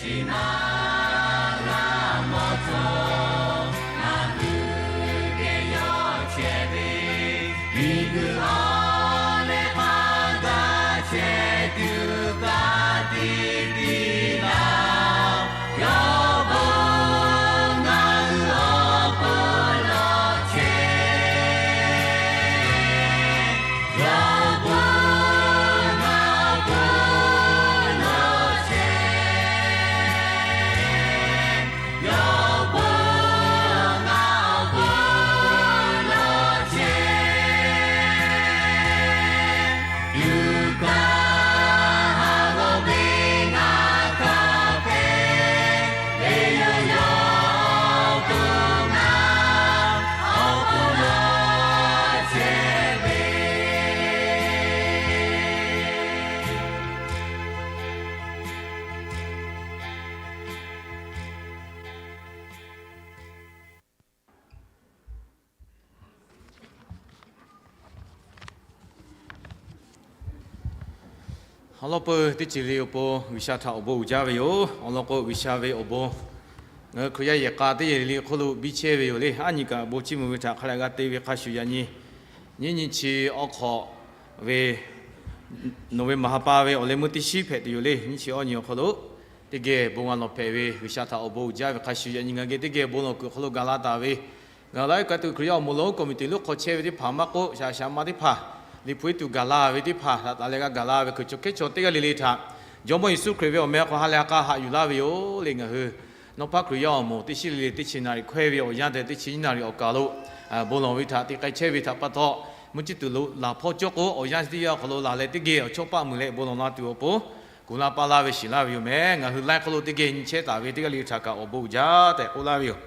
Maˇ g'a mawˬ cawˬ, ngaˬ hui geh yawˇ chehˇ ve, miˬguiˬ awˬ leh hk'a gaˬ chehˇ tuˬ ka tiꞈ tiꞈ laˇ. Yawˇ bon ngaˬ hui awˬ pon lawˬ chehˇ. Yawˇ bon ngaˬ awˬ pon lawˬ chehˇ. Yawˇ bon ngaˬ awˬ pon lawˬ chehˇ. Tuˬ kaˇ haˉ g'awˇ ve ngaˬ hk'a hpehꞈ ve yoˬ. Yawˇ awˬ pon ngaˬ awˬ pon lawˬ chehˇ ve. Awˬ lawn peuˬ teˇ ceuˬ le awˬ pon G'uiˬsha htaꞈ awˬ bon uiˍ jaˇ ve yoˬ. Awˬ lawn k'o, G'uiˬsha ve awˬ bon ngaˬ hui Hkriꞈ yaˇ yehˬ k'a teˇ yehˬ le le hk'oˆ lo biˇ chehˇ ve yoˬ le. Aˉ nyi kaꞈ bon chiˇ mvuh ve htaꞈ hk'a leh g'a te ve hk'a shuˍ, yaꞈ nyi nyiˇ nyi chi awˉ hk'awꞈ ve November ha pa ve awˬ leh meuˇ teˇ shiˉ hpehꞈ tuˬ yoˬ le. Nyiˇ chi awˉ nyi awˬ hk'aw lo teˇ geh bon g'a lawˬ hpehꞈ ve G'uiˬsha htaꞈ awˬ bon uiˍ jaˇ ve hk'a shuˍ, yaꞈ nyi ngaˬ geh teˇ geh bon lawˬ kuiˬ awˬ hk'aw lo gaˬ la taˍ ve, ngaˬ hui laˇ ve ka tuˬ Hkriꞈ yaˇ awˬ moˍ lonˉ committee lonˉ hk'aw chehˇ ve teˇ hpaˍ maˇ k'oˆ, shaˍ shaˍ ma teˇ hpaˍ, liꞈ hpu iˉ tuˬ gaˬ la ve teˇ hpaˍ htaꞈ taˍ leh g'a gaˬ la ve hkui chaw hkehˉ chaw teˇ g'aˇ le le htaꞈ Jawˇmawˇ Yeˍsuˆ Hkriꞈ ve awˬ meh hk'aw ha leh ha k'a haꞈ yuˬ laˇ ve yoˬ le. Ngaˬ hui nawˬ hpaˇ Hkriꞈ yaˇ awˬ moˍ teˇ shiˉ le le teˇ chi na riˍ hkawehˇ ve awˬ yanˇ tehꞈ teˇ chi nyiˇ na riˍ awˬ kaˬ lo bon lawˬ ve htaꞈ te k'ai chehˇ ve htaꞈ pa taw, mvuhˇ ciˇ tuˬ lo laˬ hpawˇ cawˇ k'o, awˬ yanˇ chi teˇ yanˇ awˬ hk'aw lo laˬ leh teˇ geh awˬ chawˇ paˆ mui leh bon lawˬ la tuˬ awˬ pon kuˬ la paˇ laˇ ve shiˍ laˇ ve yoˬ meh. Ngaˬ hui laiˉ hk'aw lo teˇ geh nyi chehˇ taˍ ve teˇ g'aˇ le le htaꞈ kaꞈ awˬ bon uiˍ jaˇ tehꞈ k'oˆ laˇ ve yoˬ.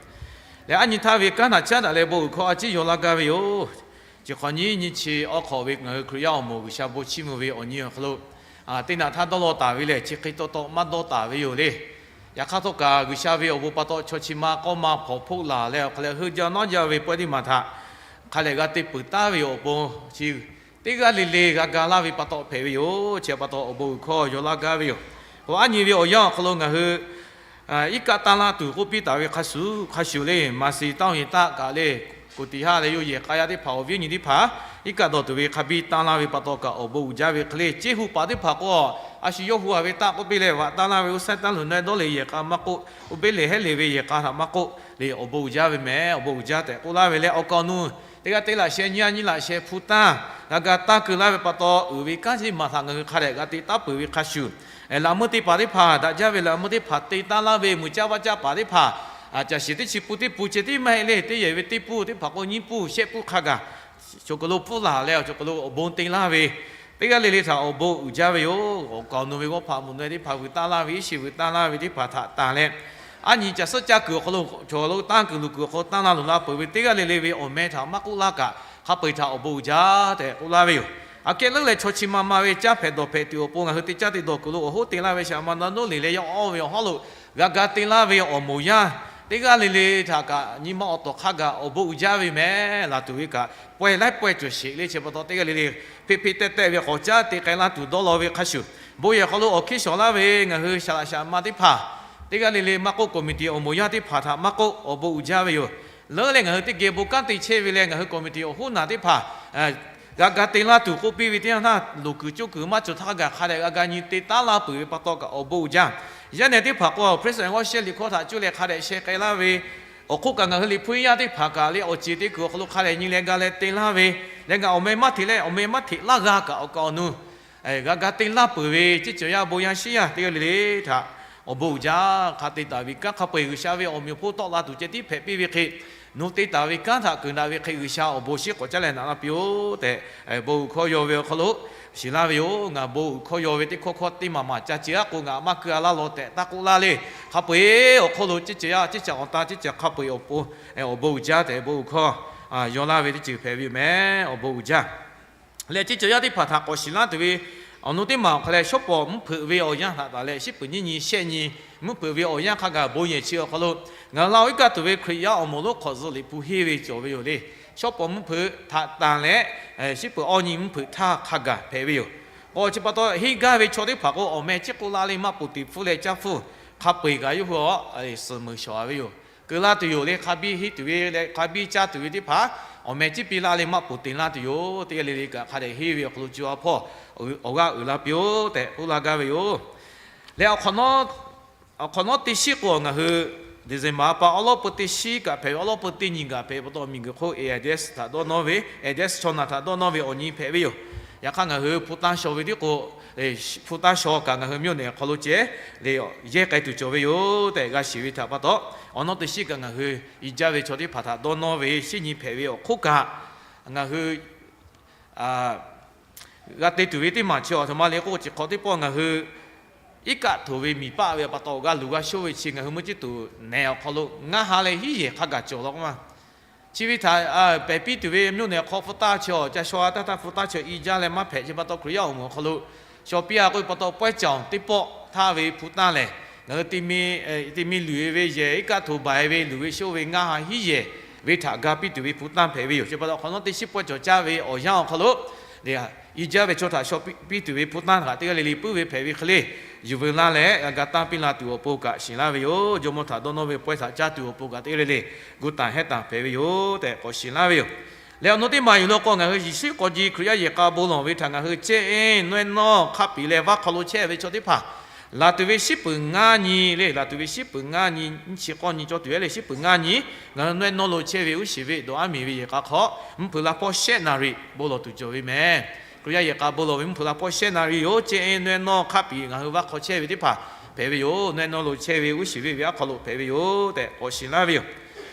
Leh aˉ nyi htaˇ ve kanˉ htaꞈ caˉ daꞈ leh bon uiˍ hkawˇ a ciˉ yaw laˇ gaˇ ve yoˬ. Chi hk'awꞈ nyiˇ nyi chi awˉ hk'awꞈ ve ngaˬ hui Hkriꞈ yaˇ awˬ moˍ G'uiˬsha bon chiˇ mvuh ve awˬ nyi awˬ hk'aw lo teˇ naꞈ htaˇ dawˇ law taˍ ve lehˬ, chi hk'e taw taw maˇ dawˇ taˍ ve yoˬ le. Yaꞈ hk'aˇ htawˇ kaꞈ, G'uiˬsha ve awˬ bon pa taw chaw chi ma k'awˇ ma hpawnˬ hpoˆ laˬ leh awˬ hk'a leh heuˆ jaˇ nawˉ jaˇ ve pawehˇ teˇ maˬ htaꞈ hk'a leh g'a te peuˬ taˉ ve awˬ pon chi teˇ g'aˇ le le g'a ga laˇ ve pa taw hpehꞈ ve yoˬ. Chi pa taw awˬ bon uiˍ hkawˇ yaw laˇ gaˇ ve yoˬ. K'o, aˉ nyi ve awˬ yanˇ awˬ hk'aw lo ngaˬ hui iˉ kaˆ tanˇ laˇ tuˬ k'oˆ piˇ taˍ ve hk'a shuˍ, hk'a shuˍ le, maˍ siˍ taˇ awˬ nyi taˆ kaꞈ le, kuˬ tiꞈ ha leh yawˇ yehˬ k'a yaˇ teˇ hpaˍ awˬ viˉ nyi teˇ hpaˍ iˉ kaˆ dawˬ tuˬ ve hk'a biˇ tanˇ laˇ ve pa taw kaꞈ awˬ bon uiˍ jaˇ ve hk'e le. Ceˇ hu paˍ teˇ hpaˍ k'o, a shu yawˇ hu a ve taˆ k'oˆ piˇ leh vaꞈ tanˇ laˇ ve, oˇ saiˉ tanˇ luˬ na dawˇ leh yehˬ k'a maˇ k'oˆ, oˇ beˇ lehˬ hehˉ lehˬ ve yehˬ k'a htaꞈ maˇ k'oˆ le, awˬ bon uiˍ jaˇ ve meh, awˬ bon uiˍ jaˇ tehꞈ k'oˆ laˇ ve leh, awˬ kaˍ awˬ nu teˇ g'aˇ teˇ laꞈ sheh nyiˇ g'aˇ nyiˇ laꞈ sheh hpu tanˇ g'a ga tanˇ keu laˇ ve pa taw, uiˍ ve kanˉ chi maˬ htaꞈ ngaˬ hui hk'a dehꞈ g'a te taˉ peuˬ ve hk'a shuˍ, laꞈ meuˇ teˇ hpaˍ teˇ hpaˍ, daꞈ jaˇ ve laꞈ meuˇ teˇ hpaˍ te taˉ laˇ ve mui caˇ vaˇ caˇ paˍ teˇ hpaˍ, caˬ shiˍ teˇ chi pun teˇ pun ceh tiˉ maˇ heˆ le, teˇ yehˬ ve teˇ pun teˇ hpaˍ k'o nyiˇ pun shehˆ pun hk'a gaˬ, chaw k'aw lo pfuhˇ laˬ leh chaw k'aw lo awˬ bon te laˇ ve teˇ g'aˇ le le htaꞈ awˬ bon uiˍ jaˇ ve yoˬ. Awˬ kaˍ awˬ nu ve g'awˇ hpaꞈ mvuhˇ naw e teˇ hpaˍ vuiˬ tanˇ laˇ ve, iˉ shiˍ vuiˬ tanˇ laˇ ve teˇ hpaˍ htaꞈ tanˇ leh, aˉ nyi caˬ suhˉ caˇ kuiˬ awˬ hk'aw lo chaw lo tanˇ kuiˬ luˬ kuiˬ awˬ hk'aw lo tanˇ laˇ luˬ la peuˬ ve teˇ g'aˇ le le ve awˬ meh htaꞈ maˇ k'oˆ laˇ kaꞈ, hk'a peu-eˬ htaꞈ awˬ bon uiˍ jaˇ tehꞈ k'oˆ laˇ ve yoˬ. Aꞈ kehˉ leuˉ leh chaw chi ma ma ve caˇ hpehꞈ dawˬ hpehꞈ tuˬ awˬ pon ngaˬ hui te caˇ te dawˬ kuiˬ lo awˬ hoˉ te laˇ ve shaˍ ma na noˉ liꞈ leh yaˇ awˇ ve awˬ hawˉ lo g'a ga te laˇ ve awˬ moˍ yaˇ teˇ g'aˇ le le htaꞈ kaꞈ nyi ma awˬ tawˍ hk'a gaˬ awˬ bon uiˍ jaˇ ve meh laˬ tuˬ ve kaꞈ, pawehˇ laiˉ pawehˇ cawˬ sheˍ le. Chi pa taw teˇ g'aˇ le le hpeꞈ hpeꞈ teh teh ve k'awꞈ caˉ te k'ai laˇ tuˬ dawˇ law ve hk'a shuˍ, bon yehˬ hk'aw lo awˬ hkiˇ shawˍ laˇ ve ngaˬ hui shaˍ laꞈ shaˍ ma teˇ hpaˍ teˇ g'aˇ le le maˇ k'oˆ, committee awˬ moˍ yaˇ teˇ hpaˍ htaꞈ maˇ k'oˆ, awˬ bon uiˍ jaˇ ve yoˬ. Leuˉ leh ngaˬ hui teˇ geh bon kanˉ te chehˇ ve leh ngaˬ hui committee awˬ hoˉ naˬ teˇ hpaˍ g'a ga te laˇ tuˬ k'oˆ piˇ ve teˇ yanˇ htaˇ, loˍ kuiˬ coˇ kuiˬ maˇ cawˬ htaˇ g'a hk'a dehꞈ g'a ga nyi te taˉ laˇ peuˬ ve pa taw kaꞈ awˬ bon uiˍ jaˇ. Yaˇ nehˬ teˇ hpaˍ k'o, Praise and Worship liꞈ hkawˇ htaꞈ cuˇ leh hk'a dehꞈ sheh k'ai laˇ ve, awˬ hk'oˆ kaꞈ ngaˬ hui liꞈ hpu yaˇ teˇ hpaˍ kaꞈ le awˬ ceˬ te kuiˬ awˬ hk'aw lo hk'a dehꞈ nyi leh ga leh te laˇ ve, leh ngaˬ awˬ meh maˇ hteꞈ leh awˬ meh maˇ hteꞈ laˇ g'a kaꞈ awˬ kaˍ awˬ nu g'a ga te laˇ peuˬ ve ceˇ cawˬ yaˇ bon yaˇ shiˉ yaˇ teˇ g'aˇ le le htaꞈ awˬ bon uiˍ jaˇ. Hk'a te taˍ ve kanˉ hk'a peu-eˬ G'uiˬsha ve awˬ meꞈ awˬ hponˇ tawˆ la tuˬ ceh tiˉ hpehꞈ piˇ ve hk'e, nawˬ te taˍ ve kanˉ htaꞈ keunˍ daꞈ ve hk'e G'uiˬsha awˬ bon shiˉ k'awꞈ caˉ leh naꞈ laˇ piˇ-oˆ tehꞈ, bon uiˍ hkawˇ yaw ve awˬ hk'aw lo shiˍ laˇ ve yoˬ. Ngaˬ bon uiˍ hkawˇ yaw ve teˇ hkawˇ hkawˇ teˇ maˬ maˬ ca ce aˉ k'o ngaˬ maˇ keu a laˇ law tehꞈ taˇ k'oˆ laˇ le. Hk'a peu-eˬ awˬ hk'aw lo ceˇ cawˬ yaˇ ceˇ cawˬ awˬ ta ceˇ cawˬ hk'a peu-eˬ awˬ pon awˬ bon uiˍ jaˇ tehꞈ bon uiˍ hkawˇ yaw laˇ ve teˇ ceuˬ hpehꞈ ve yoˬ meh. Awˬ bon uiˍ jaˇ. Leh ceˇ cawˬ yaˇ teˇ hpaˍ htaꞈ k'awꞈ shiˍ laˇ tuˬ ve awˬ nu teˇ maˬ awˬ hk'a leh, shawˉ pawˍ mvuhˇ hpeuꞈ ve awˬ yanˇ htaꞈ taˍ leh, shiˉ peuˬ nyiˇ nyi shehˆ nyi mvuhˇ hpeuꞈ ve awˬ yanˇ hk'a gaˬ bon yehˬ chi awˬ hk'aw lo ngaˬ hui la-oˬ iˉ kaˆ tuˬ ve Hkriꞈ yaˇ awˬ moˍ lonˉ hk'awꞈ zuh liꞈ hpu henˇ ve cawˬ ve yoˬ le. Shawˉ pawˍ mvuhˇ hpeuꞈ htaꞈ taˍ leh, shiˉ peuˬ awˇ nyi mvuhˇ hpeuꞈ htaˇ hk'a gaˬ hpehꞈ ve yoˬ. K'o chi pa taw henˇ gaˇ ve chaw teˇ hpaˍ k'o, awˬ meh ciˉ k'oˆ laˇ le maˇ poˬ teꞈ hpfuhˇ leh caˇ hpfuhˇ hk'a peu-eˬ kaꞈ yawˇ hui awˬ suhˍ meuˍ shawˍ-a ve yoˬ. Keu laˇ tuˬ yoˬ le, hk'a biˇ henˇ tuˬ ve leh hk'a biˇ caˇ tuˬ ve teˇ hpaˍ awˬ meh ciˉ piˇ laˇ leh maˇ ponˬ te laˇ tuˬ yoˬ. Teˇ g'aˇ le le kaꞈ hk'a dehꞈ henˇ ve awˬ hk'aw lo co ha hpawˇ awˬ g'aˇ uiˍ la piˇ-oˆ tehꞈ k'oˆ laˇ gaˇ ve yoˬ. Leh awˬ hk'awꞈ nawˉ teˇ shiˉ k'o, ngaˬ hui December pa awˉ lawˉ peu teˇ shiˉ kaꞈ hpehꞈ ve, awˉ lawˉ peu teˇ nyi gaˬ hpehꞈ pa taw, miˬguiˬ hk'oˆ AIDS htaꞈ dawˇ nawˇ ve, AIDS chaw naˬ htaꞈ dawˇ nawˇ ve awˬ nyi hpehꞈ ve yoˬ. Yaꞈ hk'aˇ ngaˬ hui hpu tanˇ shaw ve tiˉ k'o, hpu tanˇ shaw kaꞈ ngaˬ hui mvuhˇ naw hk'aw lo ceh le yehˇ k'ai tuˬ cawˬ ve yoˬ tehꞈ g'a shiˍ ve htaꞈ pa taw, awˬ nawˉ teˇ shiˉ kaꞈ ngaˬ hui i jaˇ ve chaw teˇ hpaˍ htaꞈ dawˇ nawˇ ve shinˉ nyi hpehꞈ ve awˬ hk'oˆ kaꞈ, ngaˬ hui g'a te tuˬ ve teˇ maˬ chi awˬ htoꞈ ma le k'oˆ, chi hk'awꞈ teˇ pawˆ ngaˬ hui iˉ kaˆ htoꞈ ve miˬ paˆ ve pa taw awˬ g'aˇ luˬ g'a shonˇ ve chi ngaˬ hui mvuhˇ ciˉ tuˬ nehˬ awˬ hk'aw lo ngaˇ ha leh hiˉ yehˬ hk'a gaˬ cawˬ law k'oˆ ma. Chi ve htaꞈ pehˬ piˇ tuˬ ve mvuhˇ naw hk'aw hpu tanˇ chi awˬ ca shaw a taˇ htaˇ hpu tanˇ chi i jaˇ leh maˇ hpehꞈ. Chi pa taw Hkriꞈ yaˇ awˬ moˍ awˬ hk'aw lo shaw piˇ-a k'oˆ ve pa taw, pawehˇ caˬ teˇ pawˆ htaˇ ve hpu tanˇ lehˬ, ngaˬ hui te mi luˬ-e ve yehˬ iˉ kaˆ htoꞈ baˬ-e ve luˬ ve shonˇ ve ngaˇ ha hiˉ yehˬ ve htaꞈ ga piˇ tuˬ ve hpu tanˇ hpehꞈ ve yoˬ. Chi pa taw awˬ hk'awꞈ nawˉ teˇ shiˉ pawehˇ caˬ caˇ ve awˬ yanˇ awˬ hk'aw lo i jaˇ ve chaw htaꞈ shaw piˇ tuˬ ve hpu tanˇ kaꞈ teˇ g'aˇ le le puiˉ ve hpehꞈ ve hk'e le, yuˬ veu laˇ leh g'a ga tanˇ piˇ la tuˬ awˬ pon kaꞈ shiˍ laˇ ve yoˬ. Jawˇmawˇ htaꞈ dawˇ nawˇ ve pawehˇ htaꞈ caˇ tuˬ awˬ pon kaꞈ teˇ g'aˇ le le gu taˍ hehˉ taˍ hpehꞈ ve yoˬ tehꞈ k'awꞈ shiˍ laˇ ve yoˬ. Leh awˬ nu teˇ maˬ yuˬ law k'o, ngaˬ hui Yeˍsuˆ k'awꞈ ji Hkriꞈ yaˇ yehˬ k'a bon lawˬ ve htaꞈ ngaˬ hui ceh eˇ nawehˇ nawˇ hk'a piˍ leh vaˇ hk'aw lo chehˇ ve chaw teˇ hpaˍ, laˬ tuˬ ve shiˉ peuˬ ngaˇ nyi le, laˬ tuˬ ve shiˉ peuˬ ngaˇ nyi, nyiˇ chi k'awˇ nyi cawˇ tuˬ-e le, shiˉ peuˬ ngaˇ nyi ngaˬ hui nawehˇ nawˇ lo chehˇ ve uˉ shiˍ ve dawˬ aˉ miˬ ve yehˬ k'a hk'aw, mvuhˇ hpeuꞈ la hpawˇ shehˆ naˍ riˍ bon lawˬ tuˬ cawˬ ve meh. Hkriꞈ yaˇ yehˬ k'a bon lawˬ ve mvuhˇ hpeuꞈ la hpawˇ shehˆ naˍ riˍ yoˬ. Ceh eˇ nawehˇ nawˇ hk'a piˍ ngaˬ hui vaˇ hk'aw chehˇ ve teˇ hpaˍ hpehꞈ ve yoˬ. Nawehˇ nawˇ lo chehˇ ve uˉ shiˍ ve ve aˉ hk'aw lo hpehꞈ ve yoˬ tehꞈ k'awꞈ shiˍ laˇ ve yoˬ.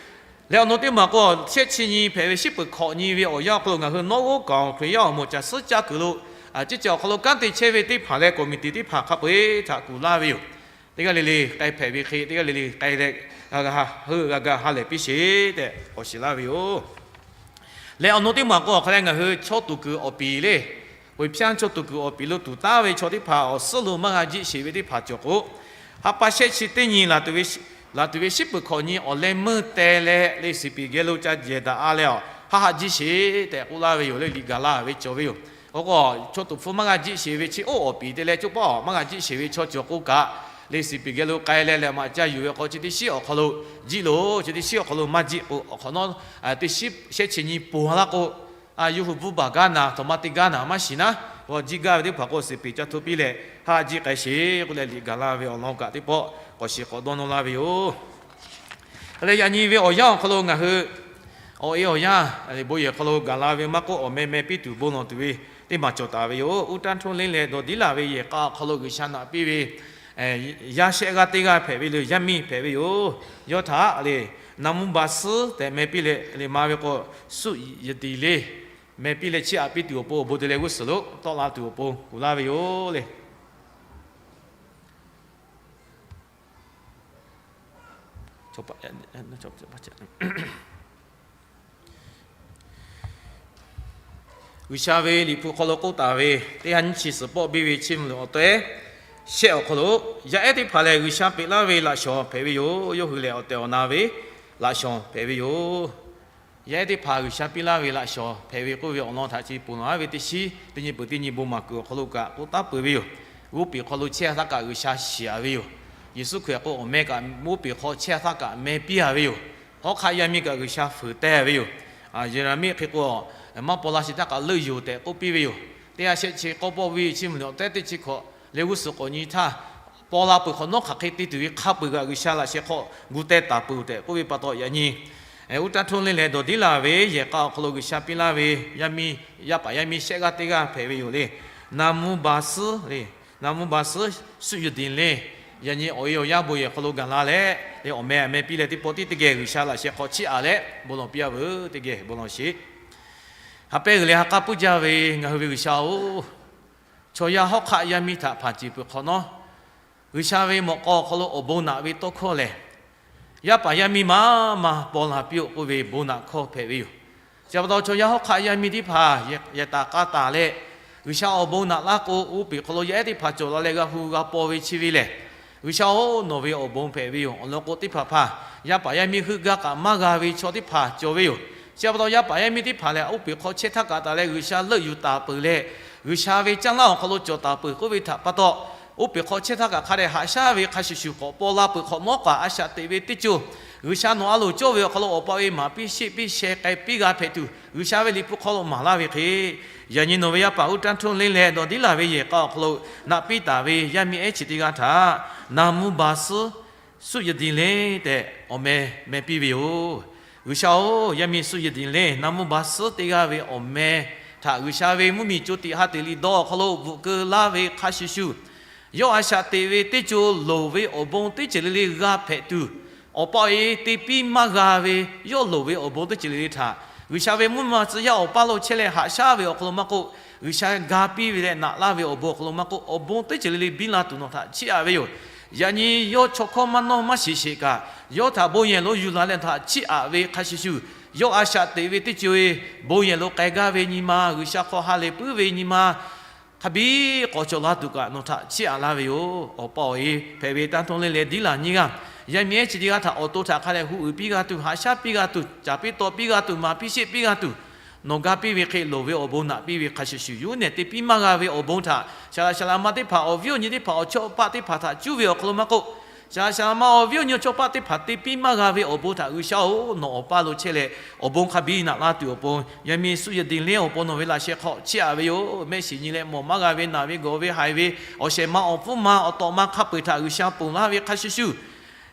Leh awˬ nu teˇ maˬ k'o, shehˆ chi nyi hpehꞈ ve shiˉ peuˬ hkawꞈ nyi ve awˬ yanˇ awˬ hk'aw lo ngaˬ hui nawˉ g'oˉ kaꞈ Hkriꞈ yaˇ awˬ moˍ caˬ suhˉ caˇ kuiˬ lo, ceˇ ceh awˬ hk'aw lo kanˉ te chehˇ ve teˇ hpaˍ leh committee teˇ hpaˍ hk'a peu-eˬ htaꞈ kuˬ laˇ ve yoˬ. Teˇ g'aˇ le le k'ai hpehꞈ ve hk'e teˇ g'aˇ le le k'ai leh, g'a g'a ha lehˬ piˇ sheˍ tehꞈ k'awꞈ shiˍ laˇ ve yoˬ. Leh awˬ nu teˇ maˬ k'o, awˬ hk'a leh ngaˬ hui chaw tuˬ kuiˬ awˬ piˍ le, G'uiˬ hpyaˇ chaw tuˬ kuiˬ awˬ piˍ lo tuˬ taˉ ve chaw teˇ hpaˍ awˬ suhˉ lo maˇ g'a jiˆ sheˍ ve teˇ hpaˍ cawˬ k'o, ha pa shehˆ chi teˇ nyi laˬ tuˬ ve shiˉ peuˬ hkawꞈ nyi awˬ leh meuˇ teh leh le siˍ piˍ geh lo ca jehˬ daꞈ-a leh, haˆ haˆ jiˆ sheˍ tehꞈ k'oˆ laˇ ve yoˬ. Leh liꞈ gaˬ la ve cawˬ ve yoˬ. Awˬ k'o, chaw tuˬ hpfuh maˇ g'a jiˆ sheˍ ve chi oˇ awˬ piˍ te leh coˇ paˆ maˇ g'a jiˆ sheˍ ve chaw cawˬ k'o kaꞈ, le siˍ piˍ geh lo k'ai leh leh maꞈ ca yuˬ ve k'o, chi teˇ shiˉ awˬ hk'aw lo jiˆ loˬ, chi teˇ shiˉ awˬ hk'aw lo maˇ jiˆ k'o, awˬ hk'awꞈ nawˉ teˇ shiˉ shehˆ chi nyi ponˬ laˇ k'o, yawˇ hui bvuhˇ baˬ gaˇ naˍ, htaꞈ ma te gaˇ naˍ maˇ shiˍ naˉ, awˬ jiˆ gaˇ ve teˇ hpaˍ k'o, siˍ piˍ ca htoˇ piˇ leh haˆ jiˆ k'ai sheˍ k'oˆ leh liꞈ gaˬ la ve awˬ lawn kaꞈ teˇ pawˆ k'awꞈ shiˍ k'awꞈ dawˇ nawˇ laˇ ve yoˬ. Leh yaꞈ nyi ve awˬ yanˇ awˬ hk'aw lo ngaˬ hui awˬ e awˬ yanˇ bon yehˬ hk'aw lo gaˬ la ve maˇ k'oˆ, awˬ meh meh piˇ tuˬ bon lawˬ tuˬ ve teˇ maˬ cawˬ taˍ ve yoˬ. Uˉ taˇ htoˇ le leh dawˬ diˉ laˬ ve yehˬ k'a awˬ hk'aw lo G'uiˬsha naꞈ piˇ ve yaˇ shehˆ g'aˇ teˇ g'aˇ hpehꞈ ve le, yaˇ miˇ hpehꞈ ve yoˬ. Yawˇ htaꞈ le naˍ mvuh baˬ suhˉ tehꞈ meh piˇ leh, le ma ve k'o, suˆ yehˬ tiˍ le meh piˇ leh, chiˇ aꞈ piˇ tuˬ awˬ pon awˬ bon te leh g'uˇ suhˍ lo tawˆ la tuˬ awˬ pon kuˬ laˇ ve yoˬ le. G'uiˬsha ve Liꞈ hpu hk'aw lo k'oˆ taˍ ve, teˇ ha nyiˇ chi suhˍ pawˆ biˇ ve Chiˇ mvuh leh awˬ tehˉ shehˆ awˬ hk'aw lo, yaˇ ehˉ teˇ hpaˍ lehˬ G'uiˬsha peꞈ laˇ ve laꞈ shawnˍ hpehꞈ ve yoˬ. Yawˇ hui lehˬ awˬ tehˬ awˬ na ve laꞈ shawnˍ hpehꞈ ve yoˬ. Yaˇ ehˉ teˇ hpaˍ G'uiˬsha piˇ laˇ ve laꞈ shawnˍ hpehꞈ ve k'oˆ ve awˬ lawn htaꞈ chi ponˬ laˬ ve teˇ shiˉ teˇ nyi peuˬ teˇ nyi bon maˍ kuiˬ awˬ hk'aw lo kaꞈ k'oˆ taˉ peuˬ ve yoˬ. G'oˇ peˬ hk'aw lo chehˇ htaˇ kaꞈ G'uiˬsha shiˍ-a ve yoˬ. Yeˍsuˆ Hkriꞈ k'o awˬ meh kaꞈ g'oˇ peˬ hk'aw chehˇ htaˇ kaꞈ meh piˇ-a ve yoˬ. Hawˉ hk'aˆ yaˇ miˇ kaꞈ G'uiˬsha fuiˍ teh ve yoˬ. Yeˍraˍmiˆ hk'e k'o, maˇ paw la sheˍ htaˇ kaꞈ leuˆ yoˬ tehꞈ k'oˆ piˇ ve yoˬ. Teˇ ha shehˆ chi k'awˇ pawˆ ve Chiˇ mvuh leh awˬ tehˉ teˇ chi hkawꞈ leh g'uˇ suhˍ k'awꞈ nyi htaˇ, paw la peuˬ hk'awꞈ nawˉ hk'aˬ hk'e te tuˬ ve hk'a peu-eˬ kaꞈ G'uiˬsha laꞈ sheh hk'aw gu teh taˍ peuˬ tehꞈ k'oˆ ve pa taw, yaꞈ nyi uˉ taˇ htoˇ le leh dawˬ diˉ laˬ ve yehˬ k'a awˬ hk'aw lo G'uiˬsha piˇ laˇ ve yaˇ miˇ, yaˇ paˍ yaˇ miˇ shehˆ g'aˇ teˇ g'aˇ hpehꞈ ve yoˬ le. Naˍ mvuh baˬ suhˉ le, naˍ mvuh baˬ suhˉ suˆ yuˬ diˍ le, yaꞈ nyi awˬ e awˬ yanˇ bon yehˬ hk'aw lo gaˬ la leh, awˬ meh aˬ meh piˇ leh teˇ pawˆ tiˉ teˇ geh G'uiˬsha laꞈ sheh hk'aw chiˇ aꞈ leh bon lawˬ piˇ-a veuˬ. Teˇ geh bon lawˬ sheˍ. Ha pehˇ g'uiˬ leh ha k'aˉ puiˉ jaˇ ve ngaˬ hui ve G'uiˬsha-oˬ, chaw yaˇ hawˉ hk'aˆ yaˇ miˇ htaꞈ hpanˍ ceˬ peuˬ hk'awꞈ nawˉ, G'uiˬsha ve mawꞈ k'aw awˬ hk'aw lo awˬ bon naꞈ ve tawˇ hkawˇ lehˬ, yaˇ paˍ yaˇ miˇ maˇ maˇ paw la piˇ-oˆ k'oˆ ve bon naꞈ hkawˇ hpehꞈ ve yoˬ. Chi pa taw chaw yaˇ hawˉ hk'aˆ yaˇ miˇ teˇ hpaˍ yehˬ taˍ k'a taˍ leh, G'uiˬsha awˬ bon naꞈ laˇ k'o, g'oˇ peˬ hk'aw lo yaˇ ehˉ teˇ hpaˍ cawˬ la leh g'a hu g'a paw ve chi ve lehˬ, G'uiˬsha-oˬ, nawˬ ve awˬ bon hpehꞈ ve yoˬ. Awˬ lawn k'o, teˇ hpaˍ hpaˍ yaˇ paˍ yaˇ miˇ heuˆ gaˇ kaꞈ maˇ g'a ve chaw teˇ hpaˍ cawˬ ve yoˬ. Chi pa taw yaˇ paˍ yaˇ miˇ teˇ hpaˍ lehˬ, g'oˇ peˬ hk'aw chehˇ htaˇ kaꞈ taˍ leh G'uiˬsha leuˆ yuˬ taˍ peuˬ leh, G'uiˬsha ve caˇ lanˇ awˬ hk'aw lo cawˬ taˍ peuˬ k'oˆ ve htaꞈ pa taw, Oˇ peˬ hk'aw chehˇ htaˇ kaꞈ hk'a dehꞈ haꞈ shaˉ ve hk'a shuˍ shuˍ k'awꞈ paw la peuˬ hk'awꞈ nawˉ kaꞈ, a shaꞈ teꞈ ve teˇ co G'uiˬsha nawˬ a loˍ cawˇ ve awˬ hk'aw lo awˬ pa e maˍ piˇ sheˆ piˇ sheh k'ai piˇ g'a hpehꞈ tuˬ, G'uiˬsha ve liꞈ hpu hk'aw lo maˍ laˇ ve hk'e, yaꞈ nyi nawˬ ve yaˇ paˍ uˉ taˇ htoˇ le leh dawˬ diˉ laˬ ve yehˬ k'a awˬ hk'aw lo naꞈ piˇ taˍ ve yaˇ miˇ ehˉ chi teˇ g'aˇ htaꞈ naˍ mvuh baˬ suhˉ suhˆ yehˬ diˍ le tehꞈ awˬ meh meh piˇ ve yoˬ. G'uiˬsha-oˬ, yaˇ miˇ suhˆ yehˬ diˍ le naˍ mvuh baˬ suhˉ teˇ g'aˇ ve awˬ meh htaꞈ G'uiˬsha ve mvuhˇmiˬ co tiꞈ ha teꞈ liꞈ dawˇ awˬ hk'aw lo bvuhꞈ keu laˇ ve hk'a shuˍ shuˍ, yawˇ a shaꞈ teꞈ ve teˇ co loˍ ve awˬ bon teˇ ceuˬ le le g'a hpehꞈ tuˬ, awˬ pa awˬ e te piˇ maˇ g'a ve yawˇ loˍ ve awˬ bon teˇ ceuˬ le le htaꞈ G'uiˬsha ve mvuhˇ ma tcuh yaˇ awˬ paˇ lo chehˇ leh haꞈ shaˉ ve awˬ hk'aw lo maˇ k'oˆ, G'uiˬsha ga piˇ ve leh naꞈ laˇ ve awˬ bon awˬ hk'aw lo maˇ k'oˆ, awˬ bon teˇ ceuˬ le le biˇ la tuˬ nawˬ htaꞈ chiˇ aꞈ ve yoˬ. Yaꞈ nyi yawˇ chaw hkawˇ maˇ nawˇ maˇ shiˍ sheˍ kaꞈ, yawˇ htaꞈ bon yehˬ lo yuˬ la leh htaꞈ chiˇ aꞈ ve hk'a shuˍ shuˍ, yawˇ a shaꞈ teꞈ ve teˇ co e bon yehˬ lo k'ai gaˇ ve nyi ma, G'uiˬsha hk'aw ha lehˬ puiˉ ve nyi ma hk'a biˇ k'awꞈ cawˬ la tuˬ kaꞈ nawˬ htaꞈ chiˇ aꞈ laˇ ve yoˬ. Awˬ pa awˬ e hpehꞈ ve taˇ htoˇ le leh diˉ laˬ nyiˇ g'aˇ, yaˇ miˇ ehˉ chi teˇ g'aˇ htaꞈ awˬ to htaꞈ hk'a dehꞈ hu uiˍ piˇ g'a tuˬ, haꞈ shaˉ piˇ g'a tuˬ, caˍ piˇ taw piˇ g'a tuˬ, maˍ piˇ sheˆ piˇ g'a tuˬ, nawˬ ga piˇ ve hk'e loˍ ve awˬ bon naꞈ piˇ ve hk'a shuˍ shuˍ, yawˇ hui nehˬ te piˇ maˇ g'a ve awˬ bon htaꞈ saˍ laꞈ saˍ laꞈ ma teˇ hpaˍ awˬ viˉ awˬ nyi teˇ hpaˍ awˬ chawˇ paˆ teˇ hpaˍ htaꞈ cuˇ ve awˬ hk'aw lo maˇ k'oˆ, saˍ laꞈ saˍ laꞈ ma awˬ viˉ awˬ nyi awˬ chawˇ paˆ teˇ hpaˍ te piˇ maˇ g'a ve awˬ bon htaꞈ G'uiˬsha-oˬ, nawˬ awˬ paˇ lo chehˇ leh awˬ bon hk'a biˇ naꞈ laˇ tuˬ awˬ pon, yaˇ miˇ suhˆ yehˬ diˍ le awˬ pon nawˬ ve laꞈ sheh hk'aw chiˇ aꞈ ve yoˬ. Mehˆ shiˍ nyi leh mawˬ maˇ g'a ve, naˬ ve, gawˬ ve, haiˬ ve, awˬ shehˍ ma awˬ hpfuhˇ ma awˬ tawꞈ ma hk'a peu-eˬ htaꞈ G'uiˬsha ponˬ laˇ ve hk'a shuˍ shuˍ,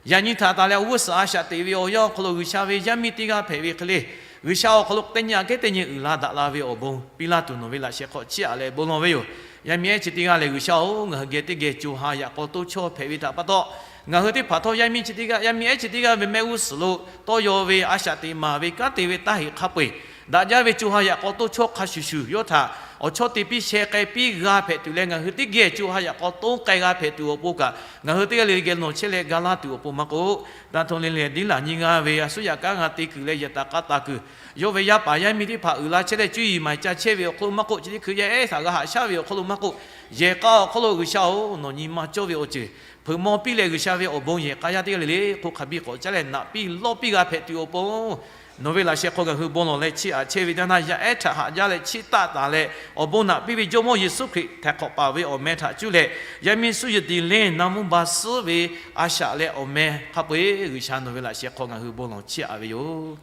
yaꞈ nyi htaꞈ taˍ leh awˬ g'uˇ suhˍ a shaꞈ teꞈ ve awˬ yanˇ awˬ hk'aw lo G'uiˬsha ve yaˇ miˇ teˇ g'aˇ hpehꞈ ve hk'e le, G'uiˬsha awˬ hk'aw lo teˇ nyi aꞈ kehˉ teˇ nyi uiˍ la daꞈ la ve awˬ bon piˇ laˇ tuˬ nawˬ ve laꞈ sheh hk'aw chiˇ aꞈ leh bon lawˬ ve yoˬ. Yaˇ miˇ ehˉ chi teˇ g'aˇ lehˬ G'uiˬsha-oˬ, ngaˬ hui geh teˇ geh co ha yaꞈ k'aw toˇ chawˇ hpehꞈ ve htaꞈ pa taw, ngaˬ hui teˇ hpaˍ htawˇ yaˇ miˇ chi teˇ g'aˇ, yaˇ miˇ ehˉ chi teˇ g'aˇ ve mehˆ g'uˇ suhˍ lo tawˇ yaw ve a shaꞈ teꞈ maˍ ve kanˉ te ve taˇ heꞈ hk'a peu-eˬ, daꞈ jaˇ ve co ha yaꞈ k'aw toˇ chawˇ hk'a shuˍ shuˍ yawˇ htaꞈ awˬ chawˇ te piˇ sheh k'ai piˇ g'a hpehꞈ tuˬ leh ngaˬ hui teˇ geh co ha yaꞈ k'aw toˇ k'ai g'a hpehꞈ tuˬ awˬ pon kaꞈ, ngaˬ hui teˇ g'aˇ le geh nawˬ chehˇ leh ga laˇ tuˬ awˬ pon maˇ k'oˆ, daˇ htoˇ le leh diˉ laˬ nyiˇ g'aˇ ve a suˉ yaꞈ kanˉ g'a te kuiˬ leh yehˬ taˍ k'a taˍ kuiˬ, yawˇ ve yaˇ paˍ yaˇ miˇ teˇ hpaˍ uiˍ la chehˇ leh cuˇ yiˍ maˍ ca chehˇ ve awˬ hk'aw lo maˇ k'oˆ, chi teˇ hkui yaˇ ehˉ htaꞈ g'a haꞈ shaˉ ve awˬ hk'aw lo maˇ k'oˆ, yehˬ k'a awˬ hk'aw lo G'uiˬsha-oˬ, nawˬ nyi ma cawˇ ve awˬ ceuˬ hpeuꞈ maw piˇ leh G'uiˬsha ve awˬ bon yehˬ k'a yaˇ teˇ g'aˇ le le hk'oˆ hk'a biˇ k'awꞈ caˉ leh naꞈ piˇ lawˇ piˇ g'a hpehꞈ tuˬ awˬ pon, nawˬ ve laꞈ sheh hk'aw ngaˬ hui bon lawˬ leh chiˇ aꞈ chehˇ ve teˇ naˇ yaˇ ehˉ htaꞈ haꞈ jaˇ leh chiˇ taˆ taˍ leh awˬ bon naꞈ piˇ ve Jawˇmawˇ Yeˍsuˆ Hkriꞈ htaiˍ hk'awꞈ paˍ ve awˬ meh htaꞈ cuˇ leh, yaˇ miˇ suhˆ yehˬ diˍ le naˍ mvuh ba suhˉ ve a shaꞈ leh awˬ meh hk'a peu-eˬ G'uiˬsha nawˬ ve laꞈ sheh hk'aw ngaˬ hui bon lawˬ chiˇ aꞈ ve yoˬ.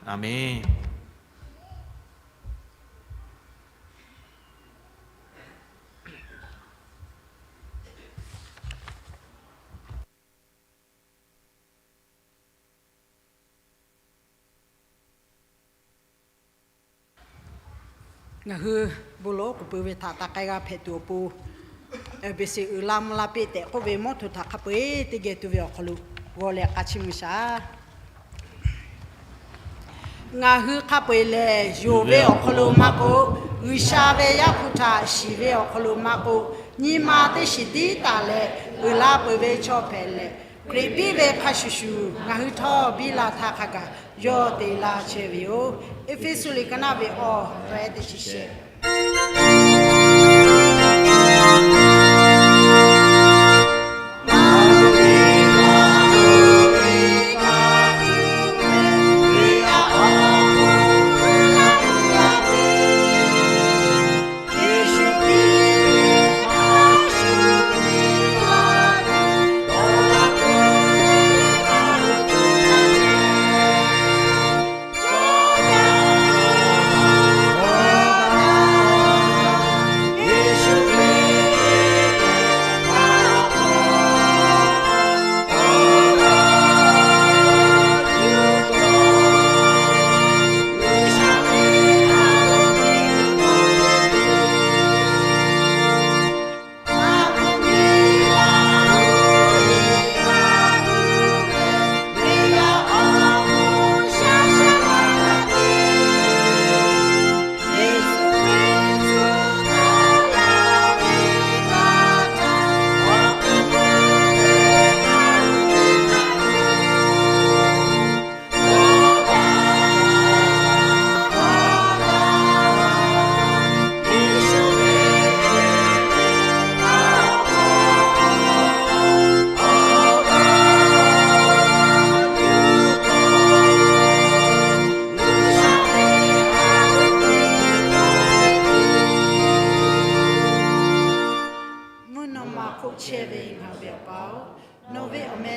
Aˬmenˍ. Ngaˬ hui bon lawˬ k'oˍ pui ve htaꞈ taꞈ k'ai g'a hpehꞈ tuˬ awˬ pon, beˬseˍ uiˍ la mvuh la piˇ tehꞈ k'oˆ ve mawˇ htoꞈ htaꞈ hk'a peu-eˬ teˇ geh tuˬ ve awˬ hk'aw lo g'aw leh k'a chiˇ mvuh shaˍ. Ngaˬ hui hk'a peu-eˬ lehˬ, yonˍ ve awˬ hk'aw lo maˇ k'oˆ, G'uiˬsha ve Yaˇ hpu htaꞈ shiˍ ve awˬ hk'aw lo maˇ k'oˆ, nyi ma teˇ shiˍ tiˉ taˍ leh uiˍ la peuˬ ve chaw hpehꞈ leh, Hkriꞈ piˇ ve hk'a shuˍ shuˍ ngaˬ hui htawˇ biˇ la htaˇ hk'a gaˬ yawˇ te laˇ chehˇ ve yoˬ. Eˇfeˇsuꞈ liꞈ ka naˆ ve awˬ hk'aw teˇ chi shehˍ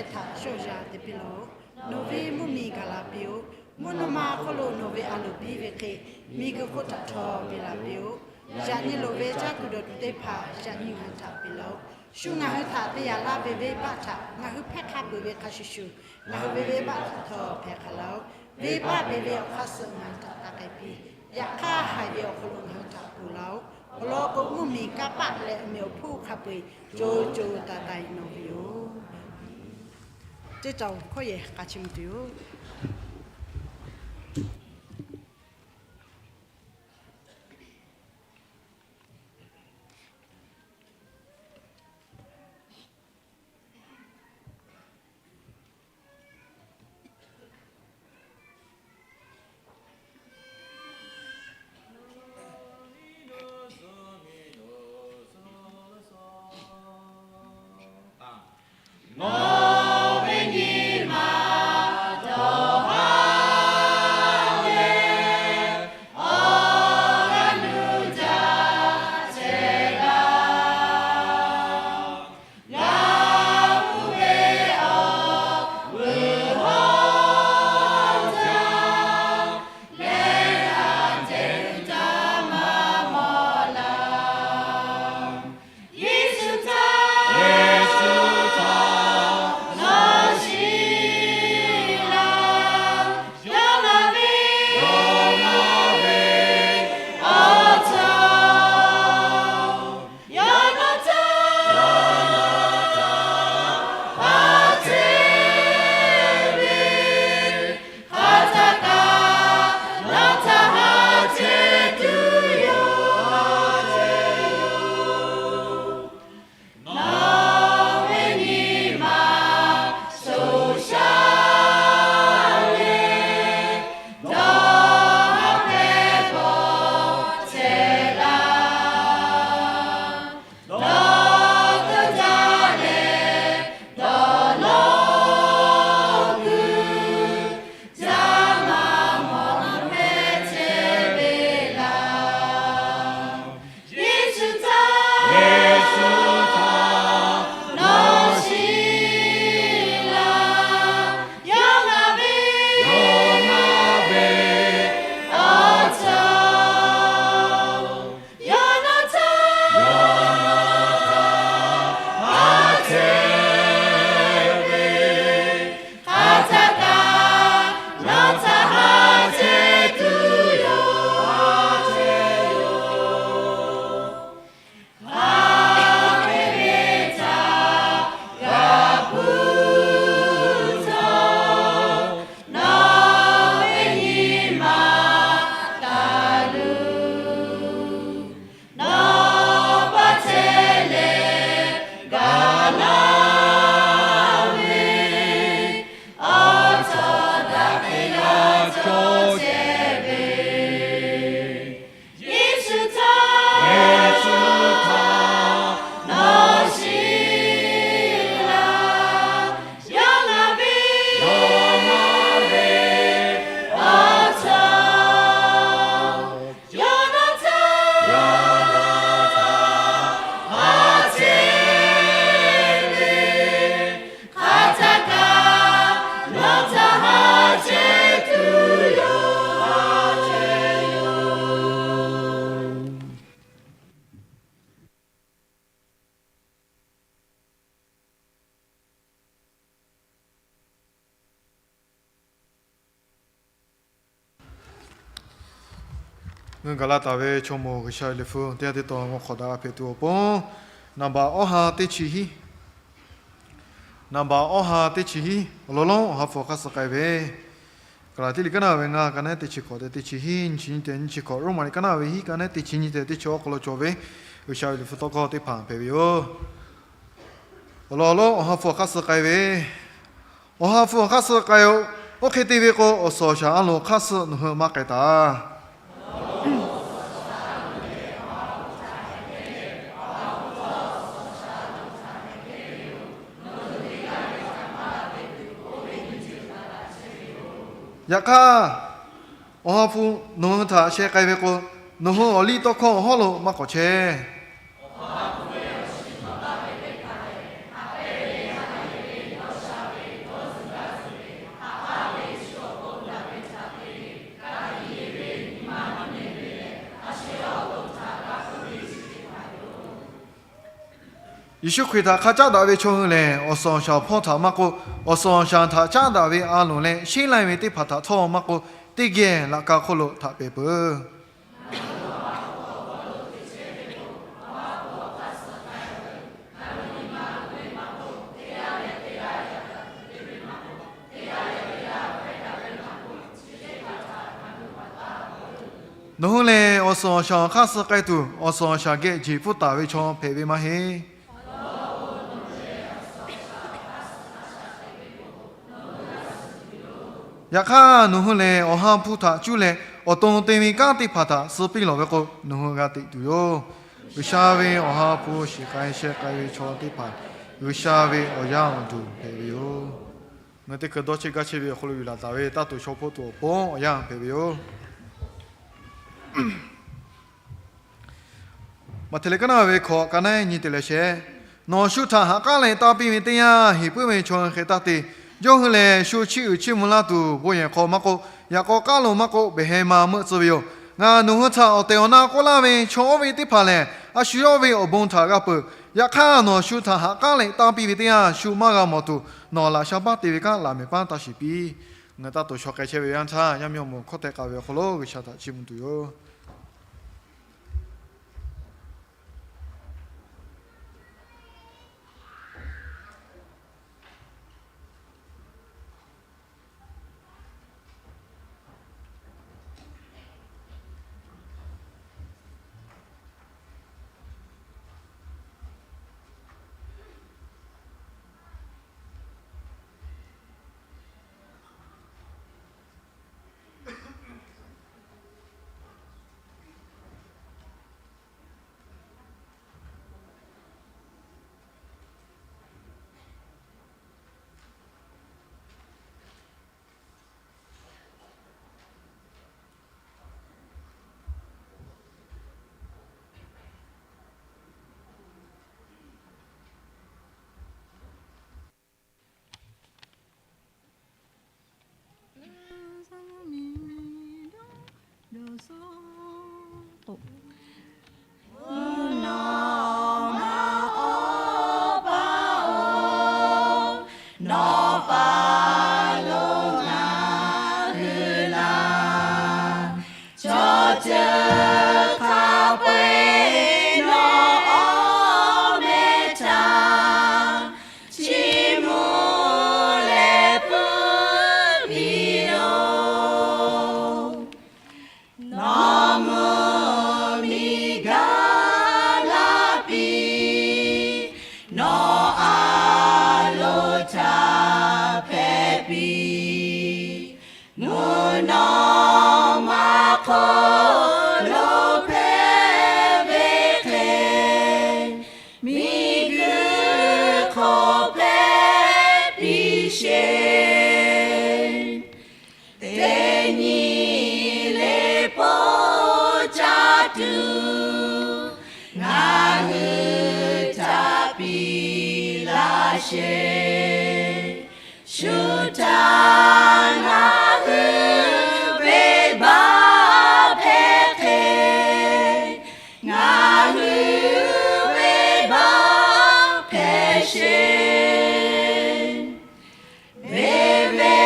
htaꞈ shawˇ yaꞈ te piˇ laˇ-oˆ. Nawˬ ve mvuhˇ miˬ gaˬ la piˇ-oˆ. Mvuhˇ naw ma awˬ hk'oˆ lo nawˬ ve a loˍ biˇ ve hk'e, miˬguiˬ hk'oˆ htaꞈ htawˇ piˇ la piˇ-oˆ. Yaꞈ nyi loˍ ve caˇ tuˬ dawˬ tuˬ teˇ hpaˍ yaꞈ nyi ngaˬ hui htaꞈ piˇ laˇ-oˆ. Shu ngaˬ hui htaꞈ te yaꞈ laˇ ve venˇbaˆ htaꞈ ngaˬ hui hpehˇ hk'a peu-eˬ ve hk'a shuˍ shuˍ, ngaˬ hui ve venˇbaˆ htaꞈ htawˇ hpehˇ hk'a laˇ-oˆ. Venˇbaˆ ve ve awˬ hk'aˇ suh ngaˬ hui htaꞈ taˇ k'ai piˇ. Yaꞈ hk'aˇ, haiˬ ve awˬ hk'aw lo ngaˬ hui htaꞈ kuˬ laˇ-oˆ. Awˬ lawn k'o, mvuhˇ miˬ kanˇ paˆ leh awˬ meꞈ awˬ hponˇ hk'a peu-eˬ co co taiˍ taiˍ nawˬ ve yoˬ. Ceˇ caˬ-oˬ, hkawˇ yehˬ k'a chi mvuh tuˬ yoˬ. Ngaˬ hui gaˬ la taˍ ve chaw mawˬ G'uiˬsha ve liꞈ hpu teˇ g'aˇ teˇ tawn mvuhˇ hk'awꞈ daꞈ g'a hpehꞈ tuˬ awˬ pon, naˍ baꞈ awˇ ha teˇ chi hiˉ, naˍ baꞈ awˇ ha teˇ chi hiˉ awˬ lawn lonˉ Awˬ ha hpu awˬ hk'aˇ suh k'ai ve, Gaˍlaˍtiˆ liꞈ kaˉ naˇ ve ngaˇ, ka naˉ teˇ chi hkawꞈ tehꞈ teˇ chi hiˉ, nyi chi nyi tehꞈ nyi chi hkawꞈ, Roˉmaꞈ liꞈ kaˉ naˇ ve hiˉ, ka naˉ teˇ chi nyi tehꞈ teˇ chi awˬ hk'aw lo cawˬ ve G'uiˬsha ve liꞈ hpu tawˇ hkawˇ teˇ hpaˍ hpehꞈ ve yoˬ. Awˬ lawn lonˉ Awˬ ha hpu awˬ hk'aˇ suh k'ai ve, Awˬ ha hpu awˬ hk'aˇ suh k'ai-o. Oˇ hk'e te ve k'o, awˬ suhˍ awˬ shaˍ a loˍ hk'aˇ suh nawˬ hui maˇ k'ai taˍ. Yaꞈ hk'aˇ, Awˬ ha hpu nawˬ hui htaꞈ sheh k'ai ve k'o, nawˬ hui awˬ liˇ tawˇ hkawˇ awˬ hawˉ lo maˇ k'awꞈ chehˇ. Yeˍsuˆ Hkriꞈ htaꞈ hk'a caˉ daꞈ ve chaw hui lehˬ, awˬ suhˍ awˬ shaˍ hpawˇ htaꞈ maˇ k'oˆ, awˬ suhˍ awˬ shaˍ htaꞈ caˉ daꞈ ve a loˍ leh sheˉ lai ve teˇ hpaˍ htaꞈ htawˇ maˇ k'oˆ, teˇ geh laꞈ ka hk'oˆ lo htaꞈ pehˍ peuˬ. Nawˬ hui lehˬ, awˬ suhˍ awˬ shaˍ awˬ hk'aˇ suh k'ai tuˬ, awˬ suhˍ awˬ shaˍ geh jeˬ pfuhˇ taˍ ve chaw hpehꞈ ve maˇ heˆ. Yaꞈ hk'aˇ, nawˬ hui lehˬ awˬ ha hpu htaꞈ cuˇ leh awˬ to te ve kanˉ teˇ hpaˍ htaꞈ suh piˇ lawˬ ve k'o, nawˬ hui g'a teꞈ tuˬ yoˬ. G'uiˬsha ve awˬ ha hpu shiˍ k'ai sheh k'ai ve chaw teˇ hpaˍ, G'uiˬsha ve awˬ yaˇ awˬ duˬ hpehꞈ ve yoˬ. Ngaˬ hui teˇ hkui dawˇ cheˇ gaˇ cheˇ ve awˬ hk'aw lo yuˬ laˬ taˍ ve taˇ tuˬ shaw hpoˆ tuˬ awˬ pon awˬ yanˇ hpehꞈ ve yoˬ. Maꞈhtehˍ leh kaˉ naˆ ve hkawꞈ ka naˆ nyi te leh shehˍ, nawˬ shu htaꞈ ha k'aˉ leh tanˇ piˇ ve teˇ yanˇ, heˍ puiˉ ve chaw hk'e taˇ te. Yawˇ hui lehˬ, shu chiˇ uiˍ chiˇ mvuh laˇ tuˬ bon yehˬ hk'aw maˇ k'oˆ, yaꞈ k'aw k'aˉ lo maˇ k'oˆ, behˬ heh ma meuˆ tcuh ve yoˬ. Ngaˬ nawˬ hui htaꞈ awˬ tehˬ awˬ na k'oˆ laˇ ve, chaw oˇ ve teˇ hpaˍ lehˬ, a shu yawˇ ve awˬ bon htaꞈ g'a peuˬ. Yaꞈ hk'aˇ, nawˬ shu htaꞈ ha k'aˉ leh tanˇ piˇ ve teˇ yanˇ, shu maˇ g'a mawˬ tuˬ, nawˬ laꞈ sha baˆ te ve kanˉ laꞈ mehˍ paˉ taˇ shiˍ piˇ. Ngaˬ hui taˇ tuˬ shaw k'ai chehˇ ve yanˇ htaˇ, yaˇ miˇ awˬ moˍ hkawˇ teh k'aꞈ ve awˬ hk'aw lo G'uiˬsha htaꞈ chiˇ mvuh tuˬ yoˬ. Nawˬ mvuhˇ miˬ gaˬ la piˇ, nawˬ a loˍ htaꞈ hpehꞈ piˇ. Mvuhˇ naw ma hk'aw lo hpehꞈ ve hk'e, miˬguiˬ hk'aw hpehꞈ piˇ sheˍ. Teˇ nyi le po caˇ tuˬ ngaˬ hui htaꞈ piˇ laˇ sheˍ. Shu htaꞈ ngaˬ hui venˇbaˆ hpehꞈ hk'e, ngaˬ hui venˇbaˆ hpehꞈ sheˍ. Ve ve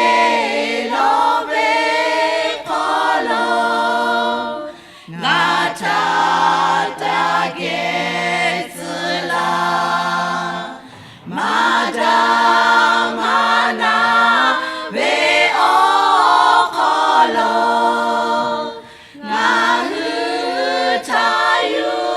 lawˬ ve hk'aw lo ngaˬ htaꞈ taˇ geh tcuh laˇ. Maˇ daꞈ maˇ na ve awˬ hk'aw lo ngaˬ hui htaꞈ yuˬ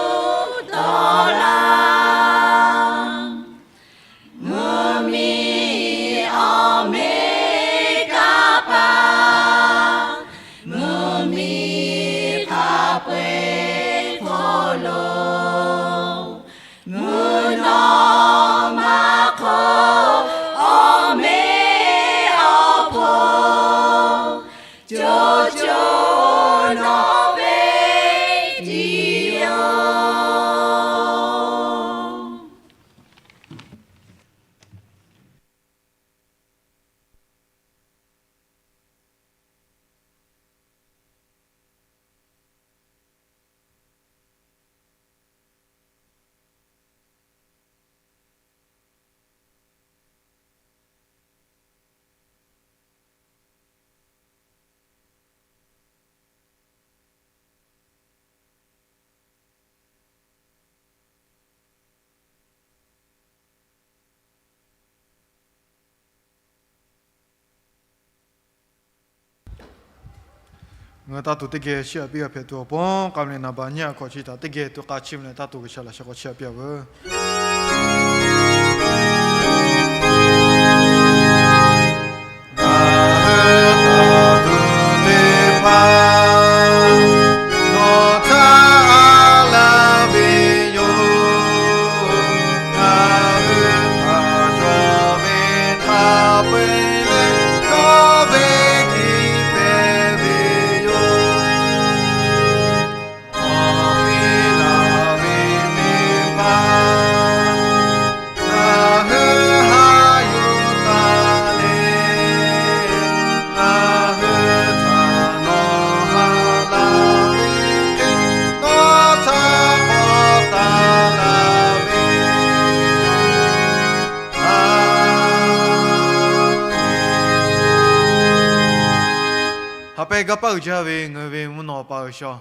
Ngaˬ hui taˇ tuˬ teˇ geh chiˇ aꞈ piˇ g'a hpehꞈ tuˬ awˬ pon, k'a meh naˍ baꞈ nyiˇ a hkawꞈ chi htaꞈ teˇ geh tuꞈ k'a chiˇ mvuh leh taˇ tuˬ G'uiˬsha laꞈ sheh k'awꞈ chiˇ aꞈ piˇ a veuˬ. Ngaˬ hui taˇ tuˬ teˇ hpaˍ nawˬ htaꞈ aˉ laˇ ve yoˬ. Ngaˬ hui htaꞈ cawˬ ve hk'a peu-eˬ lehˬ, nawˬ ve kiˇ pehˍ ve yoˬ. Awˬ viˉ laˬ ve teˇ hpaˍ ngaˬ hui haꞈ yuˬ taˍ leh, ngaˬ hui htaꞈ nawˬ haꞈ laˇ ve hk'e, nawˬ htaꞈ k'awꞈ taˍ laˇ ve. Haꞈ pehnˇ gaˇ paˆ uiˍ jaˇ ve ngaˬ hui ve mvuhˇ naw pa G'uiˬsha,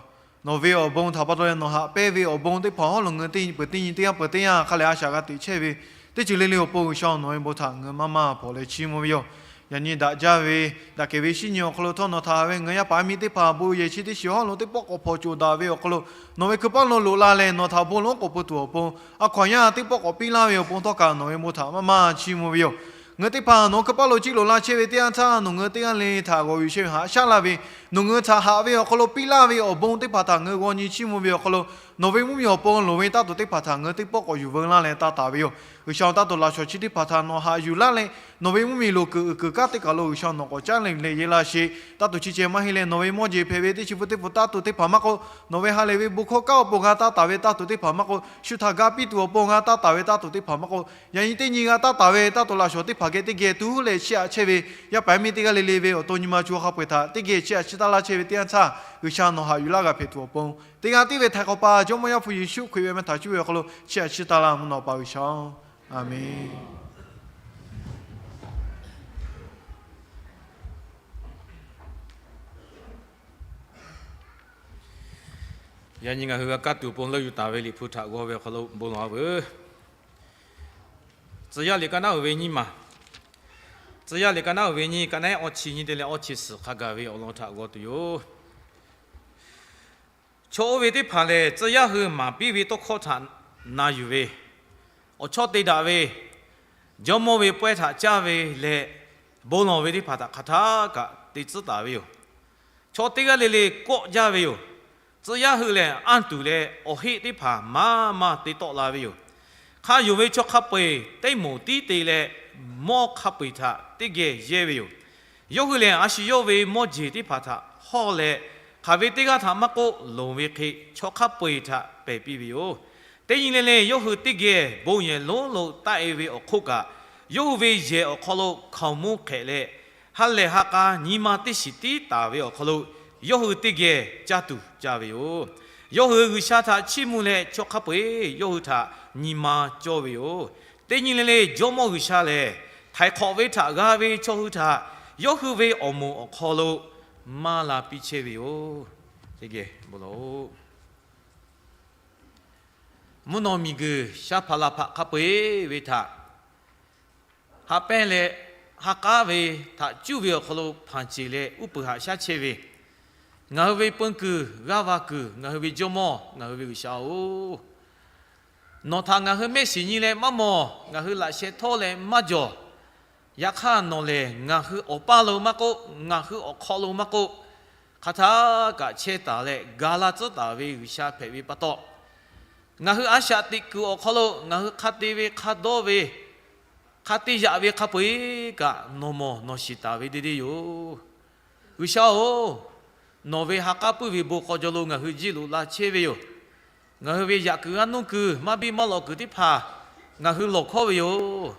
nawˬ ve awˬ bon htaꞈ pa taw leh nawˬ haꞈ pehnˇ ve awˬ bon teˇ hpaˍ hawˉ lo ngaˬ hui teˇ nyi peuˬ teˇ nyi teˇ yanˇ peuˬ teˇ yanˇ hk'a lehˬ a shaꞈ g'a teꞈ chehˇ ve teˇ ceuˬ le le awˬ pon G'uiˬsha nawˬ ve bon htaꞈ ngaˬ hui maˇ maˇ hpawnˬ leh chiˇ mvuh ve yoˬ. Yaꞈ nyi daꞈ jaˇ ve, daꞈ kehˬ ve shinˉ nyi awˬ hk'aw lo htawˇ nawˬ htaꞈ haꞈ ve ngaˬ hui yaˇ paˍ yaˇ miˇ teˇ hpaˍ bon yehˬ chi teˇ shiˍ hawˉ lo teˇ pawˆ k'awꞈ hpawnˬ coˬ daꞈ ve awˬ hk'aw lo, nawˬ ve hkui paˉ lo loꞈ la leh nawˬ htaꞈ bon lonˉ k'oˍ pui tuˬ awˬ pon, a hkaw anˬ yaˇ teˇ pawˆ k'awꞈ piˇ laˇ ve awˬ pon htawˇ kaꞈ nawˬ ve bon htaꞈ maˇ maˇ chiˇ mvuh ve yoˬ. Ngaˬ hui teˇ hpaˍ nawˬ hkui paˉ lo chiˇ loꞈ la chehˇ ve teˇ yanˇ htaˇ, nawˬ ngaˬ hui teˇ g'aˇ le htaꞈ g'awˬ yuˬ chehˇ ve haꞈ shaˉ laˇ ve, nawˬ ngaˬ hui htaꞈ haꞈ ve awˬ hk'aw lo piˇ laˇ ve awˬ bon teˇ hpaˍ htaꞈ ngaˬ hui g'aw nyi chiˇ mvuh ve awˬ hk'aw lo, nawˬ ve mvuhˇmiˬ awˬ pon loˍ ve taˇ tuˬ teˇ hpaˍ htaꞈ ngaˬ hui teˇ pawˆ k'awꞈ yuˬ veu laˇ leh taˇ taˍ ve yoˬ. G'uiˬsha taˇ tuˬ laꞈ shawˍ chi teˇ hpaˍ htaꞈ nawˬ haꞈ yuˬ laˇ leh, nawˬ ve mvuhˇmiˬ loˍ kuiˬ uiˍ kuiˬ kanˉ teˇ kaˬ lo G'uiˬsha nawˬ k'awꞈ caˉ leh leh yehˇ laˇ sheˍ. Taˇ tuˬ chi ceh maˇ heˆ leh nawˬ ve mawˇ jeˬ hpehꞈ ve teˇ chi pu teˇ pu taˇ tuˬ teˇ hpaˍ maˇ k'oˆ, nawˬ ve ha lehˬ ve bon hkawˇ kanˉ awˬ pon g'a taˇ taˍ ve taˇ tuˬ teˇ hpaˍ maˇ k'oˆ, shu htaꞈ ga piˇ tuˬ awˬ pon g'a taˇ taˍ ve taˇ tuˬ teˇ hpaˍ maˇ k'oˆ, yaꞈ nyi teˇ nyi g'a taˇ taˍ ve taˇ tuˬ laꞈ shawˍ teˇ hpaˍ geh teˇ geh tuˉ leh chiˇ aꞈ chehˇ ve yaˇ paˍ yaˇ miˇ teˇ g'aˇ le le ve awˬ to nyi ma co ha hk'a peu-eˬ htaꞈ teˇ geh chiˇ aꞈ chiˇ taˇ laˇ chehˇ ve teˇ yanˇ htaˇ, G'uiˬsha nawˬ haꞈ yuˬ laˇ g'a hpehꞈ tuˬ awˬ pon, teˇ g'aˇ tiˉ ve htaiˍ hk'awꞈ pa Jawˇmawˇ Yaˇ hpu Yeˍsuˆ Hkriꞈ ve meh htaꞈ cuˇ ve awˬ hk'aw lo chiˇ aꞈ chiˇ taˇ laˇ mvuhˇ naw pa G'uiˬsha-oˬ, Aˍmenˬ. Yaꞈ nyi ngaˬ hui g'a kaˇ tuˬ awˬ pon leuˆ yuˬ taˍ ve Liꞈ hpu htaꞈ g'aw ve awˬ hk'aw lo bon lawˬ-a veuˬ. Tcuh yaˇ liꞈ ka naˉ uiˍ ve nyiˇ maˬ, Tcuh yaˇ liꞈ ka naˉ uiˍ ve nyiˇ, ka naˉ awˇ chi nyiˇ te leh awˇ chi suhˍ hk'a gaˬ ve awˬ lawn htaꞈ g'aw tuˬ yoˬ. Chaw oˇ ve teˇ hpaˍ lehˬ, tcuh yaˇ hui maˍ piˇ ve tawˇ hkawˇ htaꞈ na yuˬ ve, awˬ chawˇ te daꞈ ve, jawˇmawˇ ve pawehˇ htaꞈ caˇ ve leh bon lawˬ ve teˇ hpaˍ htaꞈ hk'aˬ htaˇ kaꞈ te tcuhˉ taˍ ve yoˬ. Chaw teˇ g'aˇ le le kawˆ jaˇ ve yoˬ. Tcuh yaˇ hui lehˬ, anˇ tuˬ leh awˬ heˆ teˇ hpaˍ maˇ maˇ te tawˆ la ve yoˬ. Hk'a yonˍ ve chaw hk'a peu-eˬ teˇ moˍ tiˉ te leh, mawˇ hk'a peu-eˬ htaꞈ teˇ geh yehˇ ve yoˬ. Yawˇ hui lehˬ, a shu yawˇ ve mawˇ jeˬ teˇ hpaˍ htaꞈ hawˇ leh, hk'aˬ ve teˇ g'aˇ htaꞈ maˇ k'oˆ, loˍ ve hk'e chaw hk'a peu-eˬ htaꞈ pehˬ piˇ ve yoˬ. Teˇ nyi le le, yawˇ hui teˇ geh bon yehˬ lonˉ lo taˆ-e ve awˬ hk'oˆ kaꞈ, yawˇ hui ve yehˬ awˬ hk'aw lo hkaoˍmonˇ hk'ehꞈ leh, ha lehˬ ha k'a nyi ma teˇ shiˍ tiˉ taˍ ve awˬ hk'aw lo yawˇ hui teˇ geh caˇ tuˬ caˇ ve yoˬ. Yawˇ hui G'uiˬsha htaꞈ chiˇ mvuh leh, chaw hk'a peu-eˬ yawˇ hui htaꞈ nyi ma cawˇ ve yoˬ. Teˇ nyi le le, Jawˇmawˇ G'uiˬsha lehˬ, htaiˍ hk'awꞈ ve htaꞈ g'a ve chaw hui htaꞈ yawˇ hui ve awˬ moˍ awˬ hk'aw lo maˇ la piˇ chehˇ ve yoˬ. Mvuhˇ naw miˬguiˬ shaˉ hpaˍ laˬ hpaꞈ hk'a peu-eˬ ve htaꞈ haꞈ pehnˇ leh, ha k'aˉ ve htaꞈ cuˇ ve awˬ hk'aw lo hpanˍ ceˬ leh uˉ peunˍ haꞈ shaˉ chehˇ ve, ngaˬ hui ve peun kuiˬ g'aˇ va kuiˬ, ngaˬ hui ve Jawˇmawˇ, ngaˬ hui ve G'uiˬsha-oˬ, nawˬ htaꞈ ngaˬ hui mehˆ shiˍ nyi leh maˇ mawˬ, ngaˬ hui laꞈ sheh htawˇ leh maˇ jawˬ. Yaꞈ hk'aˇ nawˬ lehˬ, ngaˬ hui awˬ paˇ lo maˇ k'oˆ, ngaˬ hui awˬ hk'aw lo maˇ k'oˆ, hk'aˬ htaˇ kaꞈ chehˇ taˍ leh ga laˇ tcuhˉ taˍ ve G'uiˬsha hpehꞈ ve pa taw, ngaˬ hui a shaꞈ teꞈ kuiˬ awˬ hk'aw lo ngaˬ hui hk'a te ve hk'a dawˇ ve, hk'a te yaꞈ ve hk'a peu-eˬ kaꞈ nawˬ mawˬ nawˬ shiˍ taˍ ve deˇ deˇ yoˬ. G'uiˬsha-oˬ, nawˬ ve ha k'aˉ puiˇ ve bon hk'aw jaw lo ngaˬ hui jiˇ loꞈ la chehˇ ve yoˬ. Ngaˬ hui ve yaꞈ kuiˬ g'aˇ nuˇ kuiˬ maˇ biˇ maˇ lawꞈ kuiˬ teˇ hpaˍ ngaˬ hui lawˬ hkawˉ ve yoˬ.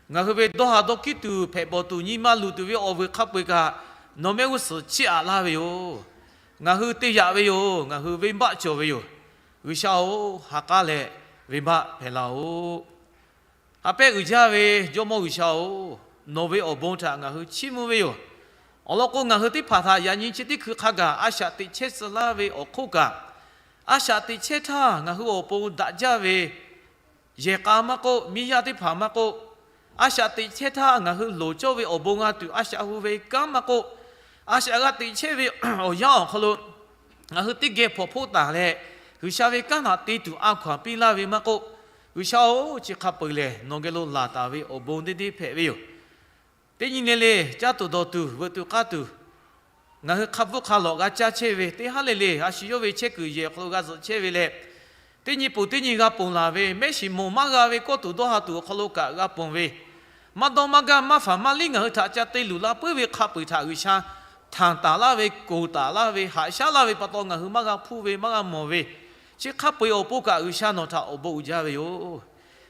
Ngaˬ hui ve dawˇ ha dawˇ hkiˉ tuˬ hpehꞈ bawˬ tuˬ nyi ma luˬ tuˬ ve awˬ vuiˬ hk'a peu-eˬ kaꞈ, nawˬ mehˆ g'uˇ suhˍ chiˇ aꞈ laˇ ve yoˬ. Ngaˬ hui te yaꞈ ve yoˬ. Ngaˬ hui venˇbaˆ cawˬ ve yoˬ. G'uiˬsha-oˬ, ha k'aˉ leh venˇbaˆ hpehꞈ laˇ-oˆ. Ha pehˉ uiˍ jaˇ ve Jawˇmawˇ G'uiˬsha-oˬ, nawˬ ve awˬ bon htaꞈ ngaˬ hui chiˇ mvuh ve yoˬ. Awˬ lawn k'o, ngaˬ hui teˇ hpaˍ htaꞈ yaꞈ nyi chi teˇ hkui hk'a gaˬ a shaꞈ teꞈ chehˇ tcuh laˇ ve awˬ hk'oˆ kaꞈ, a shaꞈ teꞈ chehˇ htaˇ ngaˬ hui awˬ pon daꞈ jaˇ ve yehˬ k'a maˇ k'oˆ, miˇ yaˇ teˇ hpaˍ maˇ k'oˆ, a shaꞈ teꞈ chehˇ htaˇ ngaˬ hui loˍ cawˇ ve awˬ bon g'a tuˬ a shaꞈ hu ve kanˉ maˇ k'oˆ, a shaꞈ g'a teꞈ chehˇ ve awˬ yanˇ awˬ hk'aw lo ngaˬ hui teˇ geh hpawnˬ hpoˆ taˍ leh, G'uiˬsha ve kanˉ htaꞈ te tuˬ a hkaw anˬ piˇ laˇ ve maˇ k'oˆ, G'uiˬsha-oˬ, chi hk'a peu-eˬ lehˬ nawˬ geh lo laˬ taˍ ve awˬ bon deˇ deˇ hpehꞈ ve yoˬ. Teˇ nyi le le caˇ tuˬ dawˬ tuˬ veuꞈ tuˬ k'aˇ tuˬ, ngaˬ hui hk'a bvuhˆ hk'a lawꞈ g'a caˇ chehˇ ve, teˇ haˉ le le a shu yawˇ ve chehˇ kuiˬ yehˬ awˬ hk'aw lo g'a zuhꞈ chehˇ ve leh, teˇ nyi ponˬ teˇ nyi g'a ponˬ laˬ ve, mehˆ shiˍ mawˬ maˇ g'a ve kawˇ tuˬ dawˇ ha tuˬ awˬ hk'aw lo kaꞈ g'a ponˬ ve, maˇ dawˇ maˇ gaˇ maˇ faˍ maˇ liˇ ngaˬ hui htaꞈ ca te luˬ la puiˉ ve hk'a peu-eˬ htaꞈ G'uiˬsha htanˬ taˍ laˇ ve, koˬ taˍ laˇ ve, haꞈ shaˉ laˇ ve pa taw ngaˬ hui maˇ g'a hpuˇ ve maˇ g'a mawˬ ve, chi hk'a peu-eˬ awˬ pon kaꞈ G'uiˬsha nawˬ htaꞈ awˬ bon uiˍ jaˇ ve yoˬ.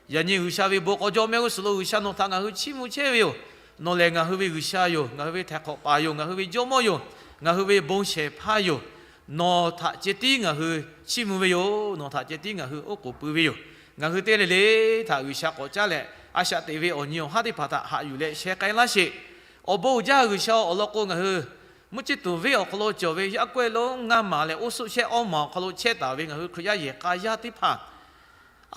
Yaꞈ nyi G'uiˬsha ve bon k'aw jawˇ mehˆ g'uˇ suhˍ lo G'uiˬsha nawˬ htaꞈ ngaˬ hui chiˇ mvuh chehˇ ve yoˬ. Nawˬ lehˬ ngaˬ hui ve G'uiˬsha yoˬ, ngaˬ hui ve htaiˍ hk'awꞈ paˍ yoˬ, ngaˬ hui ve Jawˇmawˇ yoˬ, ngaˬ hui ve bon shehˍ hpaˇ yoˬ. Nawˬ htaꞈ ceh tiˉ ngaˬ hui chiˇ mvuh ve yoˬ. Nawˬ htaꞈ ceh tiˉ ngaˬ hui oˉ k'oˍ pui ve yoˬ. Ngaˬ hui teˇ le le htaꞈ G'uiˬsha k'awꞈ caˉ leh, a shaꞈ teꞈ ve awˬ nyi awˬ haˉ teˇ hpaˍ htaꞈ haꞈ yuˬ leh sheh k'ai laˇ sheˍ. Awˬ bon uiˍ jaˇ G'uiˬsha awˬ lawn k'o, ngaˬ hui mvuhˇ ciˇ tuˬ venˇ awˬ hk'aw lo cawˬ ve yaˇ kawehˇ lonˉ ngaˇ maˬ leh oˇ suhˆ shehˆ awˇ maˬ awˬ hk'aw lo chehˇ taˍ ve ngaˬ hui Hkriꞈ yaˇ yehˬ k'a yaˇ teˇ hpaˍ,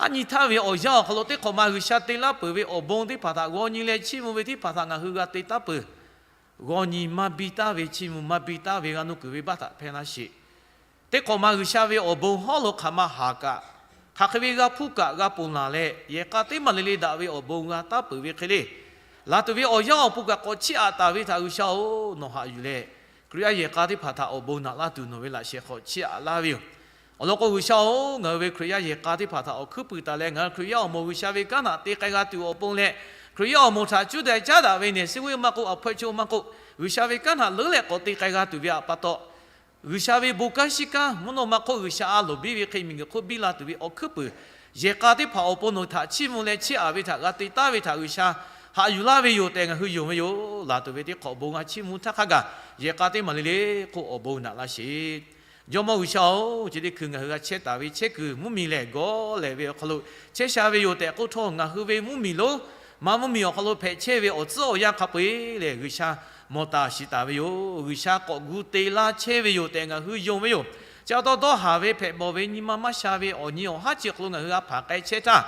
a nyi htaˇ ve awˬ yanˇ awˬ hk'aw lo teˇ hk'awꞈ ma G'uiˬsha te laˇ peuˬ ve awˬ bon teˇ hpaˍ htaꞈ g'aw nyi leh chiˇ mvuh ve teˇ hpaˍ htaꞈ ngaˬ hui g'a te taˉ peuˬ. G'aw nyi maˇ biˇ taˉ ve, chiˇ mvuh maˇ biˇ taˉ ve, g'a nuˇ kuiˬ ve baˆ htaꞈ hpehˇ laˇ sheˍ. Teˇ hk'awꞈ ma G'uiˬsha ve awˬ bon hawˉ lo hk'aˬ ma haˍ kaꞈ, hk'aˬ hk'e ve g'a hpuˇ kaꞈ g'a ponˬ laˬ leh, yehˬ k'a teˇ maˬ le le daꞈ ve awˬ bon g'a taˉ peuˬ ve hk'e le, laˬ tuˬ ve awˬ yanˇ awˬ pon kaꞈ k'awꞈ chiˇ aꞈ taˍ ve htaꞈ G'uiˬsha-oˬ, nawˬ haꞈ yuˬ leh, Hkriꞈ yaˇ yehˬ k'a teˇ hpaˍ htaꞈ awˬ bon naꞈ laˇ tuˬ nawˬ ve laꞈ sheh hk'aw chiˇ aꞈ laˇ ve yoˬ. Awˬ lawn k'o G'uiˬsha-oˬ, ngaˬ hui ve Hkriꞈ yaˇ yehˬ k'a teˇ hpaˍ htaꞈ awˬ hkuiˉ puiˍ taˍ leh, ngaˬ hui Hkriꞈ yaˇ awˬ moˍ G'uiˬsha ve kanˉ htaꞈ te k'ai g'a tuˬ awˬ pon leh, Hkriꞈ yaˇ awˬ moˍ htaꞈ cuˇ daꞈ caˉ daꞈ ve nehˬ suh ve maˇ k'oˆ, awˬ hpawehˇ chaw maˇ k'oˆ, G'uiˬsha ve kanˉ htaꞈ leuˉ leh k'awꞈ te k'ai g'a tuˬ ve htaꞈ pa taw, G'uiˬsha ve bon kanˉ shiˉ kanˉ mvuhˇ naw ma hk'oˆ G'uiˬsha a loˍ biˇ ve hk'e miˬguiˬ hk'oˆ biˇ la tuˬ ve awˬ hkuiˉ puiˍ, yehˬ k'a teˇ hpaˍ awˬ pon nawˬ htaꞈ chiˇ mvuh leh chiˇ aꞈ ve htaꞈ g'a te taˉ ve htaꞈ G'uiˬsha haꞈ yuˬ laˇ ve yoˬ tehꞈ ngaˬ hui yonˍ ve yoˬ. Laˬ tuˬ ve teˇ hk'awꞈ bon g'a chiˇ mvuh htaˇ hk'a gaˬ, yehˬ k'a teˇ maˬ le le hk'oˆ awˬ bon naꞈ laˇ sheˍ. Jawˇmawˇ G'uiˬsha-oˬ, chi teˇ hkui ngaˬ hui g'a chehˇ taˍ ve chehˇ kuiˬ mvuhˇmiˬ lehˬ gawˇ lehˬ ve awˬ hk'aw lo chehˇ sha ve yoˬ tehꞈ k'oˆ htawˇ, ngaˬ hui ve mvuhˇmiˬ lonˉ, maˇ mvuhˇmiˬ awˬ hk'aw lo hpehꞈ chehˇ ve awˬ tcuhˉ awˬ yanˇ hk'a peu-eˬ lehˬ, G'uiˬsha mawˬ taˍ shiˍ taˍ ve yoˬ. G'uiˬsha k'awꞈ gu te laˇ chehˇ ve yoˬ tehꞈ ngaˬ hui yonˍ ve yoˬ. Chi pa taw dawˇ haˍ ve hpehꞈ bawˬ ve nyi ma maˇ sha ve awˬ nyi awˬ haˉ chi hk'aw lo ngaˬ hui g'a hpanˍ k'ai chehˇ htaˇ,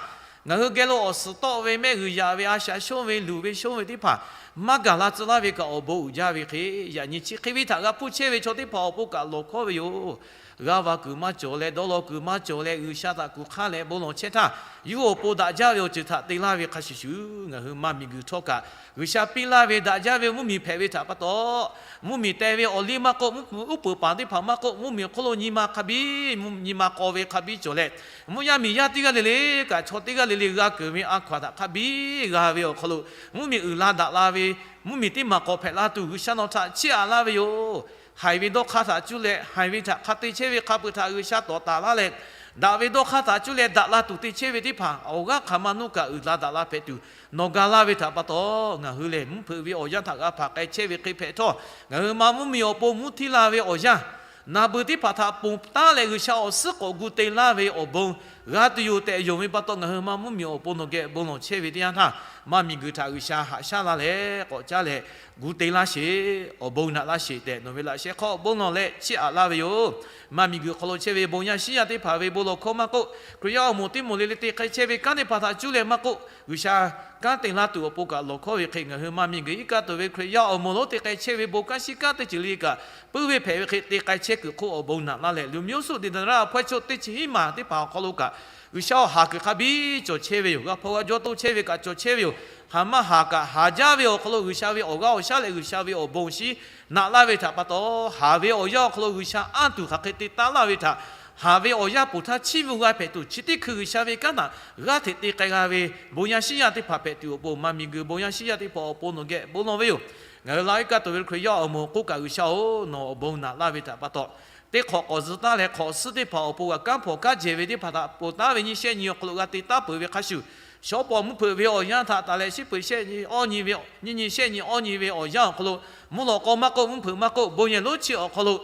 ngaˬ hui geh lo awˬ suhˍ tawˆ ve mehˆ g'uiˬ yaꞈ ve a shaꞈ shonˇ ve luˬ ve shonˇ ve teˇ hpaˍ maˇ gaˬ la tcuh laˇ ve kaꞈ awˬ bon uiˍ jaˇ ve hk'e, yaꞈ nyi chi hk'e ve htaꞈ g'a hpuˇ chehˇ ve chaw teˇ hpaˍ awˬ pon kaꞈ lawˬ hkawˉ ve yoˬ. G'aˇ va kuiˬ maˇ cawˬ leh, dawˇ law kuiˬ maˇ cawˬ leh, G'uiˬsha htaꞈ kuˬ hk'aˇ leh bon lawˬ chehˇ htaˇ, yawˇ awˬ pon daꞈ jaˇ ve awˬ ceuˬ htaꞈ te laˇ ve hk'a shuˍ shuˍ, ngaˬ hui maˇ miˬguiˬ htawˇ kaꞈ G'uiˬsha piˇ laˇ ve daꞈ jaˇ ve mvuhˇmiˬ hpehꞈ ve htaꞈ pa taw, mvuhˇmiˬ teh ve awˬ liˇ maˇ k'oˆ, mvuhˇ peuˬ paˍ teˇ hpaˍ maˇ k'oˆ, mvuhˇmiˬ awˬ hk'oˆ lo nyi ma hk'a biˇ, nyi ma k'aw ve hk'a biˇ cawˬ leh, mvuhˇ yaˇ miˬ yaˇ teˇ g'aˇ le le kaꞈ chaw teˇ g'aˇ le le g'a keunˍ ve a hkaw-anˬ htaꞈ hk'a biˇ g'a ve awˬ hk'aw lo, mvuhˇmiˬ uiˍ la daꞈ la ve, mvuhˇmiˬ teˇ maˬ k'awꞈ hpehꞈ la tuˬ G'uiˬsha nawˬ htaꞈ chiˇ aꞈ laˇ ve yoˬ. Haiˬ ve dawˇ hk'aˇ htaꞈ cuˇ leh haiˬ ve htaꞈ hk'a te chehˇ ve hk'a peu-eˬ htaꞈ G'uiˬsha tawˍ taˍ laˇ leh, daꞈ ve dawˇ hk'aˇ htaꞈ cuˇ leh daꞈ la tuˬ te chehˇ ve teˇ hpaˍ awˬ g'aˇ hk'aˬ ma nuˇ kaꞈ uiˍ la daꞈ la hpehꞈ tuˬ nawˬ ga laˇ ve htaꞈ pa taw, ngaˬ hui lehˬ mvuhˇ hpeuꞈ ve awˬ yanˇ htaꞈ g'a hpanˍ k'ai chehˇ ve hk'e hpehꞈ htawˇ, ngaˬ hui maˇ mvuhˇmiˬ awˬ pon mvuhˇ htiˇ la ve awˬ yanˇ, naˍ beuˬ teˇ hpaˍ htaꞈ ponˬ taˉ leh G'uiˬsha awˬ suhˉ k'awꞈ gu te laˇ ve awˬ bon g'a tuˬ yoˬ tehꞈ yonˍ ve pa taw, ngaˬ hui maˇ mvuhˇmiˬ awˬ pon nawˬ geh bon lawˬ chehˇ ve teˇ yanˇ htaˇ, maˇ miˬguiˬ htaꞈ G'uiˬsha haꞈ shaˉ la leh k'awꞈ caˉ leh gu te laˇ sheˍ, awˬ bon naꞈ laˇ sheˍ tehꞈ nawˬ ve laꞈ sheh hk'aw bon lawˬ leh chiˇ aꞈ laˇ ve yoˬ. Maˇ miˬguiˬ hk'aw lo chehˇ ve bon yaˇ shiˉ yaˇ teˇ hpaˍ ve bon lawˬ hkawˇ maˇ k'oˆ, Hkriꞈ yaˇ awˬ moˍ teˇ moˍ le le te k'ai chehˇ ve kanˉ teˇ hpaˍ htaꞈ cuˇ leh maˇ k'oˆ, G'uiˬsha kanˉ te laˇ tuˬ awˬ pon kaꞈ lawˬ hkawˉ ve hk'e, ngaˬ hui maˇ miˬguiˬ iˉ kaˆ tuˬ ve Hkriꞈ yaˇ awˬ moˍ lonˉ te k'ai chehˇ ve bon kanˉ shiˉ kanˉ teˇ ceuˬ le kaꞈ, puiˉ ve hpehꞈ ve hk'e te k'ai chehˇ kuiˬ hk'oˆ awˬ bon naꞈ laˇ leh, luˬ miˇ oˇ suˆ deꞈ daꞈ raˇ awˬ hpawehˇ chaw teˇ chi hiˉ maˬ teˇ hpaˍ awˬ hk'aw lo kaꞈ, G'uiˬsha awˬ haˍ kuiˬ hk'a biˇ cawˬ chehˇ ve yoˬ. G'a hpaw g'a jawˇ toˇ chehˇ ve kaꞈ cawˬ chehˇ ve yoˬ. Haˍ maˇ haˍ kaꞈ haˍ jaˇ ve awˬ hk'aw lo G'uiˬsha ve awˬ g'aˇ awˬ shaˉ leh G'uiˬsha ve awˬ bon shinˉ naꞈ laˇ ve htaꞈ pa taw, haˍ ve awˬ yanˇ awˬ hk'aw lo G'uiˬsha anˇ tuˬ hk'aˬ hk'e te taˉ laˇ ve htaꞈ, haˍ ve awˬ yanˇ ponˬ htaˇ chiˇ mvuh g'a hpehꞈ tuˬ, chi teˇ hkui G'uiˬsha ve kanˉ htaꞈ g'aˇ hteꞈ te k'ai g'a ve bon yaˇ shiˉ yaˇ teˇ hpaˍ hpehꞈ tuˬ awˬ pon, maˇ miˬguiˬ bon yaˇ shiˉ yaˇ teˇ hpaˍ awˬ pon nawˬ geh bon lawˬ ve yoˬ. Ngaˬ hui laˇ iˉ kaˆ tuˬ ve Hkriꞈ yaˇ awˬ moˍ k'oˆ kaꞈ G'uiˬsha-oˬ, nawˬ awˬ bon naꞈ laˇ ve htaꞈ pa taw, teˇ hk'awꞈ k'awꞈ zuh taˉ leh hk'awꞈ suhˉ teˇ hpaˍ awˬ pon g'a kanˉ hpawnˬ kanˉ jehˬ ve teˇ hpaˍ htaꞈ ponˬ taˉ ve nyiˇ shehˆ nyi awˬ hk'aw lo g'a te taˉ peuˬ ve hk'a shuˍ, shawˉ pawˍ mvuhˇ hpeuꞈ ve awˬ yanˇ htaꞈ taˍ leh shiˉ peuˬ shehˆ nyi awˇ nyi ve, nyiˇ nyi shehˆ nyi awˇ nyi ve awˬ yanˇ awˬ hk'aw lo, mvuhˇ lawꞈ k'aw maˇ k'oˆ, mvuhˇ hpeuꞈ maˇ k'oˆ, bon yehˬ lonˉ chi awˬ hk'aw lo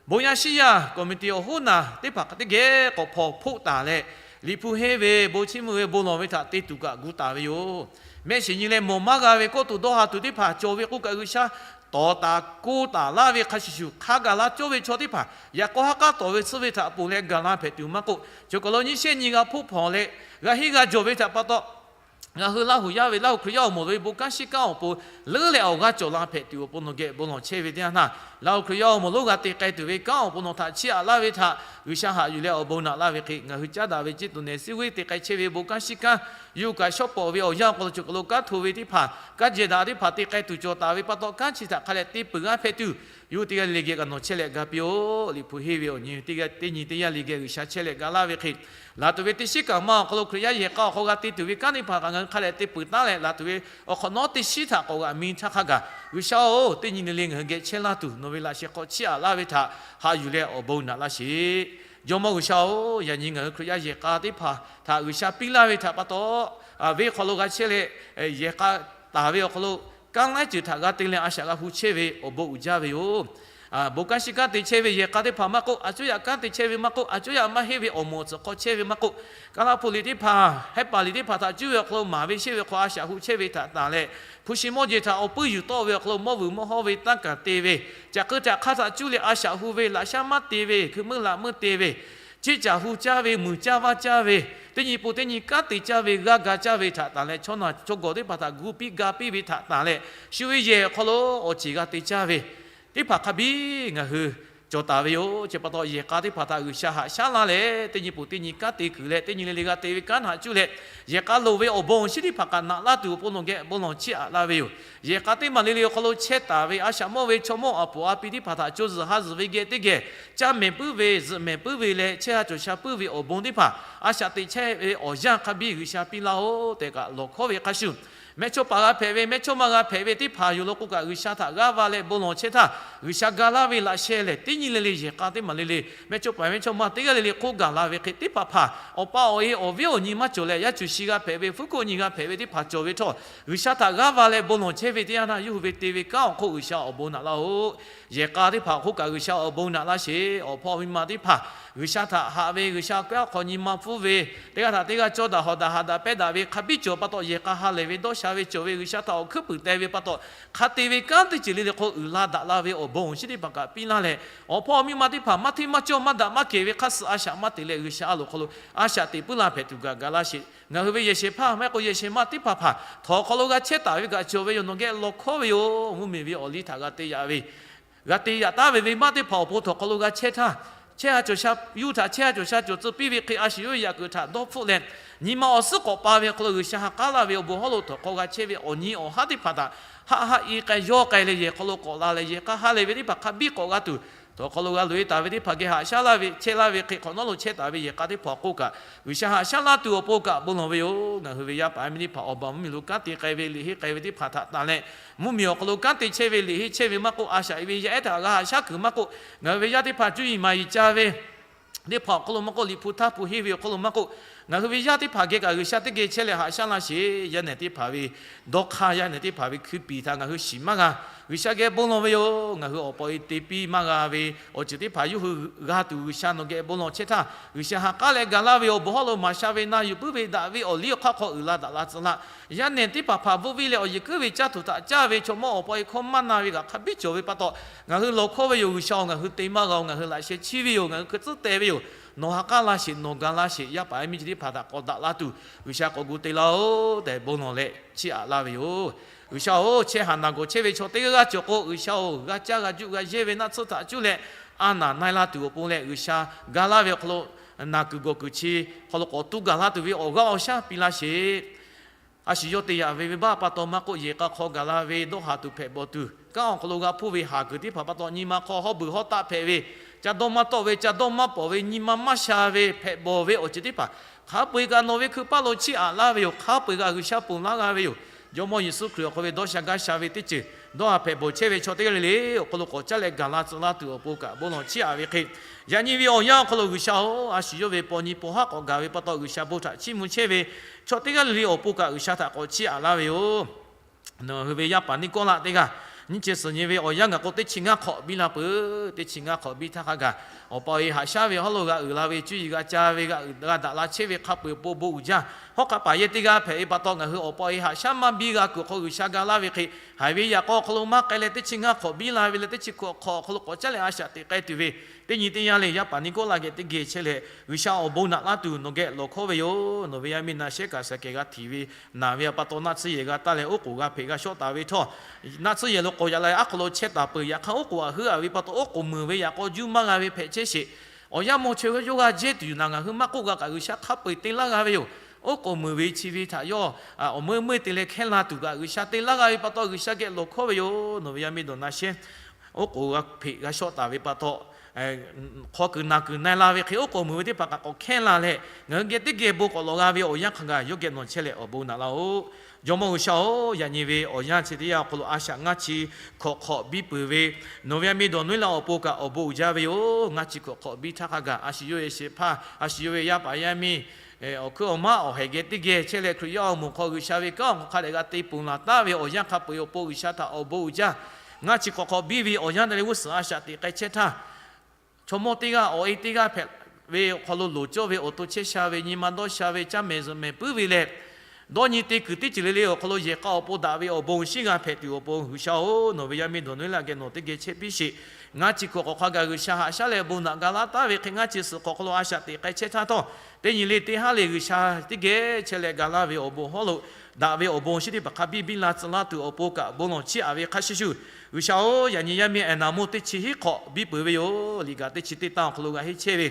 bon yaˇ shiˉ yaˇ committee awˬ hoˉ naˬ teˇ hpaˍ hk'a teˇ geh k'awꞈ hpawnˬ hpoˆ taˍ leh, Liꞈ hpu henˇ ve bon chiˇ mvuh ve bon lawˬ ve htaꞈ te tuˬ kaꞈ gu taˍ ve yoˬ. Mehˆ shiˍ nyi leh mawˬ maˇ g'a ve kawˇ tuˬ dawˇ ha tuˬ teˇ hpaˍ cawˬ ve k'oˆ kaꞈ, G'uiˬsha tawˍ taˍ koˇ taˍ laˇ ve hk'a shuˍ shuˍ, hk'a gaˬ la cawˇ ve chaw teˇ hpaˍ yaꞈ k'aw ha k'aˉ tawˍ ve tsuhˇ ve htaꞈ ponˬ leh gaˬ la hpehꞈ tuˬ maˇ k'oˆ, cawˬ kaˬ lo nyiˇ shehˆ nyi g'a hpoˆ hpawnˬ leh g'a henˇ g'a jawˬ ve htaꞈ pa taw, Ngaˬ hui Laˇ huˍ yaˇ ve, Laˇ huˍ Hkriꞈ yaˇ awˬ moˍ ve bon kanˉ shiˉ kanˉ awˬ pon leuˉ leh awˬ g'aˇ cawˬ la hpehꞈ tuˬ awˬ pon nawˬ geh bon lawˬ chehˇ ve teˇ yanˇ htaˇ, Laˇ huˍ Hkriꞈ yaˇ awˬ moˍ lonˉ g'a te k'ai tuˬ ve kanˉ awˬ pon nawˬ htaꞈ chiˇ aꞈ laˇ ve htaꞈ G'uiˬsha haꞈ yuˬ leh awˬ bon naꞈ laˇ ve hk'e, ngaˬ hui caˉ daꞈ ve ceˇ tuˬ nehˬ siˉ g'uiˇ te k'ai chehˇ ve bon kanˉ shiˉ kanˉ, yuˇ kaꞈ shawˉ pawˍ ve awˬ yanˇ awˬ hk'aw lo cawˬ kaˬ lo kanˉ hto ve teˇ hpaˍ, kanˉ jehˬ daꞈ teˇ hpaˍ te k'ai tuˬ cawˬ taˍ ve pa taw, kanˉ chi htaꞈ hk'a leh te peuˬ g'a hpehꞈ tuˬ, yawˇ hui teˇ g'aˇ le le geh kaꞈ nawˬ chehˇ leh ga piˇ-oˆ. Liꞈ hpu henˇ ve awˬ nyi teˇ g'aˇ teˇ nyi teˇ yanˇ le geh G'uiˬsha chehˇ leh ga laˇ ve hk'e, laˬ tuˬ ve teˇ shiˉ kaꞈ ma awˬ hk'aw lo Hkriꞈ yaˇ yehˬ k'a awˬ hk'aw g'a te tuˬ ve kanˉ teˇ hpaˍ kaꞈ ngaˬ hui hk'a leh te peuˬ taˉ leh, laˬ tuˬ ve awˬ hk'awꞈ nawˉ teˇ shiˉ htaꞈ k'awꞈ g'aꞈ mi htaˇ hk'a gaˬ, G'uiˬsha-oˬ, teˇ nyi le le ngaˬ hui geh chehˇ laˇ tuˬ nawˬ ve laꞈ sheh hk'aw chiˇ aꞈ laˇ ve htaꞈ haꞈ yuˬ leh awˬ bon naꞈ laˇ sheˍ. Jawˇmawˇ G'uiˬsha-oˬ, yaꞈ nyi ngaˬ hui Hkriꞈ yaˇ yehˬ k'a teˇ hpaˍ htaꞈ G'uiˬsha piˇ laˇ ve htaꞈ pa taw, venˇ hk'aw lo g'a chehˇ leh, yehˬ k'a taˍ ve awˬ hk'aw lo kanˉ laiˉ ceuˬ htaꞈ g'a te leh a shaꞈ g'a hu chehˇ ve awˬ bon uiˍ jaˇ ve yoˬ. Bon kanˉ shiˉ kanˉ te chehˇ ve yehˬ k'a teˇ hpaˍ maˇ k'oˆ, a cuˉ yaꞈ kanˉ te chehˇ ve maˇ k'oˆ, a cuˉ yaˇ maˇ heˆ ve awˬ moˍ awˬ tcuhˍ hk'aw chehˇ ve maˇ k'oˆ, Kaˉlaˇhpu liꞈ teˇ hpaˍ, Hehˉpaˍ liꞈ teˇ hpaˍ htaꞈ cuˇ ve awˬ hk'aw lo maˍ ve sheˆ ve hk'aw a shaꞈ hu chehˇ ve htaꞈ tanˬ leh, hpu shi mawˇ jeˬ htaꞈ awˬ puiˇ yuˬ tawˆ ve awˬ hk'aw lo mawˇ vuiˬ mawˇ hawˇ ve tanˇ kaˬ te ve, caꞈ k'eu caꞈ hk'aˇ htaꞈ cuˇ leh a shaꞈ hu ve, laꞈ shaˉ maˇ te ve, hkui meuˇ laꞈ meuˇ te ve, ceˇ caˬ hu caˇ ve, muiˬ caˇ vaˇ caˇ ve, teˇ nyi pun teˇ nyi kanˉ te caˇ ve, g'aˇ ga caˇ ve htaꞈ tanˬ leh, chaw naˬ chaw gawˬ teˇ hpaˍ htaꞈ gu piˇ ga piˇ ve htaꞈ tanˬ leh, shu ve yehˬ awˬ hk'aw lo awˬ ceˬ g'a te caˇ ve teˇ hpaˍ hk'a biˇ ngaˬ hui cawˬ taˍ ve yoˬ. Chi pa taw yehˬ k'a teˇ hpaˍ htaꞈ G'uiˬsha haꞈ shaˉ laˇ leh, teˇ nyi pun teˇ nyi kanˉ te kuiˬ leh, teˇ nyi le le g'a te ve kanˉ htaꞈ cuˇ leh, yehˬ k'a loˍ ve awˬ bon awˬ shinˉ teˇ hpaˍ kaꞈ naꞈ laˇ tuˬ awˬ pon nawˬ geh bon lawˬ chiˇ aꞈ laˇ ve yoˬ. Yehˬ k'a teˇ maˬ le le awˬ hk'aw lo chehˇ taˍ ve a shaꞈ mawˇ ve chaw mawˇ a puˍ a pi teˇ hpaˍ htaꞈ co zuhˬ ha zuhˬ ve geh teˇ geh, caˇ mehˍ puiˉ ve, zuhꞈ mehˍ puiˉ ve leh chehˇ sha cawˬ sha puiˉ ve awˬ bon teˇ hpaˍ, a shaꞈ teꞈ chehˇ ve awˬ yanˇ hk'a biˇ G'uiˬsha piˇ laˇ-oˆ tehꞈ kaꞈ lawˬ hkawˉ ve hk'a shuˍ, mehˇchawˇ paˍ g'a hpehꞈ ve, mehˇchawˇma g'a hpehꞈ ve teˇ hpaˍ yoˬ law k'o kaꞈ, G'uiˬsha htaꞈ g'aˇ va leh bon lawˬ chehˇ htaˇ, G'uiˬsha ga laˇ ve laꞈ sheh lehˬ, teˇ nyi le le yehˬ k'a teˇ maˬ le le, mehˇchawˇ paˍ mehˇchawˇma teˇ g'aˇ le le hk'oˆ gaˬ la ve hk'e, teˇ hpaˍ hpaˍ awˬ pa awˬ e awˬ viˉ awˬ nyi maˇ cawˬ leh, yaˇ cuˬ shi g'a hpehꞈ ve, fuˉ koˆ nyi g'a hpehꞈ ve teˇ hpaˍ cawˬ ve htawˇ, G'uiˬsha htaꞈ g'aˇ va leh bon lawˬ chehˇ ve teˇ yanˇ htaˇ, yawˇ hui ve te ve kanˉ awˬ hk'oˆ G'uiˬsha awˬ bon naꞈ laˇ-oˆ. Yehˬ k'a teˇ hpaˍ awˬ hk'oˆ kaꞈ G'uiˬsha awˬ bon naꞈ laˇ sheˍ. Awˬ hpawˇ miˇ ma teˇ hpaˍ G'uiˬsha htaꞈ haꞈ ve, G'uiˬsha awˬ hk'aw nyi ma pfuhˇ ve, teˇ g'aˇ htaꞈ teˇ g'aˇ cawˇ daꞈ hawˍ daꞈ haꞈ daꞈ pehˇ daꞈ ve hk'a biˇ cawˬ pa taw, yehˬ k'a ha lehˬ ve dawˇ sha ve cawˬ ve, G'uiˬsha htaꞈ awˬ hkuiˉ puiˍ teh ve pa taw, hk'a te ve kanˉ teˇ ceuˬ le le hk'oˆ uiˍ la daꞈ la ve awˬ bon awˬ shinˉ teˇ hpaˍ kaꞈ piˇ laˇ leh, awˬ hpawˇ miˇ ma teˇ hpaˍ maˇ hteˇ maˇ cawˇ maˇ daꞈ maˇ kehˬ ve hk'a suh a shaꞈ maˇ te leh, G'uiˬsha a loˍ hk'aw lo a shaꞈ teꞈ puiˉ la hpehꞈ tuˬ kaꞈ ga laˇ sheˍ. Ngaˬ hui ve yehˬ shehˍ hpaˇ maˇ heˆ k'o yehˬ shehˍ ma teˇ hpaˍ hpaˍ htawnˍ hk'aw lo g'a chehˇ taˍ ve kaꞈ cawˬ ve yoˬ. Nawˬ geh lawˬ hkawˉ ve yoˬ. Mvuhˇmiˬ ve awˬ liˇ htaꞈ g'a te yaꞈ ve g'a te yaꞈ taˍ ve venˇbaˆ teˇ hpaˍ awˬ pon htawnˍ hk'aw lo g'a chehˇ htaˇ, chehˇ sha cawˬ sha, yawˇ hui htaꞈ chehˇ sha cawˬ sha cawˬ tcuh piˇ ve hk'e, a shu yawˇ ve yaꞈ kuiˬ htaꞈ dawˇ hpfuhˆ leh, nyi ma awˬ suhˉ k'awꞈ pa ve awˬ hk'aw lo G'uiˬsha ha k'aˉ laˇ ve awˬ bon hawˉ lo htawnˍ hk'aw g'a chehˇ ve awˬ nyi awˬ haˉ teˇ hpaˍ htaꞈ haˆ haˆ i k'ai yawˇ k'ai leh yehˬ hk'aw lo k'awꞈ la leh yehˬ k'a ha lehˬ ve teˇ hpaˍ hk'a biˇ k'awꞈ g'a tuˬ, htawnˍ hk'aw lo g'a loꞈ e taˍ ve teˇ hpaˍ geh haꞈ shaˉ laˇ ve chehˇ laˇ ve hk'e, hk'awꞈ nawˉ lo chehˇ taˍ ve yehˬ k'a teˇ hpaˍ awˬ hk'oˆ kaꞈ G'uiˬsha haꞈ shaˉ laˇ tuˬ awˬ pon kaꞈ bon lawˬ ve yoˬ. Ngaˬ hui ve yaˇ paˍ yaˇ miˇ teˇ hpaˍ awˬ baˬ mvuhˇmiˬ lo kanˉ te k'ai ve, liꞈ henˇ k'ai ve teˇ hpaˍ htaꞈ tanˬ leh, mvuhˇmiˬ awˬ hk'aw lo kanˉ te chehˇ ve, liꞈ henˇ chehˇ ve maˇ k'oˆ, a shaꞈ ve yaˇ ehˉ htaꞈ g'a haꞈ shaˉ kuiˬ maˇ k'oˆ, ngaˬ hui ve yaˇ teˇ hpaˍ cuˇ yiˍ maˍ yiˍ ca ve teˇ hpaˍ awˬ hk'aw lo maˇ k'oˆ, liꞈ hpu htaˇ hpu henˇ ve awˬ hk'aw lo maˇ k'oˆ, ngaˬ hui ve yaˇ teˇ hpaˍ geh kaꞈ G'uiˬsha teˇ geh chehˇ leh haꞈ shaˉ laˇ sheˍ. Yaˇ nehˬ teˇ hpaˍ ve dawˇ hk'aˇ, yaˇ nehˬ teˇ hpaˍ ve hkui piˍ htaꞈ ngaˬ hui shiˍ maˇ g'a. G'uiˬsha geh bon lawˬ ve yoˬ. Ngaˬ hui awˬ pa awˬ e te piˇ maˇ g'a ve awˬ ceuˬ teˇ hpaˍ yawˇ hui g'a tuˬ G'uiˬsha nawˬ geh bon lawˬ chehˇ htaˇ, G'uiˬsha ha k'aˉ leh gaˬ laˇ ve awˬ bon hawˉ lo maˍ sha ve na yuˬ puiˉ ve daꞈ ve awˬ liˇ awˬ hk'aˇ hk'aw uiˍ la daꞈ la tcuh laˇ. Yaˇ nehˬ teˇ hpaˍ hpaˍ bvuhˆ viˇ leh awˬ yehˬ kuiˉ ve caˇ tuˬ htaꞈ caˇ ve chaw mawˇ awˬ pa awˬ e hkawˇ maˇ na ve kaꞈ hk'a biˇ cawˬ ve pa taw, ngaˬ hui lawˬ hkawˇ ve yoˬ. G'uiˬsha-oˬ, ngaˬ hui te maˇ g'a-oˬ. Ngaˬ hui laꞈ sheh chiˇ ve yoˬ. Ngaˬ hui hkui tcuhˉ teh ve yoˬ. Nawˬ ha k'aˉ laˇ sheˍ, nawˬ ga laˇ sheˍ, yaˇ paˍ yaˇ miˇ chi teˇ hpaˍ htaꞈ k'awꞈ daꞈ la tuˬ G'uiˬsha k'awꞈ gu te laˇ-oˬ tehꞈ bon lawˬ leh chiˇ aꞈ laˇ ve yoˬ. G'uiˬsha-oˬ, chehˇ haˍ naˬ gawˬ chehˇ ve chaw teˇ g'aˇ g'aˇ cawˬ k'o, G'uiˬsha-oˬ, g'a caˇ g'a juˆ g'a yehˇ ve naˆ tsuhˇ htaꞈ cuˇ leh a naˬ na-e la tuˬ awˬ pon leh, G'uiˬsha ga laˇ ve awˬ hk'aw lo naˬ kuiˬ gawˬ kuiˬ chi hk'aw lo k'awꞈ tu gaˬ laˇ tuˬ ve awˬ g'aˇ awˬ shaˉ piˇ laˇ sheˍ. A shu yawˇ te yaꞈ ve venˇbaˆ pa taw maˇ k'oˆ, yehˬ k'a hk'aw gaˬ la ve dawˇ haˍ tuˬ hpehꞈ bawˬ tuˬ, kanˉ awˬ hk'aw lo g'a hpuˇ ve haˍ kuiˬ teˇ hpaˍ pa taw nyi ma hk'aw hawˉ beuˬ hawˉ taˆ hpehꞈ ve, ca dawˇ maˇ tawˆ ve, ca dawˇ maˇ pawˍ ve, nyi ma maˇ sha ve hpehꞈ bawˬ ve awˬ ceuˬ teˇ hpaˍ hk'a peu-eˬ kaꞈ nawˬ ve hkui paˇ lo chiˇ aꞈ laˇ ve yoˬ. Hk'a peu-eˬ kaꞈ G'uiˬsha ponˬ laˇ g'a ve yoˬ. Jawˇmawˇ Yeˍsuˆ Hkriꞈ awˬ hk'aw ve dawˇ sha gaˇ sha ve teˇ ceuˬ dawˇ haˍ hpehꞈ bawˬ chehˇ ve chaw teˇ g'aˇ le le awˬ hk'aw lo k'awꞈ caˉ leh gaˬ la tcuh laˇ tuˬ awˬ pon kaꞈ bon lawˬ chiˇ aꞈ ve hk'e, yaꞈ nyi ve awˬ yanˇ awˬ hk'aw lo G'uiˬsha-oˬ, a shu yawˇ ve paw nyi paw haˉ k'awꞈ gaˬ ve pa taw, G'uiˬsha bon htaꞈ chiˇ mvuh chehˇ ve chaw teˇ g'aˇ le le awˬ pon kaꞈ G'uiˬsha htaꞈ k'awꞈ chiˇ aꞈ laˇ ve yoˬ. Ngaˬ hui ve yaˇ paˍ Niˇkawˇlaˆ teˇ g'aˇ nyiˇ chi suhˍ nyi ve awˬ yanˇ gaˬ k'o, teˇ chi ngaˇ hk'awꞈ biˇ la peuˬ. Teˇ chi ngaˇ hk'awꞈ biˇ htaˇ hk'a gaˬ, awˬ pa awˬ e haꞈ shaˉ ve hawˉ lo g'a uiˍ la ve, cuˇ yiˍ g'a ca ve, g'a uiˍ g'a daꞈ la chehˇ ve hk'a peu-eˬ awˬ pon bon uiˍ jaˇ. Hawˉ hk'aˆ paˍ yehˇ teˇ g'aˇ hpehꞈ ve pa taw, ngaˬ hui awˬ pa awˬ e haꞈ shaˉ maˇ biˇ g'a kuiˬ awˬ hk'aw G'uiˬsha ga laˇ ve hk'e, haiˬ ve yaꞈ k'aw awˬ hk'aw lo maˇ k'ai leh teˇ chi ngaˇ hk'awꞈ biˇ la ve leh, teˇ chi hkawꞈ hk'awꞈ awˬ hk'aw lo k'awꞈ caˉ leh a shaꞈ teꞈ k'ai tuˬ ve Teˇ nyi teˇ yanˇ le, yaˇ paˍ Niˆkoˆlaˆ geh teˇ geh chehˇ leh, G'uiˬsha awˬ bon naꞈ laˇ tuˬ nawˬ geh lawˬ hkawˇ ve yoˬ. Nawˬ ve yaˇ miˇ na shehˉ kaꞈ saˍ kehˬ g'a htiˍ ve, naˬ ve pa taw naˆ tsuhˇ yehˬ g'a taˇ leh, oˉ k'oˍ g'a hpeꞈ g'a shawˆ taˍ ve htawˇ, naˆ tsuhˇ yehˬ lo k'awꞈ yaꞈ la, aˉ hk'aw lo chehˇ taˍ peuˬ. Yaꞈ hk'aˇ, oˉ k'oˍ aꞈ heuˆ a ve pa taw, oˉ k'oˍ meuˍ ve yaꞈ k'aw juˇ maˇ g'a ve hpehꞈ chehˇ sheˍ. Awˬ yanˇ mawˇ chaweh yawˇ g'a jehˇ tuˬ yoˬ naˍ, ngaˬ hui maˇ k'oˆ g'a kaꞈ, G'uiˬsha hk'a peu-eˬ te laˇ g'a ve yoˬ. Oˉ k'oˍ meuˍ ve chi ve htaꞈ yawˇ awˬ meuˇ meuˇ te leh hkehˉ la tuˬ kaꞈ, G'uiˬsha te laˇ g'a ve pa taw, G'uiˬsha geh lawˬ hkawˇ ve yoˬ. Nawˬ ve yaˇ miˇ dawˬ na shehˉ oˉ k'oˍ g'a hpeꞈ g'a shawˆ taˍ ve pa taw, hk'aw kuiˬ naˬ kuiˬ na-e la ve hk'e, oˉ k'oˍ meuˍ ve teˇ hpaˍ kaꞈ k'awꞈ hkehˉ la leh, ngaˬ hui geh teˇ geh bon k'awꞈ lawˬ g'a ve awˬ yanˇ hk'a gaˬ yawˇ geh nawˬ chehˇ leh awˬ bon naꞈ laˇ-oˆ. Jawˇmawˇ G'uiˬsha-oˬ, yaꞈ nyi ve awˬ yanˇ chi teˇ yanˇ awˬ hk'aw lo a shaꞈ ngaˇ chi hkawꞈ hk'awꞈ biˇ peuˬ ve, nawˬ ve yaˇ miˇ dawˬ nawˉ laˇ awˬ pon kaꞈ awˬ bon uiˍ jaˇ ve yoˬ. Ngaˇ chi hkawꞈ hk'awꞈ biˇ htaˇ hk'a gaˬ, a shu yawˇ ve shehˍ hpaˇ, a shu yawˇ ve yaˇ paˍ yaˇ miˇ, awˬ hkuiˉ awˬ maˉ awˬ haiˬ geh teˇ geh chehˇ leh, Hkriꞈ yaˇ awˬ moˍ hk'aw G'uiˬsha ve kanˉ awˬ hk'aw hk'a dehꞈ g'a te ponˬ laˬ taˍ ve awˬ yanˇ hk'a peu-eˬ awˬ pon G'uiˬsha htaꞈ awˬ bon uiˍ jaˇ. Ngaˇ chi hkawꞈ hk'awꞈ biˇ ve awˬ yanˇ te leh g'uˇ suhˍ a shaꞈ teꞈ k'ai chehˇ htaˇ, chaw mawˇ teˇ g'aˇ awˬ e teˇ g'aˇ hpehꞈ ve awˬ hk'aw lo loˍ cawˇ ve awˬ to chehˇ sha ve, nyi ma dawˇ sha ve, caˇ mehˍ zuhꞈ mehˍ puiˉ ve leh, dawˇ nyi te kuiˬ teˇ ceuˬ le le awˬ hk'aw lo yehˬ k'a awˬ pon daꞈ ve awˬ bon shinˉ g'a hpehꞈ tuˬ awˬ pon, G'uiˬsha-oˬ, nawˬ ve yaˇ miˇ dawˬ nawˉ laˇ geh nawˬ teˇ geh chehˇ piˇ sheˍ. Ngaˇ chi hkawꞈ hk'awꞈ hk'a gaˬ G'uiˬsha haꞈ shaˉ leh bon naꞈ ga laˇ taˍ ve hk'e, ngaˇ chi suhˍ hk'awꞈ hk'aw lo a shaꞈ teꞈ k'ai chehˇ htaˇ htawˇ, teˇ nyi le teˇ haˉ le G'uiˬsha teˇ geh chehˇ leh ga laˇ ve awˬ bon hawˉ lo daꞈ ve awˬ bon shinˉ teˇ hpaˍ hk'a biˇ biˇ la tcuh laˇ tuˬ awˬ pon kaꞈ bon lawˬ chiˇ aꞈ ve hk'a shuˍ shuˍ, G'uiˬsha-oˬ, yaꞈ nyi yaˇ miˇ Eˍnaˍmonˇ teˇ chi hiˉ hk'awꞈ biˇ peuˬ ve yoˬ. Liꞈ kaꞈ teˇ chi teˇ tanˇ awˬ hk'aw lo g'a henˇ chehˇ ve,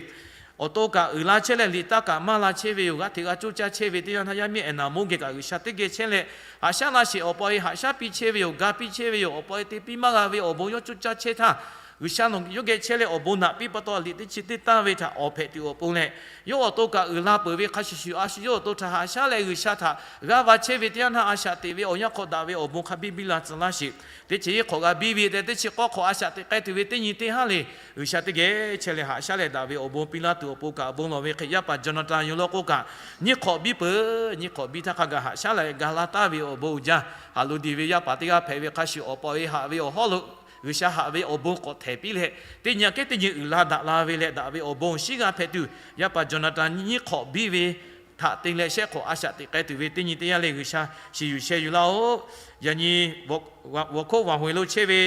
awˬ to kaꞈ uiˍ la chehˇ leh liꞈ taˇ kaꞈ maˇ la chehˇ ve yoˬ. G'aˇ hteꞈ g'a coˇ caˇ chehˇ ve teˇ yanˇ htaˇ, yaˇ miˇ Eˍnaˍmonˇ geh kaꞈ G'uiˬsha teˇ geh chehˇ leh haꞈ shaˉ laˇ sheˍ. Awˬ pa awˬ e haꞈ shaˉ piˇ chehˇ ve yoˬ. Ga piˇ chehˇ ve yoˬ. Awˬ pa awˬ e te piˇ maˇ g'a ve awˬ bon yawˇ coˇ caˇ chehˇ htaˇ, G'uiˬsha nawˬ yawˇ geh chehˇ leh awˬ bon naꞈ piˇ pa taw, liꞈ teˇ chi teˇ tanˇ ve htaꞈ awˬ hpehꞈ tuˬ awˬ pon leh, yawˇ awˬ to kaꞈ uiˍ la peuˬ ve hk'a shuˍ shuˍ, a shu yawˇ awˬ to htaꞈ haꞈ shaˉ leh G'uiˬsha htaꞈ g'aˇ va chehˇ ve teˇ yanˇ htaˇ, a shaꞈ teꞈ ve awˬ yanˇ hk'aw daꞈ ve awˬ bon hk'a biˇ biˇ la tcuh laˇ sheˍ. Teˇ chi hiˉ hk'awꞈ g'a biˇ ve tehꞈ, teˇ chi k'awˇ hk'awꞈ a shaꞈ teꞈ k'ai tuˬ ve teˇ nyi teˇ haˉ le G'uiˬsha teˇ geh chehˇ leh haꞈ shaˉ leh daꞈ ve awˬ bon piˇ laˇ tuˬ awˬ pon kaꞈ bon lawˬ ve hk'e, yaˇ paˍ Jonathan yawˇ lawˇ k'oˆ kaꞈ, nyiˇ hk'awꞈ biˇ peuˬ. Nyiˇ hk'awꞈ biˇ htaˇ hk'a gaˬ haꞈ shaˉ leh ga laˇ taˍ ve awˬ bon uiˍ jaˇ. Haꞈ lo diˬ ve yaˇ paˍ teˇ g'aˇ hpehꞈ ve hk'a shuˍ, awˬ pa awˬ e haꞈ ve awˬ hawˉ lo G'uiˬsha haꞈ ve awˬ bon k'awꞈ htehˍ piˇ leh, teˇ nyi aꞈ kehˉ teˇ nyi uiˍ la daꞈ la ve leh daꞈ ve awˬ bon shinˉ g'a hpehꞈ tuˬ, yaˇ paˍ Jonathan nyiˇ hk'awꞈ biˇ ve htaꞈ te leh shehˆ hk'awꞈ a shaꞈ teꞈ k'ai tuˬ ve teˇ nyi teˇ yanˇ le G'uiˬsha shiˍ yuˬ sheh yuˬ laˇ-oˆ. Yaꞈ nyi, awˬ hk'oˆ vaˬ hoꞈ e lo chehˇ ve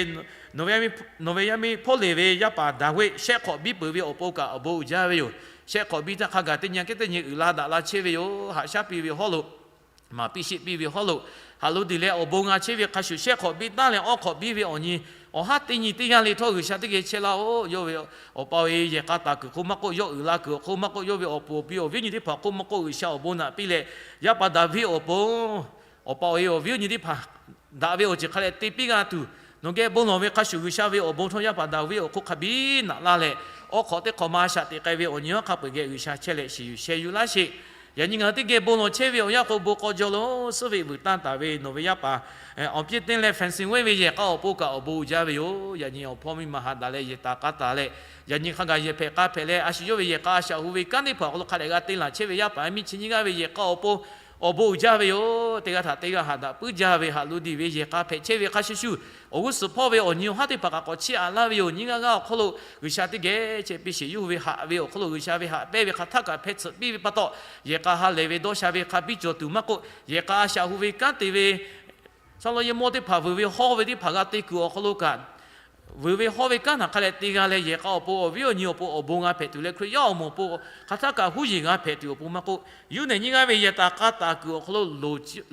nawˬ ve yaˇ miˇ hpawˇ leˬ ve yaˇ paˍ Daˍviˆ shehˆ hk'awꞈ biˇ peuˬ ve awˬ pon kaꞈ awˬ bon uiˍ jaˇ ve yoˬ. Shehˆ hk'awꞈ biˇ htaˇ hk'a gaˬ teˇ nyi aꞈ kehˉ teˇ nyi uiˍ la daꞈ la chehˇ ve yoˬ. Haꞈ shaˉ piˇ ve hawˉ lo, maˍ piˇ sheˆ piˇ ve hawˉ lo, haꞈ lo diˬ leh awˬ bon g'a chehˇ ve hk'a shuˍ, shehˆ hk'awꞈ biˇ taˉ leh awˇ hk'awꞈ biˇ ve awˬ nyi, awˬ haˉ teˇ nyi teˇ yanˇ le htawˇ G'uiˬsha teˇ geh chehˇ laˇ-oˆ. Yawˇ ve awˬ pa awˬ e yehˬ k'a taˍ kuiˬ hk'oˆ maˇ k'oˆ, yawˇ uiˍ la kuiˬ awˬ hk'oˆ maˇ k'oˆ, yawˇ ve awˬ puˍ awˬ pi awˬ viˉ awˬ nyi teˇ hpaˍ hk'oˆ maˇ k'oˆ, G'uiˬsha awˬ bon naꞈ piˇ leh, yaˇ paˍ Daˍviˆ awˬ pon awˬ pa awˬ e awˬ viˉ awˬ nyi teˇ hpaˍ daꞈ ve awˬ ceuˬ hk'a leh te piˇ g'a tuˬ, nawˬ geh bon lawˬ ve hk'a shuˍ, G'uiˬsha ve awˬ bon htawˇ yaˇ paˍ Daˍviˆ awˬ hk'oˆ hk'a biˇ naꞈ laˇ leh, awˇ hk'awꞈ teˇ hk'awꞈ ma a shaꞈ teꞈ k'ai ve awˬ nyi hawˉ hk'a peu-eˬ geh G'uiˬsha chehˇ leh shiˍ yuˬ sheh yuˬ laˇ sheˍ. Yaꞈ nyi ngaˬ hui teˇ geh bon lawˬ chehˇ ve awˬ yanˇ k'o, bon k'aw jaw lo suhˉ ve vuiˬ tanˇ taˍ ve nawˬ ve yaˇ paˍ awˬ piˇ teˇ leh Francis Wei ve yehˬ k'a awˬ pon kaꞈ awˬ bon uiˍ jaˇ ve yoˬ. Yaꞈ nyi awˬ hpawˇ miˇ ma ha daꞈ leh yehˬ taˍ k'a taˍ leh, yaꞈ nyi hk'a gaˬ yehˬ hpehꞈ k'a hpehꞈ leh, a shu yawˇ ve yehˬ k'a a shaꞈ hu ve kanˉ teˇ hpaˍ awˬ hk'aw lo hk'a dehꞈ g'a te laˬ chehˇ ve yaˇ paˍ miˇ chi nyiˇ g'aˇ ve yehˬ k'a awˬ pon awˬ bon uiˍ jaˇ ve yoˬ. Teˇ g'aˇ htaꞈ teˇ g'aˇ haꞈ daꞈ puiˉ jaˇ ve, haꞈ lo diˬ ve yehˬ k'a hpehꞈ chehˇ ve hk'a shuˍ shuˍ, awˬ g'uˇ suhˍ hpawˇ ve awˬ nyi awˬ haˉ teˇ hpaˍ kaꞈ k'awꞈ chiˇ aꞈ laˇ ve yoˬ. Nyiˇ g'aˇ g'aˇ awˬ hk'aw lo G'uiˬsha teˇ geh chehˇ piˇ sheˍ. Yawˇ hui ve haꞈ ve awˬ hk'aw lo G'uiˬsha ve haꞈ pehnˇ ve hk'aˬ htaˇ kaꞈ hpehˇ tsuhꞈ piˇ ve pa taw, yehˬ k'a ha lehˬ ve dawˇ sha ve hk'a biˇ cawˬ tuˬ maˇ k'oˆ, yehˬ k'a a shaꞈ hu ve kanˉ te ve Saˍlawˇyehˇmawˇ teˇ hpaˍ vuiˬ ve hawˇ ve teˇ hpaˍ g'a te kuiˬ awˬ hk'aw lo kaꞈ, vuiˬ ve hawˇ ve kanˉ htaꞈ hk'a leh te g'a leh, yehˬ k'a awˬ pon awˬ viˉ awˬ nyi awˬ pon awˬ bon g'a hpehꞈ tuˬ leh, Hkriꞈ yaˇ awˬ moˍ awˬ pon hk'aˬ htaˇ kaꞈ huˉ yeˬ g'a hpehꞈ tuˬ awˬ pon maˇ k'oˆ, yuˇ nehˬ nyiˇ g'aˇ ve yehˬ taˍ k'a taˍ kuiˬ awˬ hk'aw lo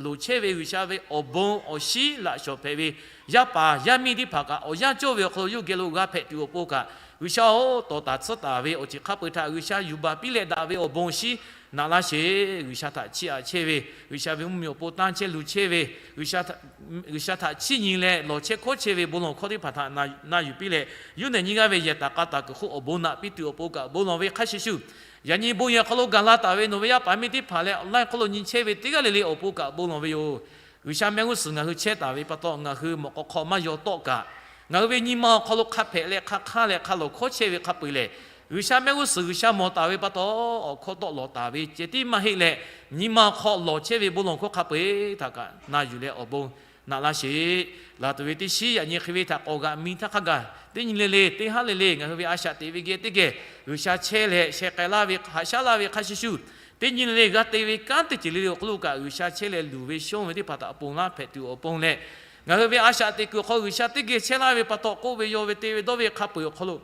loˍ chehˇ ve G'uiˬsha ve awˬ bon awˬ shinˉ laꞈ shawˍ hpehꞈ ve yaˇ paˍ yaˇ miˇ teˇ hpaˍ kaꞈ awˬ yanˇ cawˇ ve awˬ hk'aw lo yawˇ geh lo g'a hpehꞈ tuˬ awˬ pon kaꞈ, G'uiˬsha-oˬ, tawˍ taˍ tsuhˇ taˍ ve awˬ ceuˬ hk'a peu-eˬ htaꞈ G'uiˬsha yuˬ baˬ piˇ leh daꞈ ve awˬ bon awˬ shinˉ naꞈ laˇ sheˍ. G'uiˬsha htaꞈ chiˇ aꞈ chehˇ ve, G'uiˬsha ve mvuhˇmiˬ awˬ pon tanˇ chehˇ lu chehˇ ve, G'uiˬsha htaꞈ chiˇ nyi leh lawˬ chehˇ hkawˇ chehˇ ve bon lawˬ hkawˇ teˇ hpaˍ htaꞈ na yuˬ piˇ leh, yuˇ nehˬ nyiˇ g'aˇ ve yehˬ taˍ k'a taˍ kuiˬ hk'oˆ awˬ bon naꞈ piˇ tuˬ awˬ pon kaꞈ bon lawˬ ve hk'a shuˍ shuˍ, yaꞈ nyi bon yehˬ hk'aw lo gaˬ la taˍ ve nawˬ ve yaˇ paˍ miˇ teˇ hpaˍ leh online hk'oˆ lo nyi chehˇ ve teˇ g'aˇ le le awˬ pon kaꞈ bon lawˬ ve yoˬ. G'uiˬsha mehˆ g'uˇ suhˍ ngaˬ hui chehˇ taˍ ve pa taw, ngaˬ hui mawꞈ k'aw hk'aw maˇ yaw tawˆ kaꞈ, ngaˬ hui ve nyi ma awˬ hk'aw lo hk'a hpehꞈ leh hk'a hk'aˇ leh hk'a lawˬ hkawˇ chehˇ ve hk'a peu-eˬ lehˬ, G'uiˬsha mehˆ g'uˇ suhˍ G'uiˬsha mawˬ taˍ ve pa taw, awˬ hkawˇ tawˆ lawˬ taˍ ve ceh tiˉ maˇ heˆ leh, nyi ma awˬ hk'aw lawˬ chehˇ ve bon lawˬ hkawˇ hk'a peu-eˬ htaꞈ kaꞈ na yuˬ leh awˬ bon naꞈ laˇ sheˍ. Laˬ tuˬ ve teˇ shiˉ yaꞈ nyi hk'e ve htaꞈ k'awꞈ g'aꞈ mi htaˇ hk'a gaˬ, teˇ nyi le le teˇ haˉ le le ngaˬ hui ve a shaꞈ teꞈ ve geh teˇ geh G'uiˬsha chehˇ leh sheh k'ai laˇ ve haꞈ shaˉ laˇ ve hk'a shuˍ shuˍ, teˇ nyi le le g'a te ve kanˉ teˇ ceuˬ le le awˬ hk'aw lo kaꞈ G'uiˬsha chehˇ leh luˬ ve shonˇ ve teˇ hpaˍ htaꞈ ponˬ laˇ hpehꞈ tuˬ awˬ pon leh, ngaˬ hui ve a shaꞈ teꞈ kuiˬ awˬ hk'aw G'uiˬsha teˇ geh chehˇ laˇ ve pa taw k'oˆ ve yaw ve te ve dawˇ ve hk'a peu-eˬ awˬ hk'aw lo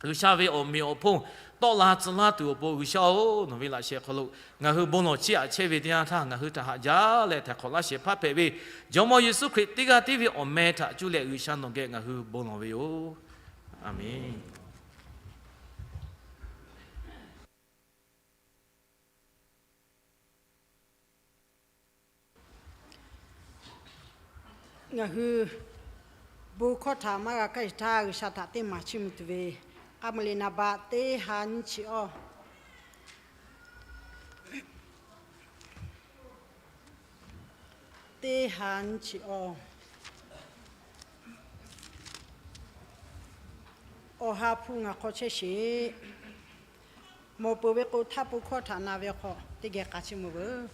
G'uiˬsha ve awˬ meꞈ awˬ hponˇ tawˆ la tcuh laˇ tuˬ awˬ pon, G'uiˬsha-oˬ, nawˬ ve laꞈ sheh hk'aw lo ngaˬ hui bon lawˬ chiˇ aꞈ chehˇ ve teˇ yanˇ htaˇ, ngaˬ hui htaꞈ haꞈ jaˇ leh htaiˍ hk'awꞈ laˇ shehˍ hpaˇ hpehꞈ ve Jawˇmawˇ Yeˍsuˆ Hkriꞈ teˇ g'aˇ tiˉ ve awˬ meh htaꞈ cuˇ leh G'uiˬsha nawˬ geh ngaˬ hui bon lawˬ ve yoˬ. A menˬ. Ngaˬ hui bon hkawˇ htaꞈ maˇ g'a kaˇ sheˍ htaˇ, G'uiˬsha htaꞈ teˇ maˬ chiˇ mvuh tuˬ ve, k'aˉ mvuh le naˍ baˆ teˇ ha nyiˇ chi awˇ, teˇ ha nyiˇ chi awˇ, awˬ ha hpu ngaˬ hk'aw chehˇ sheˍ. Mawˬ peuˬ ve k'o, htaˇ pon hkawˇ htaꞈ na ve awˬ hk'aw teˇ geh k'a chiˇ mvuh veuˬ.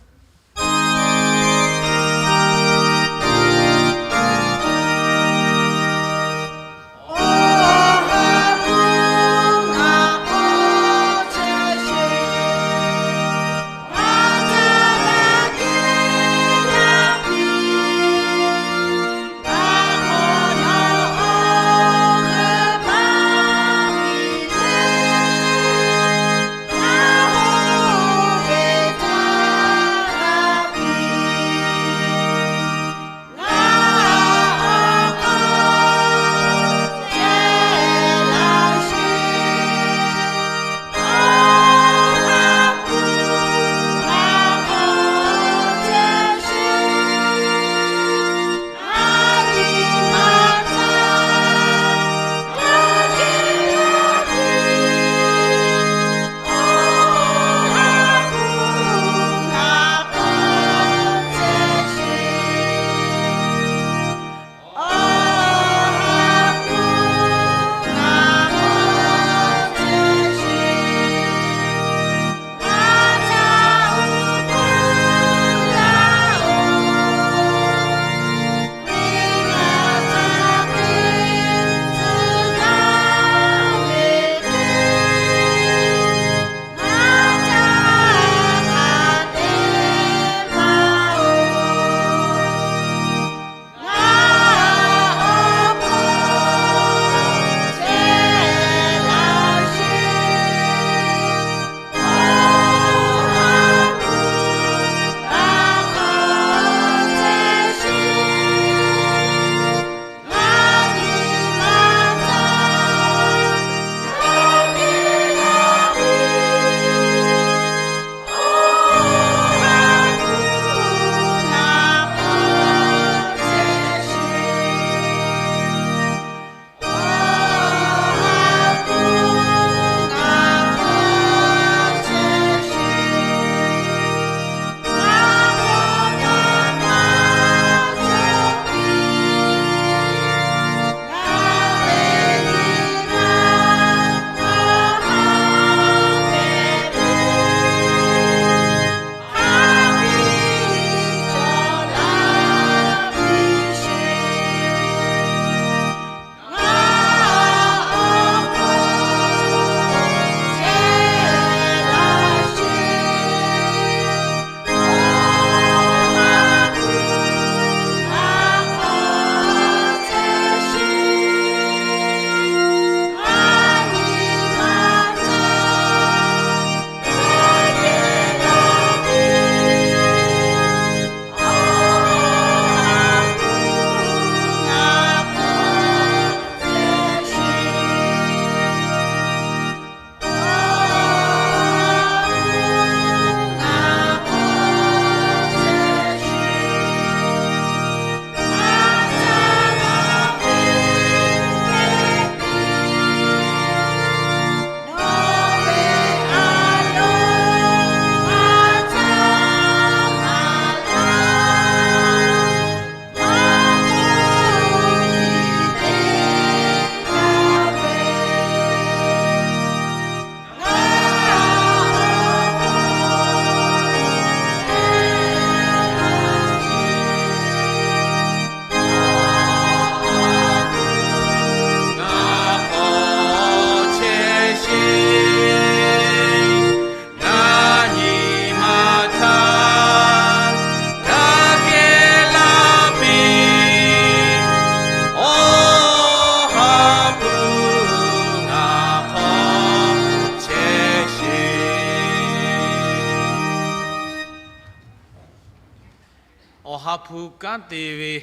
Awˬ ha hpu kanˉ te ve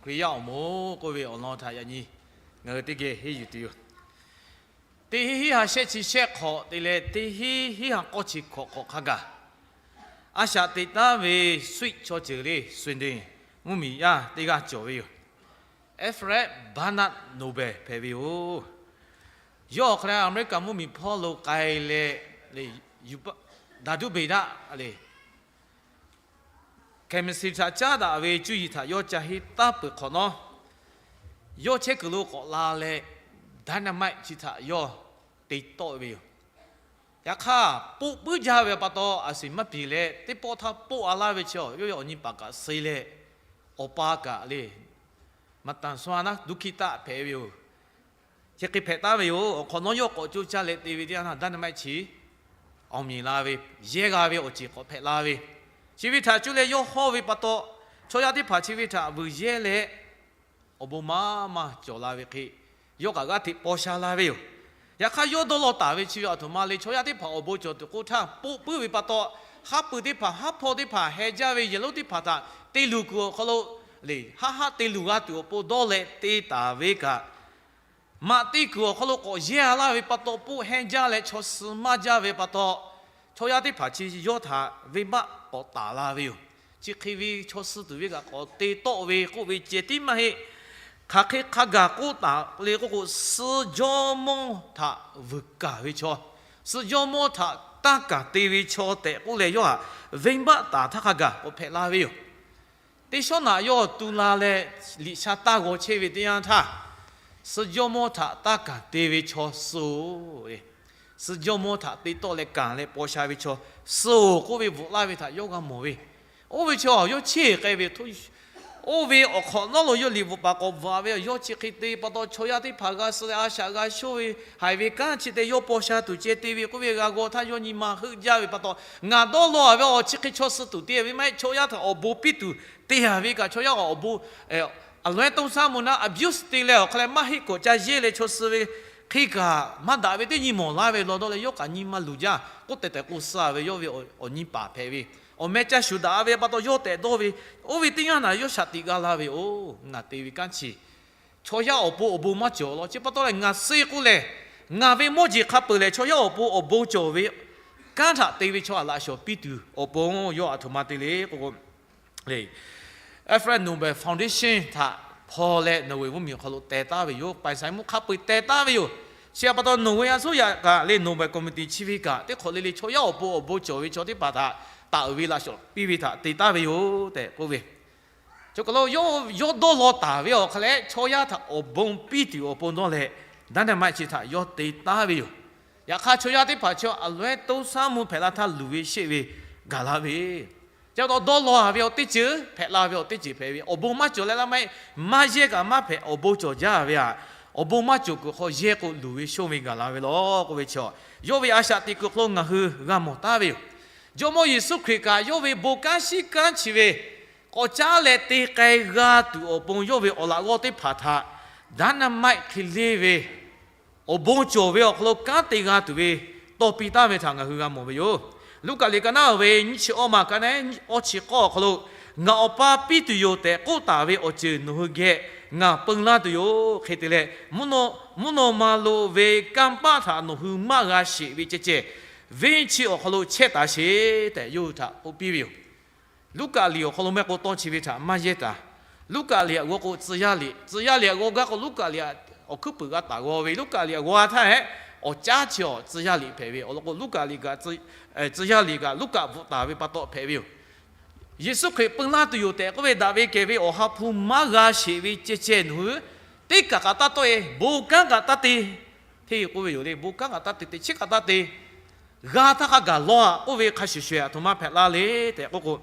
Hkriꞈ yaˇ awˬ moˍ k'oˆ ve awˬ lawn htaꞈ yaꞈ nyi ngaˬ hui teˇ geh henˇ yuˬ tuˬ yoˬ. Teˇ hinˉ hinˉ ha shehˆ chi shehˆ hk'awꞈ te leh teˇ hinˉ hinˉ ha k'awˇ chi hkawꞈ hk'awꞈ hk'a gaˬ, a shaꞈ teꞈ taˉ ve Swiss chaw ceuˬ le Sweden mvuhˇmiˬ yaˇ teˇ g'aˇ cawˬ ve yoˬ. Alfred Bernard Nobel hpehꞈ ve yoˬ. Yawˇ awˬ hk'aw leh Aˍmeˍriˆkaˍ mvuhˇmiˬ hpawˇ lo k'ai leh, daˍduˇ beˬ daˆ le, chemistry htaꞈ caˉ daꞈ ve cuˇ yiˍ htaꞈ yawˇ ca henˇ taˇ peuˬ hk'awꞈ nawˉ, yawˇ chehˇ kuiˬ lo k'awꞈ la leh dynamite chi htaꞈ yawˇ te tawˆ ve yoˬ. Yaꞈ hk'aˇ, poˆ puiˉ jaˇ ve pa taw, a shuˍ maˇ piˍ leh teˇ pawˆ htaˇ poˆ a laˇ ve chi, yawˇ ve awˬ nyi paˍ kaꞈ suh leh, awˬ pa kaꞈ le, maˍ taˍ sua naˉ duˇ hkiˇ taˆ hpehꞈ ve yoˬ. Chi hk'e hpehꞈ taˉ ve yoˬ. Awˬ hk'awꞈ nawˉ yawˇ k'awꞈ coˇ caˇ leh te ve teˇ yanˇ htaˇ, dynamite chi awˬ miˬ la ve, yehˇ g'a ve awˬ ceˬ k'awꞈ hpehꞈ la ve, chi ve htaꞈ cuˇ leh yawˇ hawˇ ve pa taw, chaw yaˇ teˇ hpaˍ chi ve htaꞈ vuiˬ yehˇ leh awˬ bon maˇ maˇ cawˬ la ve hk'e, yawˇ kaꞈ g'aˇ hteꞈ paw sha la ve yoˬ. Yaꞈ hk'aˇ, yawˇ dawˇ law taˍ ve chi ve aˬ htoꞈ ma le, chaw yaˇ teˇ hpaˍ awˬ bon cawˬ tuˬ k'oˆ htaˇ, poˆ puiˉ ve pa taw, haˉ pui teˇ hpaˍ, haˉ hpawˇ teˇ hpaˍ, heh jaˇ ve yehˬ lonˉ teˇ hpaˍ htaꞈ te luˬ kuiˬ awˬ hk'aw lo le, haˆ haˆ te luˬ g'a tuˬ awˬ pon dawˇ leh te taˍ ve kaꞈ, maꞈ te kuiˬ awˬ hk'aw lo k'awꞈ yehˇ a laˇ ve pa taw, poˆ hehnˇ jaˇ leh chaw suh maˇ jaˇ ve pa taw, chaw yaˇ teˇ hpaˍ chi yawˇ htaꞈ venˇbaˆ k'awꞈ taˍ la ve yoˬ. Chi hk'e ve chaw suh tuˬ ve kaꞈ k'awꞈ te tawˆ ve k'oˆ ve ceh tiˉ maˇ heˆ. Hk'aˬ hk'e hk'a gaˬ k'oˆ taˍ le k'oˆ k'o, suh jawˇmawˇ htaꞈ vuiˬ kaˬ ve chaw, suh jawˇmawˇ htaꞈ tanˇ kaˬ te ve chaw tehꞈ k'oˆ leh, yawˇ htaꞈ venˇbaˆ taˍ htaˇ hk'a gaˬ k'awꞈ hpehꞈ la ve yoˬ. Teˇ shawˉ naꞈ yawˇ tu la leh liꞈ sha taˇ g'aw chehˇ ve teˇ yanˇ htaˇ, suh jawˇmawˇ htaꞈ tanˇ kaˬ te ve chaw suh-oˬ, suh jawˇmawˇ htaꞈ te tawˆ leh kanˬ leh paw sha ve chaw suh-oˬ k'oˆ ve bvuhꞈ laˇ ve htaꞈ yawˇ g'a mawˬ ve. Oˇ ve chaw yawˇ cheˇ k'ai ve, oˇ ve awˬ hk'awꞈ nawˉ lo yawˇ liꞈ bvuhꞈ paˍ k'awꞈ bvuhꞈ ve, yawˇ chi hk'e te pa taw chaw yaˇ teˇ hpaˍ g'a suh leh a shaꞈ g'a shonˇ ve, haiˬ ve kanˉ chi te yawˇ paw sha tuˬ ceh te ve k'oˆ ve g'a g'aw htaˇ, yawˇ nyi ma heuˆ jaˇ ve pa taw, ngaˬ dawˇ law ve awˬ chi hk'e chaw suh tuˬ te ve maˇ heˆ, chaw yaˇ htaꞈ awˬ bon piˇ tuˬ te a ve kaꞈ, chaw yaˇ awˬ bon, aˍ lawehˉ toˇ saˉ mvuh naˉ abuse te leh awˬ hk'a leh maˇ heˆ k'awꞈ ca yehˇ leh chaw suh ve hk'e kaꞈ maˇ daꞈ ve teˇ nyi mawˬ laˇ ve law dawˇ leh, yawˇ kaꞈ nyi ma luˬ jaˇ k'oˆ tehꞈ tehꞈ k'o suh ve, yawˇ ve awˬ nyi paˍ hpehꞈ ve, awˬ meh caˇ shuˍ daꞈ ve pa taw yawˇ tehꞈ dawˇ ve, oˇ ve teˇ yanˇ naꞈ yawˇ shaꞈ teꞈ g'a la ve, oˬ, ngaˬ te ve kanˉ chi chaw yaˇ awˬ pon awˬ bon maˇ cawˬ law. Chi pa taw lehˬ, ngaˬ suh k'oˆ lehˬ, ngaˬ ve mawˇ jeˬ hk'a peuˬ lehˬ chaw yaˇ awˬ pon awˬ bon cawˬ ve kanˉ htaꞈ te ve chaw htaꞈ laꞈ shawˍ piˇ tuˬ awˬ pon yawˇ aˬ htoꞈ ma te le k'o, Alfred Nobel Foundation htaꞈ hpaw leh Norway mvuhˇmiˬ awˬ hk'aw lo teh taˉ ve yoˬ. Paiˍ saiˍ mvuhˇ hk'a peu-eˬ teh taˉ ve yoˬ. Chi pa taw Norway a suˉ yaꞈ kaꞈ le, Nobel committee chi ve kaꞈ teˇ hk'awꞈ le le chaw yaˇ awˬ pon awˬ bon cawˬ ve chaw teˇ hpaˍ htaꞈ taˍ uiˍ ve laꞈ shawˍ piˇ ve htaꞈ te taˉ ve yoˬ tehꞈ k'oˆ ve. Chaw kaˬ lo yawˇ dawˇ law taˍ ve awˬ hk'a leh chaw yaˇ htaꞈ awˬ bon piˇ tuˬ awˬ pon dawˇ leh, dynamite chi htaꞈ yawˇ te taˉ ve yoˬ. Yaꞈ hk'aˇ, chaw yaˇ teˇ hpaˍ chi aˬ lawehˉ toˇ saˉ mvuh hpehꞈ la htaˇ luˬ ve sheˆ ve gaˬ la ve, chi pa taw dawˇ law ve awˬ teˇ ceuˬ hpehꞈ la ve awˬ teˇ ceuˬ hpehꞈ ve, awˬ bon maˇ cawˬ leh laˇ maˇ heˆ, maˇ yehˇ kaꞈ maˇ hpehꞈ, awˬ bon cawˬ jaˇ ve aꞈ, awˬ bon maˇ cawˬ kuiˬ hk'aw yehˇ k'o luˬ ve shonˇ ve gaˬ la ve law k'oˆ ve chi, yawˇ ve a shaꞈ teꞈ kuiˬ hk'aw lo ngaˬ hui g'a mawˬ taˉ ve yoˬ. Jawˇmawˇ Yeˍsuˆ Hkriꞈ kaꞈ yawˇ ve bon kanˉ shiˉ kanˉ chi ve k'awꞈ caˉ leh te k'ai g'a tuˬ awˬ pon yawˇ ve awˬ laꞈ g'awˇ teˇ hpaˍ htaꞈ dynamite hk'e le ve awˬ bon cawˬ ve awˬ hk'aw lo kanˉ te g'a tuˬ ve tawˇ piˇ taˉ ve htaꞈ ngaˬ hui g'a mawˬ ve yoˬ. Luˉkaꞈ liꞈ ka naˉ ve nyiˇ chi awˇ ma ka naˉ awˇ chi k'awˇ awˬ hk'aw lo, ngaˬ Awˬ pa piˇ tuˬ yoˬ tehꞈ k'oˆ taˍ ve awˬ ceuˬ nawˬ hui geh ngaˬ peun laˇ tuˬ yoˬ. Hk'e te leh, mvuhˇ naw ma lo ve kanˇ paˆ htaꞈ nawˬ hui maˇ g'a sheˍ ve ceh ceh, venˇ chi awˬ hk'aw lo chehˇ taˍ sheˍ tehꞈ yawˇ hui htaꞈ k'oˆ piˇ ve yoˬ. Luˉkaꞈ liꞈ awˬ hk'aw lo mehˆ k'o tawˇ chi ve htaꞈ maˇ yehˇ taˍ. Luˉkaꞈ liꞈ aꞈ g'aw k'o tcuh yaˇ liꞈ, tcuh yaˇ liꞈ aꞈ g'aw gaˇ k'o Luˉkaꞈ liꞈ awˬ hkuiˉ puiˍ g'a taˍ g'aw ve, Luˉkaꞈ liꞈ aꞈ g'aw htaˇ hehꞈ awˬ caˉ chi awˬ tcuh yaˇ liꞈ hpehꞈ ve awˬ lawn k'o, Luˉkaꞈ liꞈ kaꞈ, tcuh yaˇ liꞈ kaꞈ Luˉkaꞈ bvuhꞈ taˍ ve pa taw hpehꞈ ve yoˬ. Yeˍsuˆ Hkriꞈ peun laˇ tuˬ yoˬ tehꞈ k'oˆ ve daꞈ ve kehˬ ve Awˬ ha hpu maˇ g'a sheˍ ve ceh ceh nawˬ hui teˇ kaˬ kaꞈ taˇ tawˆ-e, bon kanˉ kaꞈ taˇ te, hteˇ k'oˆ ve yoˬ le, bon kanˉ kaꞈ taˇ te, teꞈ chiˉ kaꞈ taˇ te, g'a htaˇ hk'a gaˬ law-aꞈ k'oˆ ve hk'a shuˍ shuˍ aˬ htoꞈ ma hpehꞈ la le tehꞈ k'oˆ k'o,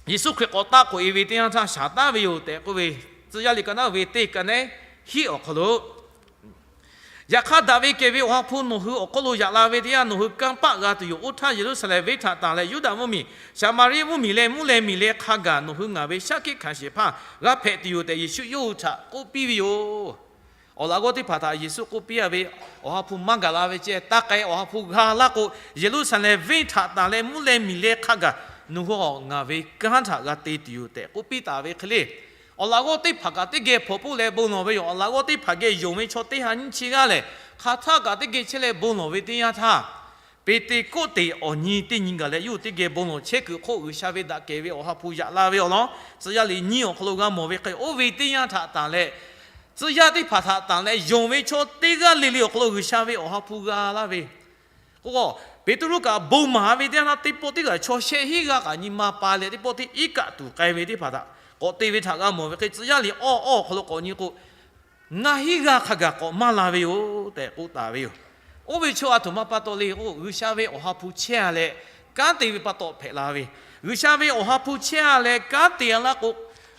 Yeˍsuˆ Hkriꞈ k'awꞈ taˆ k'oꞈ-e ve teˇ yanˇ htaˇ shaˍ taˉ ve yoˬ tehꞈ k'oˆ ve, tcuh yaˇ liꞈ ka naˉ ve teˇ ka naˉ hiˆ awˬ hk'aw lo, yaꞈ hk'aˇ daꞈ ve kehˬ ve Awˬ ha hpu nawˬ hui awˬ hk'oˆ lo yaꞈ la ve teˇ yanˇ, nawˬ hui kanˇ paˆ g'a tuˬ yoˬ. Oˇ htaˇ Yeˍruˆsaˍlehnˍ venˇ htaꞈ tanˬ leh Yuˇdaꞈ mvuhˇmiˬ, Saˍmaˍriˆ mvuhˇmiˬ leh mvuhˇ leh miˬ leh hk'a gaˬ nawˬ hui ngaˬ ve shaˉ hkiˆ hkanˍ shehˍ hpaˇ g'a hpehꞈ tuˬ yoˬ tehꞈ Yeˍsuˆ yawˇ hui htaꞈ k'oˆ piˇ ve yoˬ. Awˬ laꞈ g'awˇ teˇ hpaˍ htaꞈ Yeˍsuˆ k'oˆ piˇ-a ve, Awˬ ha hpu maˇ gaˬ la ve ceh taˇ k'ai, Awˬ ha hpu g'a laˇ k'o, Yeˍruˆsaˍlehnˍ venˇ htaꞈ tanˬ leh mvuhˇ leh miˬ leh hk'a gaˬ nawˬ hui ngaˬ ve kanˉ htaꞈ g'a te tuˬ yoˬ tehꞈ k'oˆ piˇ taˍ ve hk'e le. Awˬ laꞈ g'awˇ teˇ hpaˍ kaꞈ teˇ geh hpawnˬ poˆ leh bon lawˬ ve yoˬ. Awˬ laꞈ g'awˇ teˇ hpaˍ geh yonˍ ve chaw teˇ ha nyiˇ chi g'aˇ lehˬ, hk'aˬ htaˆ kaꞈ teˇ geh chehˇ leh bon lawˬ ve teˇ yanˇ htaˇ, Peˍteˍkoˆteˍ awˬ nyi teˇ nyi gaˬ leh yawˇ hui teˇ geh bon lawˬ chehˇ kuiˬ hk'oˆ, G'uiˬsha ve daꞈ kehˬ ve Awˬ ha hpu yaꞈ la ve awˬ lawn tcuh yaˇ liꞈ nyiˇ awˬ hk'aw lo g'a mawˬ ve hk'e, oˇ ve teˇ yanˇ htaꞈ tanˬ leh, tcuh yaˇ teˇ hpaˍ htaꞈ tanˬ leh yonˍ ve chaw teˇ g'aˇ le le awˬ hk'aw lo G'uiˬsha ve Awˬ ha hpu g'a laˇ ve k'o, Peˍtruˆ kaꞈ bon maˍ ve teˇ yanˇ htaˇ, teˇ pawˆ teˇ g'aˇ chaw shehˆ hinˉ g'aˇ kaꞈ nyi ma pa leh, teˇ pawˆ teˇ iˉ kaˆ tuˬ k'ai ve teˇ hpaˍ htaꞈ k'awꞈ te ve htaꞈ g'a mawˬ ve hk'e, tcuh yaˇ liꞈ awˇ awˇ awˬ hk'aw lo k'awꞈ nyi k'o, ngaˇ hinˉ g'aˇ hk'a gaˬ k'awꞈ maˇ la ve yoˬ tehꞈ k'oˆ taˍ ve yoˬ. Oˇ ve chaw aˬ htoꞈ ma pa taw le k'o, G'uiˬsha ve Awˬ ha hpu chehˇ a leh kanˉ te ve pa taw hpehꞈ la ve. G'uiˬsha ve Awˬ ha hpu chehˇ a leh kanˉ te a laˇ k'o,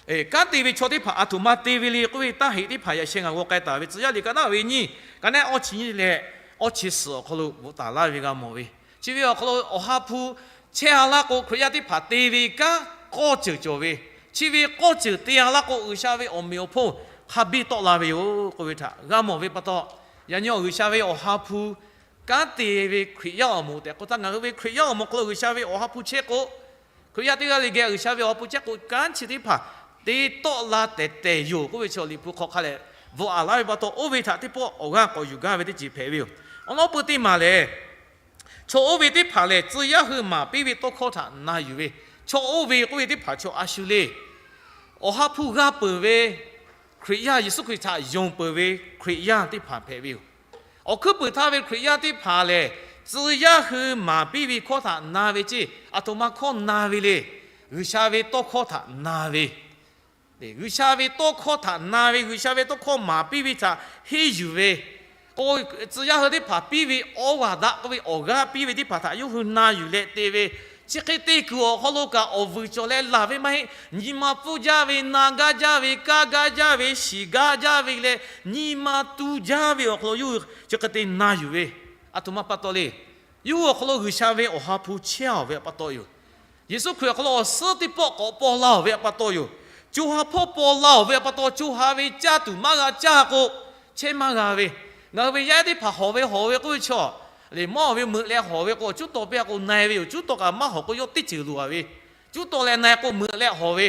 kanˉ te ve chaw teˇ hpaˍ aˬ htoꞈ ma te ve le k'oˆ ve taˇ heꞈ teˇ hpaˍ yaꞈ sheh ngaˬ g'aw k'ai taˍ ve tcuh yaˇ liꞈ ka naˉ ve nyiˇ, ka naˉ awˇ chi nyiˇ leh awˇ chi suhˍ awˬ hk'aw lo bvuhꞈ taˍ laˇ ve g'a mawˬ ve. Chi ve awˬ hk'aw lo Awˬ ha hpu chehˇ a laˇ k'o, Hkriꞈ yaˇ teˇ hpaˍ te ve kanˉ k'awˇ ceuˬ cawˬ ve. Chi ve k'awˇ ceuˬ te a laˇ k'o, G'uiˬsha ve awˬ meꞈ awˬ hponˇ hk'a biˇ tawˆ la ve yoˬ k'oˆ ve htaꞈ g'a mawˬ ve pa taw, yaꞈ nyi G'uiˬsha ve Awˬ ha hpu kanˉ te ve Hkriꞈ yaˇ awˬ moˍ tehꞈ k'oˆ htaˇ, ngaˬ hui ve Hkriꞈ yaˇ awˬ moˍ hk'aw lo G'uiˬsha ve Awˬ ha hpu chehˇ k'o, Hkriꞈ yaˇ teˇ g'aˇ le geh G'uiˬsha ve Awˬ ha hpu chehˇ k'o, kanˉ chi teˇ hpaˍ te tawˆ la tehˬ tehˬ yoˬ k'oˆ ve chi awˬ liꞈ hpu hk'aw hk'a lehˬ bvuhꞈ a laˇ ve pa taw, oˇ ve htaꞈ teˇ pawˆ awˬ g'aˇ k'awꞈ yuˬ gaˇ ve teˇ ceuˬ hpehꞈ ve yoˬ. Awˬ lawn peu teˇ maˬ lehˬ, chaw oˇ ve teˇ hpaˍ lehˬ, tcuh yaˇ hui maˍ piˇ ve tawˇ hkawˇ htaꞈ na yuˬ ve, chaw oˇ ve k'oˆ ve teˇ hpaˍ chaw a shu le. Awˬ ha hpu g'a peuˬ ve Hkriꞈ yaˇ, Yeˍsuˆ Hkriꞈ htaꞈ yonˍ peuˬ ve Hkriꞈ yaˇ teˇ hpaˍ hpehꞈ ve yoˬ. Awˬ hkuiˉ puiˍ htaˇ ve Hkriꞈ yaˇ teˇ hpaˍ lehˬ, tcuh yaˇ hui maˍ piˇ ve hkawˇ htaꞈ na ve ceˇ. Aˬ htoꞈ ma hkawˇ na ve le. G'uiˬsha ve tawˇ hkawˇ htaꞈ na ve. G'uiˬsha ve tawˇ hkawˇ htaꞈ na ve, G'uiˬsha ve tawˇ hkawˇ maˍ piˇ ve htaꞈ henˇ yuˬ ve, k'o, tcuh yaˇ hui teˇ hpaˍ piˇ ve awˇ g'aˇ daꞈ k'oˆ ve awˬ g'aˇ piˇ ve teˇ hpaˍ htaꞈ yawˇ hui na yuˬ leh te ve, chi hk'e te kuiˬ awˬ hk'aw lo kaꞈ awˬ vuiˬ cawˬ leh laˬ ve maˇ heˆ. Nyi ma pfuhˇ jaˇ ve, na gaˇ jaˇ ve, kaˇ gaˇ jaˇ ve, shiˍ gaˇ jaˇ ve leh, nyi ma tu jaˇ ve awˬ hk'aw lo yawˇ hui chi hk'e te na yuˬ ve, aˬ htoꞈ ma pa taw le. Yawˇ hui awˬ hk'aw lo G'uiˬsha ve Awˬ ha hpu chehˇ a ve pa taw yoˬ. Yeˍsuˆ Hkriꞈ awˬ hk'aw lo awˬ suhˉ teˇ pawˆ k'awꞈ paw la a ve pa taw yoˬ. Co ha hpawˇ paw la a ve pa taw, co ha ve caˇ tuˬ maˇ g'a caˇ k'o, chehˇ maˇ g'a ve. Ngaˬ hui ve yaˇ ehˉ teˇ hpaˍ hawˬ ve hawˬ ve k'oˆ ve chaw, liꞈ mawˇ ve meuꞈ leh hawˬ ve k'o, cuˉ taw piˇ a k'o na e ve yoˬ. Cuˉ taw kaꞈ maˇ hawˬ k'o, yawˇ teˇ ceuˬ loˍ a ve. Cuˉ taw leh na e k'o, meuꞈ leh hawˬ ve.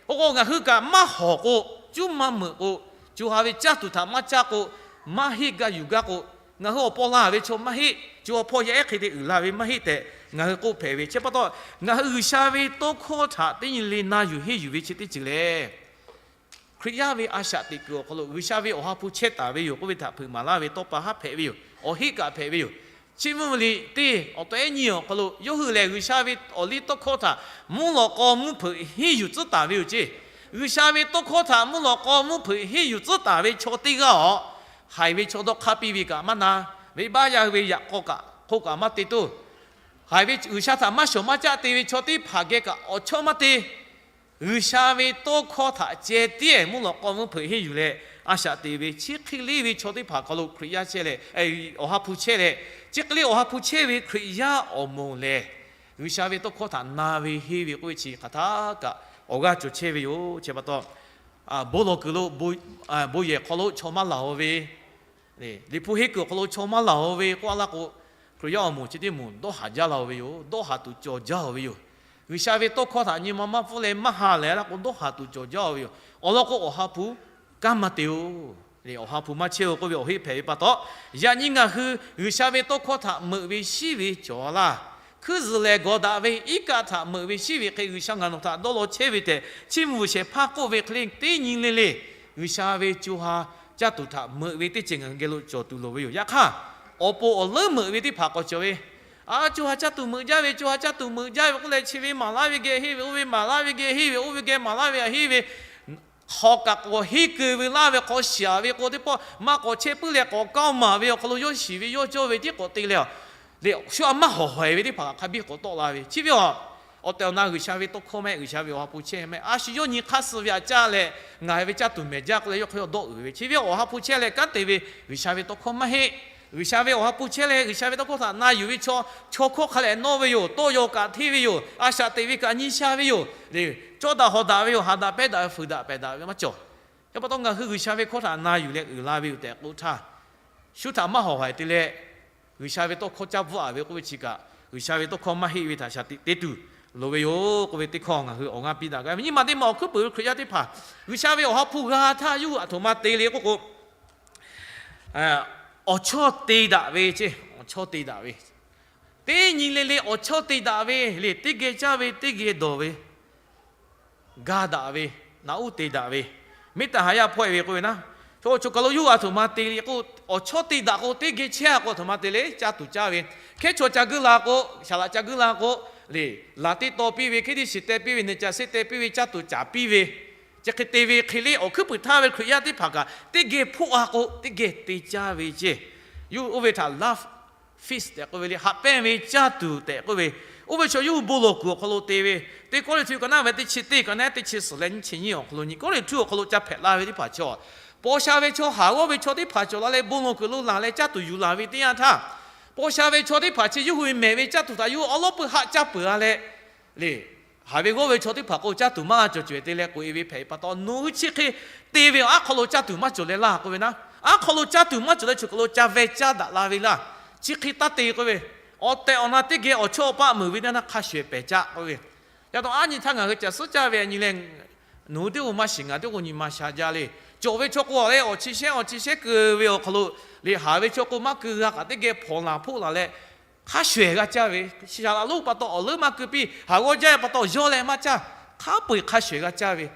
Oˇ k'o, ngaˬ hui kaꞈ maˇ hawˬ k'o, cuˉ maˇ meuꞈ k'o, co ha ve caˇ tuˬ htaꞈ maˇ caˇ k'o, maˇ heˆ gaˇ yuˬ gaˇ k'o, ngaˬ hui awˬ paw la ve chaw maˇ heˆ. Co ha hpawˇ yaˇ ehˉ hk'e te uiˍ la ve maˇ heˆ tehꞈ ngaˬ hui k'oˆ hpehꞈ ve. Chi pa taw, ngaˬ hui G'uiˬsha ve tawˇ hkawˇ htaꞈ teˇ nyi le na yuˬ henˇ yuˬ ve chi teˇ ceuˬ lehˬ, Hkriꞈ yaˇ ve a shaꞈ teꞈ kuiˬ awˬ hk'aw lo G'uiˬsha ve Awˬ ha hpu chehˇ taˍ ve yoˬ k'oˆ ve htaꞈ hpeuꞈ maˍ laˇ ve tawˇ pa haˉ hpehꞈ ve yoˬ. Awˬ heˆ kaꞈ hpehꞈ ve yoˬ. Chi mvuhˇ miˬ liꞈ teˇ awˬ taw ehˉ nyi awˬ hk'aw lo yawˇ hui lehˬ, G'uiˬsha ve awˬ liˇ tawˇ hkawˇ htaꞈ mvuhˇ lawꞈ k'aw mvuhˇ hpeuꞈ henˇ yuˬ tcuhˉ taˍ ve yoˬ ceˇ. G'uiˬsha ve tawˇ hkawˇ htaꞈ mvuhˇ lawꞈ k'aw mvuhˇ hpeuꞈ henˇ yuˬ tcuhˉ taˍ ve chaw teˇ g'aˇ awˬ, haiˬ ve chaw dawˇ hk'aˇ piˇ ve kaꞈ maˇ na, venˇbaˆ yaˇ hui ve yaꞈ k'aw kaꞈ hk'oˆ kaꞈ maˇ te toˇ, haiˬ ve G'uiˬsha htaꞈ maˇ shawˍ maˇ caˆ te ve chaw teˇ hpaˍ geh kaꞈ awˬ chawˇ maˇ te. G'uiˬsha ve tawˇ hkawˇ htaꞈ ceh tiˉ mvuhˇ lawꞈ k'aw mvuhˇ hpeuꞈ henˇ yuˬ leh, a shaꞈ teꞈ ve chi hk'e le ve chaw teˇ hpaˍ hk'aw lo Hkriꞈ yaˇ chehˇ leh, Awˬ ha hpu chehˇ leh, chi hk'e le Awˬ ha hpu chehˇ ve Hkriꞈ yaˇ awˬ moˍ lehˬ, G'uiˬsha ve tawˇ hkawˇ htaꞈ na ve henˇ ve k'oˆ ve chi hk'aˬ htaˇ kaꞈ awˬ g'aˇ cawˬ chehˇ ve yoˬ. Chi pa taw, bon lawˬ kuiˬ lo, bon yehˬ hk'aw lo chaw maˇ laˬ a ve, Liꞈ hpu henˇ kuiˬ awˬ hk'aw lo chaw maˇ laˬ a ve k'oˆ a laˇ k'o, Hkriꞈ yaˇ awˬ moˍ chi teˇ moˍ dawˇ haˍ jaˇ la a ve yoˬ. Dawˇ haˍ tuˬ cawˬ jaˇ a ve yoˬ. G'uiˬsha ve tawˇ hkawˇ htaꞈ nyi ma maˇ pfuhˇ leh maˇ ha lehˬ a laˇ k'o, dawˇ haˍ tuˬ cawˬ jaˇ a ve yoˬ. Awˬ lawn k'o, Awˬ ha hpu kanˉ maˇ te oˬ. Awˬ ha hpu maˇ chehˇ oˬ k'oˆ ve awˬ heˆ hpehꞈ ve pa taw, yaꞈ nyi ngaˬ hui G'uiˬsha ve tawˇ hkawˇ htaꞈ meuꞈ ve shiˉ ve cawˬ a laˇ. Hkuiˇ zuhˬ lehˬ gawˬ daꞈ ve iˉ kaˆ htaꞈ meuꞈ ve shiˉ ve hk'e, G'uiˬsha ngaˬ nawˬ htaꞈ dawˇ law chehˇ ve tehꞈ, chiˇ mvuh shehˍ hpaˇ k'oˆ ve hk'e le, teˇ nyi le le G'uiˬsha ve co ha caˇ tuˬ htaꞈ meuꞈ ve teˇ ceuˬ ngaˬ hui geh lo cawˬ tuˬ loˍ ve yoˬ. Yaꞈ hk'aˇ, awˬ pon awˬ leuˉ meuꞈ ve teˇ hpaˍ k'awꞈ cawˬ ve, a, co ha caˇ tuˬ meuꞈ jaˇ ve, co ha caˇ tuˬ meuꞈ jaˇ ve k'oˆ leh, chi ve maˍ laˇ ve geh henˇ ve, oˇ ve maˍ laˇ ve geh henˇ ve, oˇ ve geh maˍ laˇ ve a henˇ ve, hk'aw kaꞈ k'awꞈ henˇ keu ve laˇ ve hk'aw shiˍ ve k'o, teˇ pawˆ maˇ k'awꞈ chehˇ puiˉ leh k'awꞈ kaoˇ maˍ ve awˬ hk'aw lo yawˇ shiˍ ve yawˇ cawˇ ve tiˉ k'awꞈ te leh, leh shu a maˇ hawˍ hawehˍ ve teˇ hpaˍ hk'a biˇ k'awꞈ tawˆ la ve. Chi ve a, awˬ tehˬ awˬ na G'uiˬsha ve tawˇ hkawˇ mehˆ, G'uiˬsha ve Awˬ ha hpu chehˇ mehˆ, a shu yawˇ nyi hk'aˇ suh ve aꞈ caˇ leh, ngaˬ hui ve caˇ tuˬ mehˍ jaˇ k'oˆ leh yawˇ hk'aw yawˇ dawˆ uiˍ ve. Chi ve Awˬ ha hpu chehˇ leh kanˉ te ve G'uiˬsha ve tawˇ hkawˇ maˇ heˆ. G'uiˬsha ve Awˬ ha hpu chehˇ leh G'uiˬsha ve tawˇ hkawˇ htaꞈ na yuˬ ve chaw, chaw hkawˇ hk'a lehˬ nawˇ ve yoˬ. Tawˇ yaw kaꞈ hteˇ ve yoˬ. A shaꞈ teꞈ ve kaꞈ nyi sha ve yoˬ. Leh cawˇ daꞈ hawˍ daꞈ ve yoˬ. Haꞈ daꞈ pehˇ daꞈ ve, fuiˍ daꞈ pehˬ daꞈ ve maˇ cawˬ. Chi pa taw ngaˬ hui G'uiˬsha ve hkawˇ htaꞈ na yuˬ leh uiˍ la ve yoˬ tehꞈ k'oˆ htaˇ, shu htaꞈ maˇ hawˍ haiˬ te leh, G'uiˬsha ve tawˇ hkawˇ caˇ bvuhˆ a ve k'oˆ ve chi kaꞈ, G'uiˬsha ve tawˇ hkawˇ maˇ heˆ ve htaꞈ shaˍ tiꞈ te tuˬ, loˍ ve yoˬ k'oˆ ve teˇ hkawˇ ngaˬ hui awˬ g'aˇ piˇ daꞈ gaˇ ve. Nyi ma teˇ ma awˬ hkuiˉ puiˍ ve Hkriꞈ yaˇ teˇ hpaˍ G'uiˬsha ve awˬ ha hpu g'a htaˇ yawˇ hui aˬ htoꞈ ma te le k'oˆ k'o, awˬ chawˇ te daꞈ ve ceˇ, awˬ chawˇ te daꞈ ve. Teˇ nyi le le awˬ chawˇ te daꞈ ve le, teˇ geh caˇ ve, teˇ geh dawˬ ve, ga daꞈ ve, naꞈ uˉ te daꞈ ve, miˉ taˍ ha yaˇ hpawehˇ ve k'oˆ ve naˉ, chaw chaw kaˬ lo yawˇ hui aˬ htoꞈ ma te le k'o, awˬ chawˇ te daꞈ k'o teˇ geh chehˇ a k'o aˬ htoꞈ ma te le, caˇ tuˬ caˇ ve, hkehˉ chaw ca guiˇ la k'o, shaˍ laꞈ ca guiˇ la k'o, le, laˬ teˇ taw piˇ ve, hkehˉ teˇ shiˍ teh piˇ ve, neˬ caˬ seˆ teh piˇ ve, caˇ tuˬ caˍ piˇ ve, chi hk'e te ve hk'e le, awˬ hkuiˉ puiˍ htaˇ ve Hkriꞈ yaˇ teˇ hpaˍ kaꞈ teˇ geh hpoˆ a k'o teˇ geh te caˇ ve ceˇ. Yawˇ hui oˇ ve htaꞈ love feast tehꞈ k'oˆ ve le, haꞈ pehnˇ ve caˇ tuˬ tehꞈ k'oˆ ve, oˇ ve chaw yawˇ hui bon lawˬ kuiˬ awˬ hk'aw lo te ve, Teˇ Kawˇrenˍhtuˆ ka naˉ ve teˇ chi teˇ ka naˉ teˇ chi suhˍ leh nyiˇ chi nyiˇ awˬ hk'aw lo, nyi Kawˇrenˍhtuˆ awˬ hk'aw lo ca hpehꞈ la ve teˇ hpaˍ chaw, paw sha ve chaw haˍ g'awˇ ve chaw teˇ hpaˍ cawˬ la leh bon lawˬ kuiˬ lo laˬ leh caˇ tuˬ yuˬ laˬ ve teˇ yanˇ htaˇ, paw sha ve chaw teˇ hpaˍ chi yawˇ hui mehˬ ve caˇ tuˬ htaꞈ yawˇ hui awˉ lawˉ pui haˆ caˇ peuˬ a leh, le, haˍ ve g'awˇ ve chaw teˇ hpaˍ k'o caˇ tuˬ maˇ cawˬ cawehˬ te leh k'oꞈ e ve hpehꞈ pa taw, nawˬ hui chi hk'e te ve aˬ, aˉ hk'aw lo caˇ tuˬ maˇ cawˬ leh laˇ k'oˆ ve naˉ, aˉ hk'aw lo caˇ tuˬ maˇ cawˬ leh chaw hk'aw lo ca veh caˇ daꞈ la ve laˇ. Chi hk'e taˇ te k'oˆ ve, awˬ tehˬ awˬ na teˇ geh awˬ chawˇ awˬ paˆ meuˍ ve teˇ yanˇ hk'a shuˍ ehˍ pehˍ caˇ k'oˆ ve. Yaꞈ taw aˉ nyi htaˇ ngaˬ hui caˬ suhˉ caˇ ve a nyi leh, nawˬ hui teˇ g'aˇ maˇ shiˍ, ngaˬ teˇ g'aˇ nyi ma sha jaˇ le. Cawˬ ve chaw k'o leh awˬ chi shehˉ awˬ chi shehˉ keu ve awˬ hk'aw lo, le, haˍ ve chaw k'o maˇ keu g'a kaꞈ teˇ geh hpawnˬ laˬ hpoˆ laˬ leh, hk'a shuˍ ehˍ g'a caˇ ve, shaˍ laꞈ lonˉ pa taw awˬ leuˉ maˇ keu piˇ, haˍ g'awˇ jaˇ pa taw yawˇ leh maˇ caˇ, hk'a peu eˬ hk'a shuˍ ehˍ g'a caˇ ve.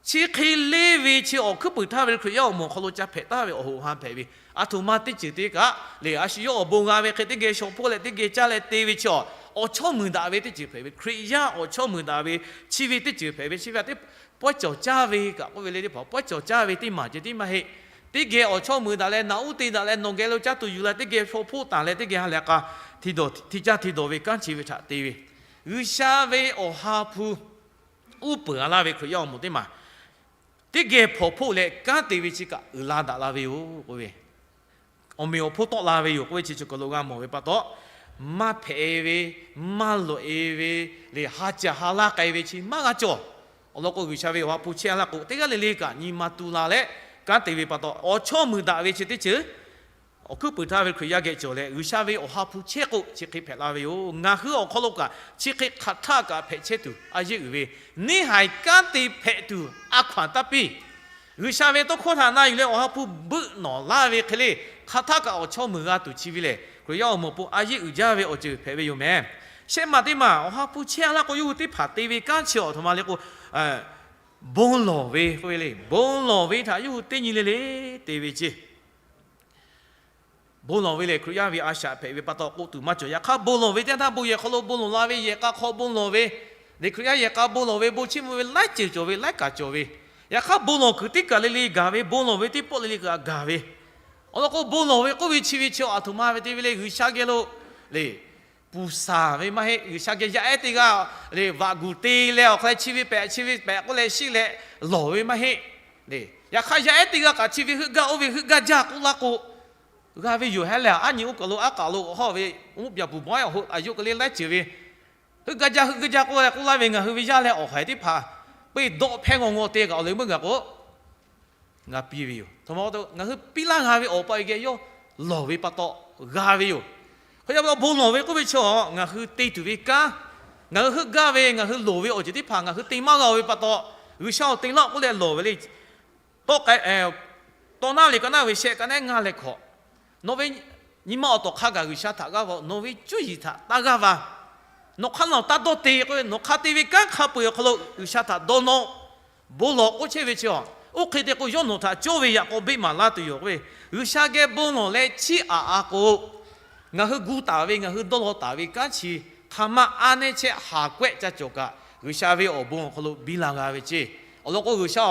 Chi hk'e le ve chi awˬ hkuiˉ puiˍ htaˇ ve Hkriꞈ yaˇ awˬ moˍ awˬ hk'aw lo ca hpehꞈ taˍ ve awˬ hoꞈ ha hpehꞈ ve, aˬ htoꞈ ma teˇ ceuˬ te kaꞈ le, a shu yawˇ awˬ bon g'a ve hk'e teˇ geh shaw hpoˆ leh teˇ geh caˇ leh te ve chi awˬ, awˬ chawˇ muiˬ daꞈ ve teˇ ceuˬ hpehꞈ ve, Hkriꞈ yaˇ awˬ chawˇ muiˬ daꞈ ve, chi ve teˇ ceuˬ hpehꞈ ve, chi ve a teˇ pawehˇ cawˬ caˇ ve kaꞈ k'oˆ ve le, teˇ hpaˍ pawehˇ cawˬ caˇ ve teˇ maˬ ceh tiˉ maˇ heˆ. Teˇ geh awˬ chawˇ muiˬ daꞈ leh naꞈ uˉ te daꞈ leh nawˬ geh lo caˇ tuˬ yuˬ leh teˇ geh shaw hpoˆ taˍ leh teˇ geh ha lehˬ k'a, hti dawˬ hti caˇ hti dawˬ ve kanˉ chi ve htaꞈ te ve, G'uiˬsha ve awˬ ha hpu uˉ peunˍ a laˇ ve Hkriꞈ yaˇ awˬ moˍ teˇ maˬ teˇ geh hpawnˬ hpoˆ leh kanˉ te ve chi kaꞈ uiˍ la daꞈ la ve yoˬ k'oˆ ve, awˬ meꞈ awˬ hponˇ tawˆ la ve yoˬ k'oˆ ve chi chaw kaˬ lo g'a mawˬ ve pa taw, maˇ hpehꞈ e ve, maˇ lawꞈ e ve, le ha caˬ ha laˇ k'ai ve chi maˇ g'a cawˬ. Awˬ lawn k'o, G'uiˬsha ve awˬ ha hpu chehˇ a laˇ k'o, teˇ g'aˇ le le kaꞈ nyi ma tu la leh kanˉ te ve pa taw, awˬ chawˇ muiˬ daꞈ ve chi teˇ ceuˬ awˬ hkuiˉ puiˍ htaˇ ve Hkriꞈ yaˇ geh cawˬ leh, G'uiˬsha ve awˬ ha hpu chehˇ k'o chi hk'e hpehꞈ la ve yoˬ. Ngaˬ hui awˬ hk'aw lo kaꞈ chi hk'e hk'aˬ htaˆ kaꞈ hpehꞈ chehˇ tuˬ a yeˇ uiˍ ve, neˇ haiˬ kanˉ te hpehꞈ tuˬ a hkaw anˬ taˇ piˇ. G'uiˬsha ve tawˇ hkawˇ htaꞈ na yuˬ leh awˬ ha hpu beuˆ nawˬ laˇ ve hk'e le, hk'aˬ htaˆ kaꞈ awˬ chawˇ muiˬ g'a tuˬ chi ve lehˬ, Hkriꞈ yaˇ awˬ moˍ awˬ pon a yeˇ uiˍ jaˇ ve awˬ ceuˬ hpehꞈ ve yoˬ mehˍ. Shehˆ maˬ teˇ maˬ awˬ ha hpu chehˇ a laˇ k'o, yawˇ hui teˇ hpaˍ te ve kanˉ chi awˬ htoꞈ ma le k'o, bon lawˬ ve k'oˆ ve le. Bon lawˬ ve htaꞈ yawˇ hui teˇ nyi le le te ve ceˇ. Bon lawˬ ve lehˬ, Hkriꞈ yaˇ ve a shaꞈ hpehꞈ ve pa taw k'oˆ tuˬ maˇ cawˬ. Yaꞈ hk'aˇ, bon lawˬ ve teˇ yanˇ htaˇ bon yehˬ hk'aw lo bon lawˬ la ve, yehˬ k'a hk'aw bon lawˬ ve, le Hkriꞈ yaˇ yehˬ k'a bon lawˬ ve, bon chiˇ mvuh ve laiˉ ceuˬ cawˬ ve, laiˉ kaꞈ cawˬ ve. Yaꞈ hk'aˇ, bon lawˬ kuiˬ teˇ kaˬ le le gaˬ ve, bon lawˬ ve teˇ pawˆ le le kaꞈ gaˬ ve. Awˬ lawn k'o, bon lawˬ ve k'oˆ ve chi ve chi aˬ htoꞈ ma ve te ve le, G'uiˬsha geh lo le puˍ saˍ ve maˇ heˆ. G'uiˬsha geh yaˇ ehˉ teˇ g'aˇ le vaꞈ guˬ te leh awˬ hk'a leh chi ve pehꞈ chi ve pehꞈ k'oˆ leh shiˆ leh lawˬ ve maˇ heˆ. Yaꞈ hk'aˇ, yaˇ ehˉ teˇ g'aˇ kaꞈ chi ve heuˆ gaˇ oˇ ve heuˆ gaˇ jaˇ k'oˆ laˇ k'o, g'a ve yoˬ hehˉ lehˬ, aˉ nyi oˇ kaˬ lo aˉ kaꞈ lo hawˇ ve uˉ pyaˍ puˍ bawehˇ awˬ hoꞈ a yoˬ k'o le laiˉ ceuˬ ve heuˆ gaˇ jaˇ heuˆ gaˇ jaˇ k'oˆ leh k'oˆ laˇ ve ngaˬ hui ve yaˇ leh awˬ haiˬ teˇ hpaˍ, peˇ dawˆ hpehˇ ngaw ngaw te kaꞈ awˬ leh meuˇ gaˬ k'o, g'a piˇ ve yoˬ. Htoꞈ ma pa taw, ngaˬ hui piˇ laˇ g'a ve awˬ pa geh yawˇ lawˬ ve pa taw g'a ve yoˬ. Hk'e te pa taw, bon lawˬ ve k'oˆ ve chi ngaˬ hui te tuˬ ve kanˉ, ngaˬ hui heuˆ gaˇ ve, ngaˬ hui loˍ ve awˬ ceuˬ teˇ hpaˍ ngaˬ hui te maˇ g'a ve pa taw, G'uiˬsha awˬ te laˇ k'oˆ leh lawˬ ve le. Tawˇ k'ai, tawˇ naˉ le ka naˉ ve shehˆ ka naˉ ngaˇ leh hkawꞈ, nawˬ ve nyi ma awˬ tawˍ hk'a gaˬ G'uiˬsha htaꞈ g'aˇ va, nawˬ ve cuˇ yiˍ htaꞈ taˇ g'aˇ va, nawˬ hk'aˇ nawˬ taˇ dawˇ te k'oˆ ve, nawˬ hk'a te ve kanˉ hk'a peu eˬ awˬ hk'aw lo G'uiˬsha htaꞈ dawˇ nawˇ. Bon lawˬ k'oˆ chehˇ ve chi, oˇ hk'e te k'o, yawˇ nawˬ htaꞈ cawˇ ve yaꞈ k'aw beˆ maˍ laˇ tuˬ yoˬ k'oˆ ve, G'uiˬsha geh bon lawˬ leh chiˇ aꞈ a k'o, ngaˬ hui gu taˍ ve, ngaˬ hui dawˇ law taˍ ve kanˉ chi hk'aˬ ma a nehˇ chehˇ haˍ kawehˆ ca cawˬ kaꞈ, G'uiˬsha ve awˬ bon awˬ hk'aw lo biˇ la g'a ve ceˇ. Awˬ lawn k'o, G'uiˬsha,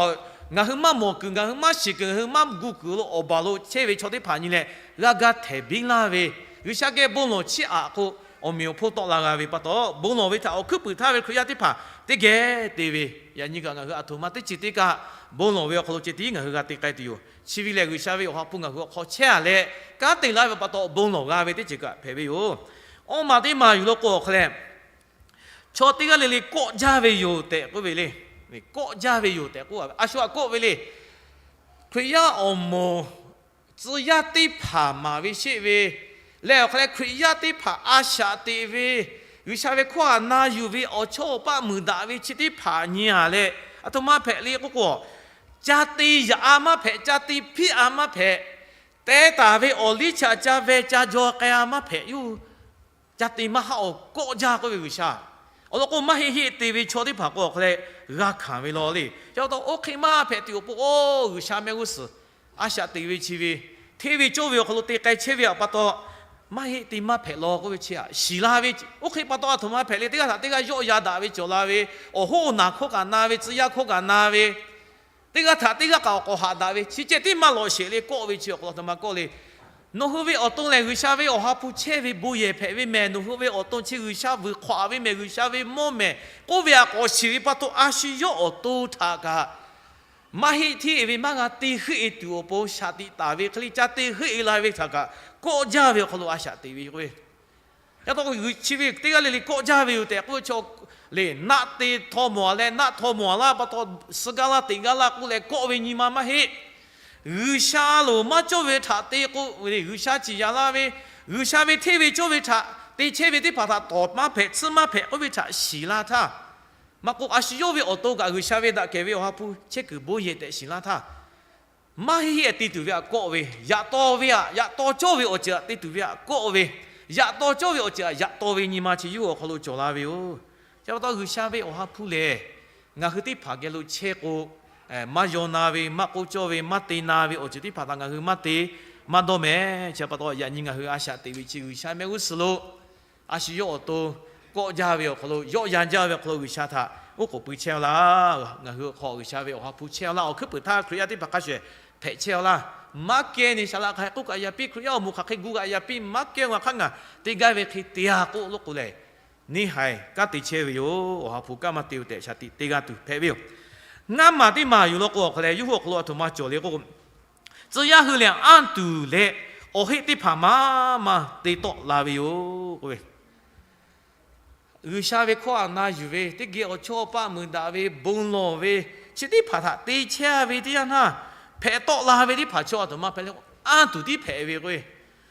ngaˬ hui maˇ mawˬ kuiˬ, ngaˬ hui maˇ shiˍ kuiˬ, ngaˬ hui maˇ gu kuiˬ lo awˬ baˬ lo chehˇ ve chaw teˇ hpaˍ nyi leh g'a ga htehˍ biˇ laˇ ve, G'uiˬsha geh bon lawˬ chiˇ aꞈ k'o, awˬ meꞈ awˬ hponˇ tawˆ la g'a ve pa taw, bon lawˬ ve htaꞈ awˬ hkuiˉ puiˍ htaˇ ve Hkriꞈ yaˇ teˇ hpaˍ teˇ geh te ve, yaꞈ nyi kaꞈ ngaˬ hui aˬ htoꞈ ma teˇ ceuˬ teˇ kaꞈ bon lawˬ ve awˬ hk'aw lo ceh tiˉ ngaˬ hui g'a te k'ai tuˬ yoˬ. Chi ve lehˬ, G'uiˬsha ve awˬ ha hpu ngaˬ hui awˬ hk'aw chehˇ a leh kanˉ te laˇ ve pa taw, bon lawˬ g'a ve teˇ ceuˬ kaꞈ hpehꞈ ve yoˬ. Awˇ maˬ teˇ maˬ yuˬ law k'o awˬ hk'aw leh, chaw teˇ g'aˇ le le kawˆ jaˇ ve yoˬ tehꞈ k'oˆ ve le. Kawˆ jaˇ ve yoˬ tehꞈ k'oˆ a ve, a shu aꞈ kawˆ ve le. Hkriꞈ yaˇ awˬ moˍ tcuh yaˇ teˇ hpaˍ maˍ ve sheˆ ve leh awˬ hk'aw leh, Hkriꞈ yaˇ teˇ hpaˍ a shaꞈ teꞈ ve G'uiˬsha ve hkawˇ htaꞈ na yuˬ ve awˬ chawˇ awˬ paˆ muiˬ daꞈ ve chi teˇ hpaˍ nyi a leh, aˬ htoꞈ ma hpehꞈ le k'oˆ k'o, ca te yaꞈ a maˇ hpehꞈ, ca te hpiˇ a maˇ hpehꞈ, teh taˍ ve awˬ liˇ chi htaꞈ ca veh ca jaw k'ai a maˇ hpehꞈ yoˬ. Ca te maˇ haˆ awˬ kawˆ jaˇ k'oˆ ve G'uiˬsha. Awˬ lawn k'o, maˇ heˆ heˆ te ve chaw teˇ hpaˍ k'o awˬ hk'aw leh g'a hkanˍ ve law le. Chi pa taw, oˇ hk'e maˇ hpehꞈ tuˬ awˬ pon, oˇ G'uiˬsha mehˆ g'uˇ suhˍ a shaꞈ teꞈ ve chi ve, hteˇ ve cawˇ ve awˬ hk'aw lo te k'ai chehˇ ve awˬ pa taw, maˇ heˆ te maˇ hpehꞈ law k'oˆ ve chi htaꞈ shiˍ la ve. Oˇ hk'e pa taw, aˬ htoꞈ ma hpehꞈ le, teˇ g'aˇ htaꞈ teˇ g'aˇ yawˆ yan daꞈ ve cawˬ la ve, awˬ hoˉ awˬ naˬ hkawˇ kaꞈ na ve, tcuh yaˇ hkawˇ kaꞈ na ve, teˇ g'aˇ htaꞈ teˇ g'aˇ kaꞈ awˬ k'awꞈ haꞈ daꞈ ve, chi ceh tiˉ maˇ lawꞈ sheˍ le kawˆ ve chi awˬ hk'aw lo aˬ htoꞈ ma kawˆ le. Nawˬ hui ve awˬ to lehˬ, G'uiˬsha ve Awˬ ha hpu chehˇ ve bon yehˬ hpehꞈ ve mehˬ. Nawˬ hui ve awˬ to chi G'uiˬsha vuiˬ hk'awꞈ ve mehˬ, G'uiˬsha ve mawˇ mehˬ k'oˆ ve htaꞈ k'awꞈ shiˍ ve pa taw, a shu yawˇ awˬ to htaꞈ kaꞈ maˇ heˆ hteˇ ve maˇ g'a te heuˆ e tuˬ awˬ pon shaˍ tiꞈ taˍ ve hk'e le, ca te heuˆ e la ve htaꞈ kaꞈ kawˆ jaˇ ve awˬ hk'aw lo a shaꞈ teꞈ ve k'oˆ ve. Yaꞈ taw chi ve teˇ g'aˇ le le kawˆ jaˇ ve yoˬ tehꞈ k'oˆ ve chaw le, naˆ te htaw mawˬ a leh naˆ htaw mawˬ a laˇ pa taw, suh gaˇ laˇ teꞈ gaˇ laˇ k'oˆ leh kawˆ ve nyi ma maˇ heˆ. G'uiˬsha loˍ maˇ cawˇ ve htaꞈ te k'o, G'uiˬsha ciˍ yanˍ laˇ ve, G'uiˬsha ve hteˇ ve cawˇ ve htaꞈ te chehˇ ve teˇ hpaˍ htaꞈ tawˍ maˇ hpehꞈ tcuhˇ maˇ hpehꞈ k'oˆ ve htaꞈ shiˍ la htaˇ, maˇ k'o, a shu yawˇ ve awˬ to kaꞈ G'uiˬsha ve daꞈ kehˬ ve Awˬ ha hpu chehˇ kuiˬ bon yehˬ tehꞈ shiˍ la htaˇ, maˇ heˆ heˆ te tuˬ ve htaꞈ kawˆ ve, yaꞈ taw ve htaꞈ, yaꞈ taw cawˇ ve awˬ ceuˬ htaꞈ te tuˬ ve htaꞈ kawˆ ve, yaꞈ taw cawˇ ve awˬ ceuˬ htaꞈ yaꞈ taw ve nyi ma chi yawˇ hui awˬ hk'aw lo cawˬ la ve yoˬ. Chi pa taw, G'uiˬsha ve Awˬ ha hpu lehˬ, ngaˬ hui teˇ hpaˍ geh lo chehˇ k'o, maˇ yaw na ve, maˇ k'oˆ cawˇ ve, maˇ te na ve awˬ ceuˬ teˇ hpaˍ htaꞈ ngaˬ hui maˇ te maˇ dawˇ mehˍ. Chi pa taw, yaꞈ nyi ngaˬ hui a shaꞈ teꞈ ve chi G'uiˬsha mehˆ g'uˇ suhˍ lo a shu yawˇ awˬ to kawˆ jaˇ ve awˬ hk'aw lo, yawˆ yan jaˇ ve awˬ hk'aw lo G'uiˬsha htaꞈ oˉ k'oˍ pui chehˇ a laˇ. Ngaˬ hui hk'aw G'uiˬsha ve Awˬ ha hpu chehˇ a laˇ. Awˬ hkuiˉ puiˍ htaˇ Hkriꞈ yaˇ teˇ hpaˍ hk'a shuˍ hpehꞈ chehˇ a laˇ. Maˇ kehˇ ni saˍ laꞈ hk'a k'oˆ kaꞈ yaꞈ piˇ, Hkriꞈ yaˇ awˬ moˍ hk'aˬ hk'e gu kaꞈ yaꞈ piˇ, maˇ kehˇ ngaˬ hk'aˇ ngaˬ te gaˇ ve hk'e te a k'oˆ lo k'o lehˬ, neˇ haiˬ kanˉ te chehˇ ve yoˬ. Awˬ ha hpu kanˉ maˇ te tehꞈ shaˍ tiꞈ te g'a tuˬ hpehꞈ ve yoˬ. Ngaˇ maˬ teˇ maˬ yoˬ law k'o, awˬ hk'aw leh yawˇ hui awˬ hk'aw lo aˬ htoꞈ ma cawˬ le k'o, tcuh yaˇ hui lehˬ anˇ tuˬ leh awˬ heˆ teˇ hpaˍ maˇ maˇ te tawˆ la ve yoˬ k'oˆ ve. G'uiˬsha ve hkawˇ htaꞈ na yuˬ ve, teˇ geh awˬ chawˇ paˆ muiˬ daꞈ ve, bon lawˬ ve, chi teˇ hpaˍ htaꞈ te chehˇ ve teˇ yanˇ htaˇ, hpehꞈ tawˆ la ve teˇ hpaˍ chaw aˬ htoꞈ ma hpehꞈ le k'o, anˇ tuˬ tiˉ hpehꞈ ve k'o,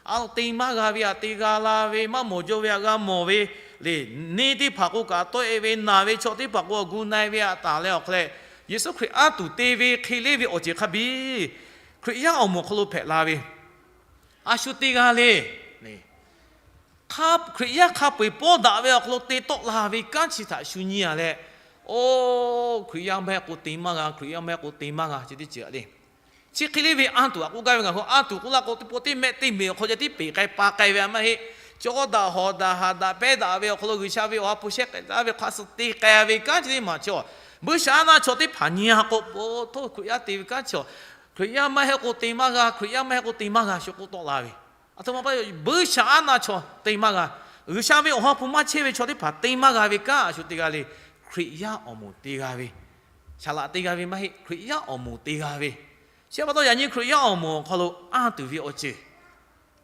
a te maˇ g'a ve htaꞈ te g'a la ve, maˇ mawˬ jaw ve htaꞈ g'a mawˬ ve, le, neˇ teˇ hpaˍ k'o kaꞈ tawˆ e ve, naˬ ve chaw teˇ hpaˍ k'o gu na e ve htaꞈ taˍ leh awˬ hk'aw leh, Yeˍsuˆ Hkriꞈ anˇ tuˬ te ve hk'e le ve awˬ ceuˬ hk'a biˇ Hkriꞈ yaˇ awˬ moˍ awˬ hk'aw lo hpehꞈ la ve, a shu te g'a le. Hkriꞈ yaˇ hk'a peu-eˬ pawˇ daꞈ ve awˬ hk'aw lo te tawˆ la ve kanˉ chi htaꞈ shu nyi a leh, oˇ Hkriꞈ yaˇ maˇ heˆ k'o te maˇ g'a, Hkriꞈ yaˇ maˇ heˆ k'o te maˇ g'a, chi teˇ ceuˬ le. Chi hk'e le ve anˇ tuˬ htaꞈ k'oˆ gaˇ ve, ngaˬ hui anˇ tuˬ k'oˆ laˇ k'o, teˇ pawˆ teˇ mehˆ teˇ meꞈ awˬ hk'aw lo teˇ peˍ k'ai pa k'ai ve a maˇ heˆ. Cawˇ daꞈ hawˍ daꞈ haꞈ daꞈ pehˉ daꞈ ve awˬ hk'aw lo G'uiˬsha ve Awˬ ha hpu shehˆ k'ehꞈ taˍ ve hk'a suh te k'ai ve kanˉ chi teˇ maˬ chaw, buiˇshaˆaˉnaˆ chaw teˇ hpaˍ nyi a k'o, po htoˇ Hkriꞈ yaˇ te ve kanˉ chaw, Hkriꞈ yaˇ maˇ heˆ k'o te maˇ g'a, Hkriꞈ yaˇ maˇ heˆ k'o te maˇ g'a shu k'oˆ tawˆ la ve. Aˬ htoꞈ ma pa, buiˇshaˆaˉnaˆ chaw te maˇ g'a, G'uiˬsha ve Awˬ ha hpu maˇ chehˇ ve chaw teˇ hpaˍ te maˇ g'a ve kanˉ a shu te g'a le. Hkriꞈ yaˇ awˬ moˍ te g'a ve, saˍ laꞈ te g'a ve maˇ heˆ, Hkriꞈ yaˇ awˬ moˍ te g'a ve. Chi pa taw yaꞈ nyi Hkriꞈ yaˇ awˬ moˍ awˬ hk'aw lo anˇ tuˬ ve awˬ ceuˬ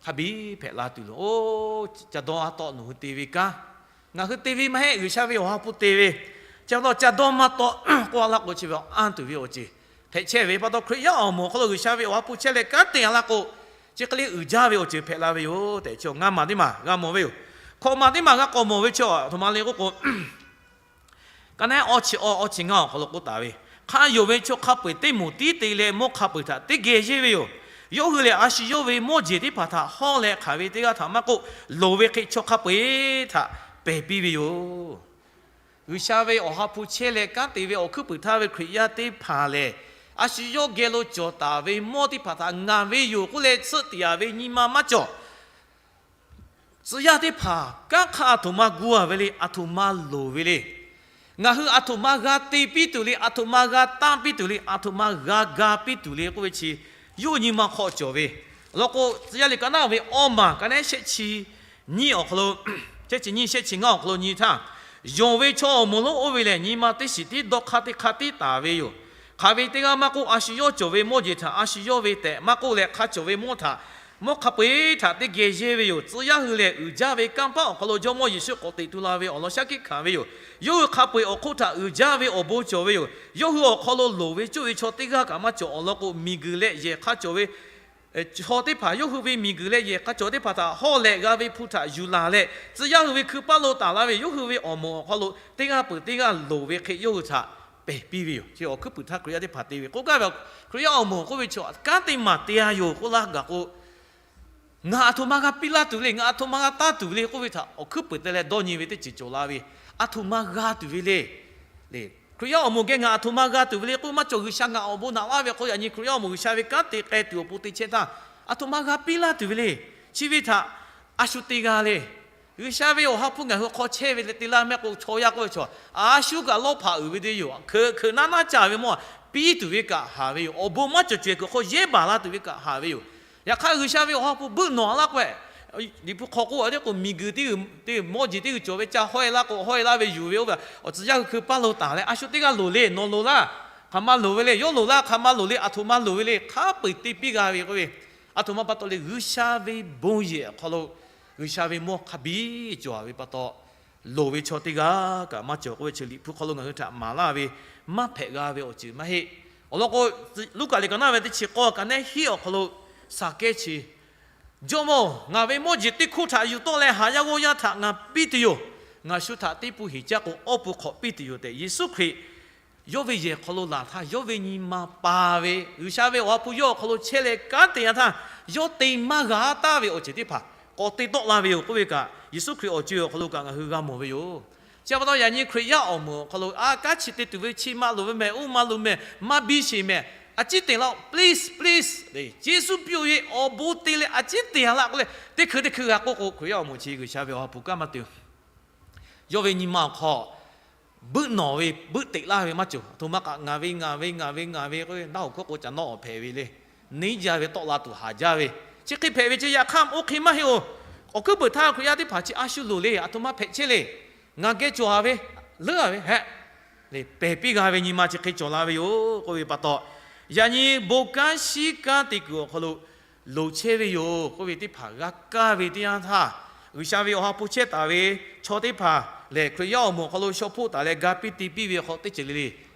hk'a biˇ hpehꞈ la tuˬ loˬ. Oˇ, ca dawˇ a tawˆ nawˬ hui te ve kanˉ, ngaˬ hui te ve maˇ heˆ, G'uiˬsha ve Awˬ ha hpu te ve. Chi pa taw ca dawˇ maˇ tawˆ k'oˆ a laˇ k'o, chi ve anˇ tuˬ ve awˬ ceuˬ hpehꞈ chehˇ ve pa taw, Hkriꞈ yaˇ awˬ moˍ awˬ hk'aw lo G'uiˬsha ve Awˬ ha hpu chehˇ leh kanˉ te a laˇ k'o, chi hk'e le uiˍ jaˇ ve awˬ ceuˬ hpehꞈ la ve yoˬ tehꞈ, chi ngaˇ maˬ teˇ maˬ g'a mawˬ ve yoˬ. Hkawꞈ maˬ teˇ maˬ g'a k'awꞈ mawˬ ve chi aˬ htoꞈ ma le k'oˆ k'o, ka naˉ awˇ chi awˇ awˇ chi ngaˇ awˬ hk'aw lo k'oˆ taˍ ve, hk'a yonˍ ve chaw hk'a peu-eˬ teˇ moˍ tiˉ te leh mawˇ hk'a peu-eˬ htaꞈ teˇ geh yeˇ ve yoˬ. Yawˇ hui lehˬ, a shu yawˇ ve mawˇ jeˬ teˇ hpaˍ htaꞈ hawˇ leh hk'aˬ ve teˇ g'aˇ htaꞈ maˇ k'oˆ, loˍ ve hk'e chaw hk'a peu-eˬ htaꞈ pehˬ piˇ ve yoˬ. G'uiˬsha ve Awˬ ha hpu chehˇ leh kanˉ te ve awˬ hkuiˉ puiˍ htaˇ ve Hkriꞈ yaˇ teˇ hpaˍ lehˬ, a shu yawˇ geh lo cawˬ taˍ ve mawˇ teˇ hpaˍ htaꞈ ngaˬ ve yoˬ k'oˆ leh tsuhˆ tiˍ a ve nyi ma maˇ cawˬ. Tcuh yaˇ teˇ hpaˍ kanˉ hk'aˇ aˬ htoꞈ ma gu a ve le, aˬ htoꞈ ma loˍ ve le. Ngaˬ hui aˬ htoꞈ ma g'a te piˇ tuˬ le, aˬ htoꞈ ma g'a tanˇ piˇ tuˬ le, aˬ htoꞈ ma g'a ga piˇ tuˬ le k'oˆ ve chi, yawˇ nyi ma hk'aw cawˬ ve. Awˬ lawn k'o, tcuh yaˇ liꞈ ka naˉ ve awˇ maˬ ka naˉ shehˆ chi nyiˇ awˬ hk'aw lo, shehˆ chi nyiˇ shehˆ chi ngaˇ awˬ hk'aw lo nyi htaˇ, yonˍ ve chaw awˬ moˍ lonˉ oˇ ve lehˬ, nyi ma teˇ shiˍ tiˉ dawˇ hk'aˇ teˇ hk'aˇ tiˉ taˍ ve yoˬ. Hk'aˬ ve teˇ g'aˇ maˇ k'oˆ, a shu yawˇ cawˬ ve mawˇ jeˬ htaꞈ a shu yawˇ ve tehꞈ maˇ k'oˆ leh, hk'a cawˬ ve mawˇ htaꞈ, mawˇ hk'a peu-eˬ htaꞈ teˇ geh yeˇ ve yoˬ. Tcuh yaˇ hui lehˬ, uiˍ jaˇ ve kanˇ paˆ awˬ hk'aw lo Jawˇmawˇ Yeˍsuˆ k'awꞈ teꞈ tu la ve awˬ lawn shaˉ hkiˆ hkanˍ ve yoˬ. Yawˇ hui hk'a peu-eˬ awˬ hk'oˆ htaꞈ uiˍ jaˇ ve awˬ bon cawˬ ve yoˬ. Yawˇ hui awˬ hk'aw lo loˍ ve cuˇ ve chaw teˇ g'aˇ kaꞈ maˇ cawˬ. Awˬ lawn k'o, miˬguiˬ leh yehˬ hk'a cawˬ ve Chaw teˇ hpaˍ yawˇ hui ve miˬguiˬ leh yehˬ hk'a cawˬ teˇ hpaˍ htaꞈ hawˉ leh g'a ve hpu htaꞈ yuˬ laˬ leh, tcuh yaˇ hui ve hkui paˇ lo taˍ laˇ ve yawˇ hui ve awˬ moˍ awˬ hk'aw lo teˇ g'aˇ peuˬ teˇ g'aˇ loˍ ve hk'e yawˇ hui htaꞈ pehˬ piˇ ve yoˬ. Chi awˬ hkuiˉ puiˍ htaˇ Hkriꞈ yaˇ teˇ hpaˍ te ve k'oˆ gaˇ ve, Hkriꞈ yaˇ awˬ moˍ k'oˆ ve chaw kanˉ te maˍ te-a yoˬ k'oˆ laˇ gaˬ k'o, ngaˬ aˬ htoꞈ ma g'a piˇ laˇ tuˬ le, ngaˬ aˬ htoꞈ ma g'a taˇ tuˬ ve le k'oˆ ve htaꞈ awˬ hkuiˉ puiˍ te leh dawˇ nyi ve teˇ ceuˬ cawˬ la ve, aˬ htoꞈ ma g'a tuˬ ve le. Hkriꞈ yaˇ awˬ moˍ geh ngaˬ aˬ htoꞈ ma g'a tuˬ ve le k'oˆ maˇ cawˬ. G'uiˬsha ngaˬ awˬ bon naꞈ laˇ ve hk'aw lo yaꞈ nyi Hkriꞈ yaˇ awˬ moˍ G'uiˬsha ve kanˉ te k'ai tuˬ awˬ pon te chehˇ htaˇ, aˬ htoꞈ ma g'a piˇ laˇ tuˬ ve le. Chi ve htaꞈ a shu te g'a le. G'uiˬsha ve awˬ ha hpu ngaˬ hui hk'aw chehˇ ve leh te laˇ mehˆ k'o, chaw yaˇ k'oˆ ve chaw a shu kaꞈ lawˇ hpaꞈ uiˍ ve teˇ yoˬ. Hkeuꞈ hkeuꞈ naˉ naˉ caˇ ve mawˇ piˇ tuˬ ve kaꞈ haˍ ve yoˬ. Awˬ bon maˇ cawˬ cawehˬ kuiˬ hk'aw yehˇ baˬ la tuˬ ve kaꞈ haˍ ve yoˬ. Yaꞈ hk'aˇ G'uiˬsha ve awˬ ha hpu beuˆ nawˬ laˇ k'o, Liꞈ hpu hk'aw k'oˆ ve teˇ k'o, miˬguiˬ teˇ mawˇ jeˬ teˇ g'uiˬ cawˬ ve ca hawˉ-e laˇ k'o, hawˉ-e laˇ ve yuˬ ve oˇ ve awˬ tcuh yaˇ hui hkui paˇ lo taˍ leh, a shu teˇ g'aˇ loˍ le, nawˬ loˍ laˇ, hk'aˬ ma loˍ ve le, yawˇ loˍ laˇ, hk'aˬ ma loˍ le, aˬ htoꞈ ma loˍ ve le, hk'a peu-eˬ te piˇ g'a ve k'oˆ ve, aˬ htoꞈ ma pa taw le, G'uiˬsha ve bon yehˬ awˬ hk'aw lo G'uiˬsha ve mawˇ hk'a biˇ cawˬ ve pa taw, loˍ ve chaw teˇ g'aˇ kaꞈ maˇ cawˬ k'oˆ ve chi Liꞈ hpu hk'aw lo ngaˬ hui htaꞈ maˍ laˇ ve, maˇ hpehꞈ g'a ve awˬ ceuˬ maˇ heˆ. Awˬ lawn k'o, Luˉkaꞈ liꞈ ka naˇ ve teˇ chi k'awˇ ka nehˉ hiˉ awˬ hk'aw lo Saˍkehˇ chi, Jawˇmawˇ-oˬ, ngaˬ ve mawˇ jeˬ teˇ hkoˇ htaꞈ yuˬ tawˆ leh haˍ yaˇ g'awˇ yaˇ htaꞈ ngaˬ piˇ tuˬ yoˬ. Ngaˬ shu htaꞈ teˇ pun heˍ caˇ k'o, awˇ pun hk'awꞈ piˇ tuˬ yoˬ tehꞈ, Yeˍsuˆ Hkriꞈ yawˇ ve yehˬ hk'aw lo laˬ htaˇ, yawˇ ve nyi ma pa ve, G'uiˬsha ve awˬ ha hpu yawˇ awˬ hk'aw lo chehˇ leh kanˉ te-a htaˇ, yawˇ te maˇ g'a taˍ ve awˬ ceuˬ teˇ hpaˍ k'awꞈ te tawˆ la ve yoˬ k'oˆ ve kaꞈ, Yeˍsuˆ Hkriꞈ awˬ co awˬ hk'aw lo kaꞈ ngaˬ hui g'a mawˬ ve yoˬ. Chi pa taw yaꞈ nyi Hkriꞈ yaˇ awˬ moˍ awˬ hk'aw lo a kanˉ chi te tuˬ ve, chi ma loˍ ve mehˬ, oˇ ma loˍ mehˬ, maˇ biˇ sheˍ mehˬ, a ciˉ te laˇ-oˆ, please, please, Yeˍsuˆ piˇ-oˆ ve awˬ bon te leh a ciˉ te-a laˇ k'oˆ leh, teˇ hkui teˇ hkui g'a k'oˆ k'o, Hkriꞈ yaˇ awˬ moˍ chi G'uiˬsha ve awˬ ha hpu kanˉ maˇ te-oˬ. Yawˇ ve nyi ma awˬ hk'aw beuˆ nawˬ ve, beuˆ teꞈ laˇ ve maˇ cawˬ. Aˬ htoꞈ ma kaꞈ ngaˬ ve, ngaˬ ve, ngaˬ ve, ngaˬ ve k'oˆ ve, naˆ hoꞈ hkawˇ k'o ca nawˇ awˬ hpehꞈ ve le. Neˇ jaˇ ve tawˆ la tuˬ haˍ jaˇ ve, chi hk'e hpehꞈ ve chi yaꞈ hk'aˇ oˇ hk'e maˇ heˆ-oˬ. Awˬ hkuiˉ puiˍ htaˇ Hkriꞈ yaˇ teˇ hpaˍ chi a shu loˍ le, aˬ htoꞈ ma hpehꞈ chehˇ le. Ngaˬ geh cawˬ-a ve, leuˉ-a ve hehꞈ, pehˬ piˇ g'a ve nyi ma chi hk'e cawˬ la ve yoˬ k'oˆ ve pa taw, yaꞈ nyi bon kanˉ shiˉ kanˉ te kuiˬ awˬ hk'aw lo loˍ chehˇ ve yoˬ k'oˆ ve teˇ hpaˍ g'a kaˇ ve teˇ yanˇ htaˇ, G'uiˬsha ve awˬ ha hpu chehˇ taˍ ve chaw teˇ hpaˍ lehˬ, Hkriꞈ yaˇ awˬ moˍ awˬ hk'aw lo shaw hpoˆ taˍ leh ga piˇ te piˇ ve hk'aw teˇ ceuˬ le le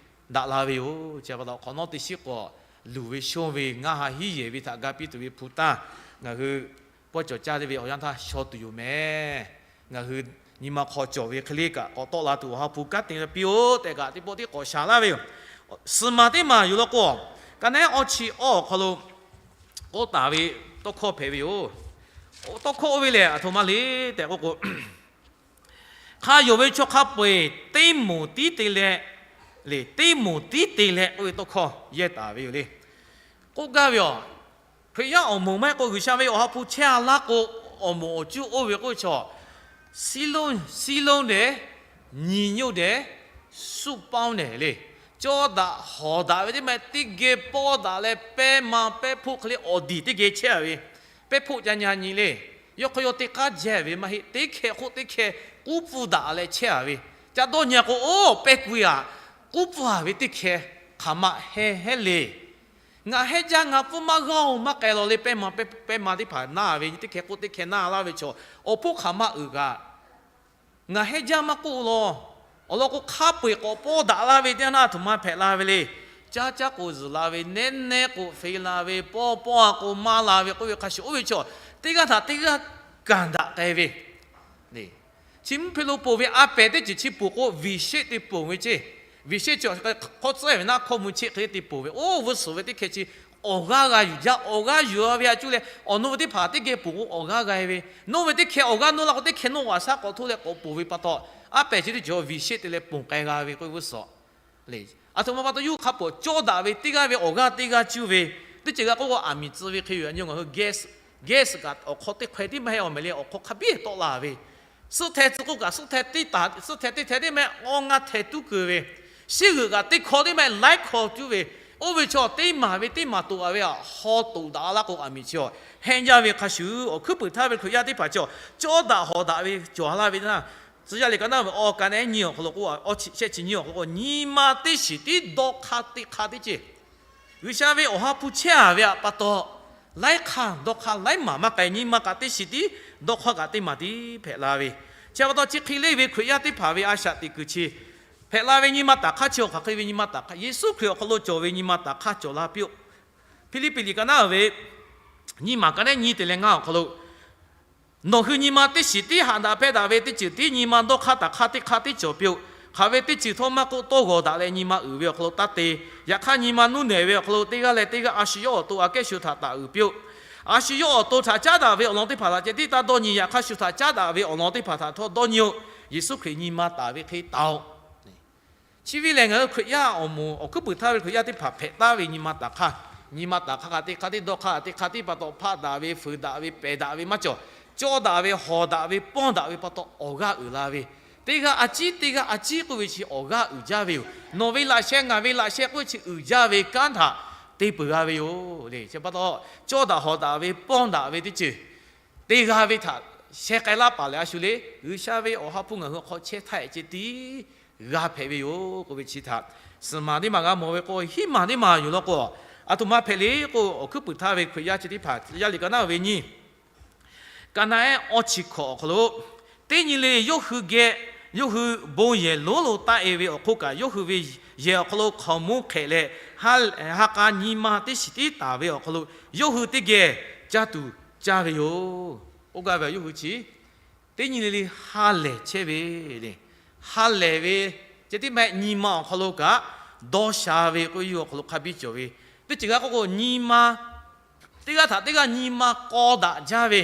daꞈ la ve yoˬ. Chi pa taw hk'awꞈ nawˉ teˇ shiˉ k'awꞈ luˬ ve shonˇ ve ngaˇ ha hiˉ yehˬ ve htaꞈ ga piˇ tuˬ ve hpu tanˇ, ngaˬ hui pawehˇ cawˬ caˇ ve awˬ yanˇ htaˇ shaw tuˬ yoˬ mehˍ. Ngaˬ hui nyi ma hk'aw cawˬ ve hk'e le kaꞈ k'awꞈ tawˆ la tuˬ awˬ ha hpu kanˉ te piˇ-oˆ tehꞈ kaꞈ teˇ pawˆ tiˉ k'awꞈ shaˍ laˇ ve yoˬ. Suhˍ maˬ teˇ maˬ yoˬ law k'o, ka naˉ awˇ chi awˇ awˬ hk'aw lo k'oˆ taˍ ve tawˇ hkawˇ hpehꞈ ve yoˬ. Tawˇ hkawˇ oˇ ve lehˬ aˬ htoꞈ ma le tehꞈ k'oˆ k'o, hk'a yonˍ ve chaw hk'a peu-eˬ teˇ moˍ tiˉ te leh, le teˇ moˍ tiˉ te leh k'oˆ ve tawˇ hkawˇ yehˇ taˍ ve yoˬ le. K'oˆ gaˇ ve yoˬ. Hkriꞈ yaˇ awˬ moˍ maˇ heˆ k'o, G'uiˬsha ve awˬ ha hpu chehˇ-a laˇ k'o, awˬ moˍ awˬ cuˇ oˇ ve k'oˆ ve chaw, siˉ lonˉ, siˉ lonˉ dehꞈ, nyi nyoˇ dehꞈ, suˆ paoˉ nehˬ le, cawˇ daꞈ hawˍ daꞈ ve teˇ maˇ heˆ, teˇ geh pawˇ daꞈ leh pehˇ ma pehˇ hpoˆ hk'e le awˬ diˬ teˇ geh chehˇ-a ve, pehˇ hpoˆ ca nyi nyi le. Yawˇ hk'aw yawˇ teˇ k'aˉ jehˇ ve maˇ heˆ, teˇ hkeh k'oˆ teˇ hkeh k'uˉ pfuhˇ daꞈ leh chehˇ-a ve, ca dawˇ nyi k'o, oˇ pehˇ k'oˆ-a, k'uˉ pfuhˇ-a ve teˇ hkeh hk'aˬ ma hehnˇ hehnˇ le. Ngaˬ hehnˇ jaˇ, ngaˬ pfuhˇ maˇ g'aˇ-oˬ, maˇ k'ai lawˬ le. Pehˇ ma, pehˇ ma teˇ hpaˍ naˇ ve, teˇ hkeh k'oˆ teˇ hkeh naˇ laˇ ve chaw, awˬ hpoˆ hk'aˬ ma uiˍ kaꞈ, ngaˬ hehnˇ jaˇ maˇ k'oˆ law. Awˬ lawn k'o, hk'a peu-eˬ k'awꞈ pawˇ daꞈ laˇ ve teˇ yanˇ aˬ htoꞈ ma hpehꞈ la ve le. Caˇ caˇ k'o zuhˬ la ve, nehˉ nehˉ k'o fe la ve, pawˇ pawˇ-a k'o maˇ la ve k'oˆ ve hk'a shuˍ, oˇ ve chaw teˇ g'aˇ htaꞈ teˇ g'aˇ kanˍ daꞈ k'ai ve Chi mvuhˇ hpe lo ponˬ ve a pehˬ teˇ ceuˬ chi ponˬ k'o, viˍsheˆ te ponˬ ve ceˇ. Viˍsheˆ chi hk'aw tcuhˉ ve naˆ hkawˇ mvuh cheˆ hk'e te ponˬ ve, oˇ vuhˇ suhˍ ve teˇ hkeh chi awˬ g'aˇ g'a yuˬ jaˇ. Awˬ g'aˇ yuˬ-a ve a cuˇ leh, awˬ naw ve teˇ hpaˍ teˇ geh ponˬ k'o, awˬ g'aˇ g'a-e ve, naw ve teˇ hkeh awˬ g'aˇ nawˇ la k'o, teˇ hkeh nawˇ g'aꞈ shaˉ k'awꞈ htoˇ leh k'awꞈ ponˬ ve pa taw, a pehˬ chi teˇ ceuˬ viˍsheˆ te leh ponˬ k'ai g'a ve k'oˆ ve vuhˇ suhˍ le. Aˬ htoꞈ ma pa taw, yawˇ hui hk'a pawˍ cawˇ daꞈ ve teˇ g'aˇ ve awˬ g'aˇ teˇ g'aˇ cuˇ ve, teˇ ceuˬ g'a k'oˆ k'o, aˬ miˍ tcuh ve hk'e yoˬ. Yaꞈ nyi ngaˬ hui gas, gas kaꞈ awˬ hk'aw teˇ hk'aweh tiˉ maˇ heˆ, awˬ mehˍ le awˬ hk'aw hk'a biˇ tawˆ la ve, suhˆ hteh tcuh k'oˆ kaꞈ, suhˆ hteh teˇ taˍ, suhˆ hteh teˇ hteh tiˉ maˇ heˆ, awˬ ngaˇ hteh tuˉ keu ve, shiˉ g'euꞈ kaꞈ teˇ hkawˇ tiˉ maˇ heˆ, laiˉ hkawˇ cuˇ ve, oˇ ve chaw teˇ maˬ ve teˇ maˬ toꞈ-a ve aꞈ hawˉ toꞈ daꞈ laˇ k'o, aˬ miˍ chi hehnˇ jaˇ ve hk'a shuˍ, awˬ hkuiˉ puiˍ htaˇ ve Hkriꞈ yaˇ teˇ hpaˍ chi cawˇ daꞈ hawˍ daꞈ ve cawˬ laˇ ve teˇ naˇ, tcuh yaˇ liꞈ ka naˇ ve awˬ ka nehˉ nyi awˬ hk'aw lo k'o, awˬ chi shehˆ chi nyi awˬ hk'aw lo k'o, nyi ma teˇ shiˍ tiˉ dawˇ hk'aˇ teˇ hk'aˇ teˇ ceuˬ G'uiˬsha ve awˬ ha hpu chehˇ-a ve aꞈ pa taw, laiˉ hk'aˇ dawˇ hk'aˇ laiˉ maˬ maˇ k'ai, nyi ma kaꞈ teˇ shiˍ tiˉ dawˇ hk'aˇ kaꞈ teˇ maˬ tiˉ hpehꞈ la ve. Chi pa taw, chi hk'e leˇ ve Hkriꞈ yaˇ teˇ hpaˍ ve a shaꞈ teꞈ kuiˬ chi hpehꞈ la ve nyi ma taˍ hk'aˇ chi awˬ hk'aˬ hk'e ve nyi ma taˍ hk'aˇ, Yeˍsuˆ Hkriꞈ awˬ hk'aw lo cawˬ ve nyi ma taˍ hk'aˇ cawˬ la piˇ-oˆ. Hpiˇliˇpiˆ liꞈ ka naˇ ve Nyiˇ maˬ ka neˉ nyiˇ te leh ngaˇ awˬ hk'aw lo, nawˬ hui nyi ma teˇ shiˍ tiˉ haꞈ daꞈ hpehˇ daꞈ ve teˇ ceuˬ tiˉ nyi ma dawˇ hk'aˇ taˍ hk'aˇ teˇ hk'aˇ tiˉ cawˬ piˇ-oˆ. Hk'aˬ ve teˇ ceuˬ htawˇ maˇ k'oˆ, tawˇ g'awˬ daꞈ leh nyi ma uiˍ ve awˬ hk'aw lo taˇ te. Yaꞈ hk'aˇ, nyi ma nuˇ nehˬ ve awˬ hk'aw lo teˇ g'aˇ leh teˇ g'aˇ a shu yawˇ awˬ to aꞈ kehˉ shu htaꞈ taˍ uiˍ piˇ-oˆ. A shu yawˇ awˬ to htaꞈ caˉ daꞈ ve awˬ lawn teˇ hpaˍ htaꞈ ceh tiˉ taˇ dawˇ nyi. Yaꞈ hk'aˇ, shu htaꞈ caˉ daꞈ ve awˬ lawn teˇ hpaˍ htaꞈ htawˇ dawˇ nyi-oˆ. Yeˍsuˆ Hkriꞈ nyi ma taˍ ve hk'e taˍ-oꞈ. Chi ve lehˬ, ngaˬ hui Hkriꞈ yaˇ awˬ moˍ awˬ hkuiˉ puiˍ htaˇ ve Hkriꞈ yaˇ teˇ hpaˍ hpehꞈ taˍ ve nyi ma taˍ hk'aˇ, nyi ma taˍ hk'aˇ hk'a teˇ hk'aˇ tiˉ dawˇ hk'aˇ teˇ hk'aˇ tiˉ pa taw hpaˆ daꞈ ve, fuiˍ daꞈ ve, pehˬ daꞈ ve maˇ cawˬ. Cawˇ daꞈ ve, hawˍ daꞈ ve, pawˇ daꞈ ve pa taw awˬ g'aˇ uiˍ la ve, teˇ g'aˇ a ciˉ teˇ g'aˇ a ciˉ k'oˆ ve chi awˬ g'aˇ uiˍ jaˇ ve yoˬ. Nawˬ ve laꞈ sheh ngaˬ ve laꞈ sheh k'oˆ ve chi uiˍ jaˇ ve kanˉ htaꞈ te peuˬ g'a ve yoˬ le. Chi pa taw, cawˇ daꞈ hawˍ daꞈ ve, pawˇ daꞈ ve teˇ ceuˬ te g'a ve htaꞈ sheh k'ai laˇ paˍ leh a shu le, G'uiˬsha ve Awˬ ha hpu ngaˬ hui awˬ hk'aw chehˇ htaˇ ehꞈ ceh tiˉ g'a hpehꞈ ve yoˬ k'oˆ ve chi htaꞈ suhˍ maˬ teˇ maˬ g'a mawˬ ve k'o, hiˉ maˬ teˇ maˬ yoˬ law k'o, aˬ htoꞈ ma hpehꞈ le k'o, awˬ hkuiˉ puiˍ htaˇ ve Hkriꞈ yaˇ chi teˇ hpaˍ yaˇ liꞈ ka naˉ ve nyiˇ, ka naˉ ehˉ awˇ chi hkawꞈ awˬ hk'aw lo, teˇ nyi le yawˇ hui geh, yawˇ hui bon yehˬ lonˉ lo taˆ-e ve awˬ hk'oˆ kaꞈ, yawˇ hui ve yehˬ awˬ hk'aw lo hkaoˍmonˇ hk'ehꞈ leh, ha k'a nyi ma teˇ shiˍ tiˉ taˍ ve awˬ hk'aw lo yawˇ hui teˇ geh caˇ tuˬ caˇ ve yoˬ. Oˇ gaˇ ve yawˇ hui chi teˇ nyi le le ha lehˬ chehˇ ve le. Ha lehˬ ve ceh tiˉ maˇ heˆ, nyi ma awˬ hk'aw lo kaꞈ dawˇ sha ve k'oˆ, yawˇ hui awˬ hk'aw lo hk'a biˇ cawˬ ve teˇ ceuˬ g'a k'oˆ k'o, nyi ma teˇ g'aˇ htaꞈ teˇ g'aˇ nyi ma k'aw daꞈ jaˇ ve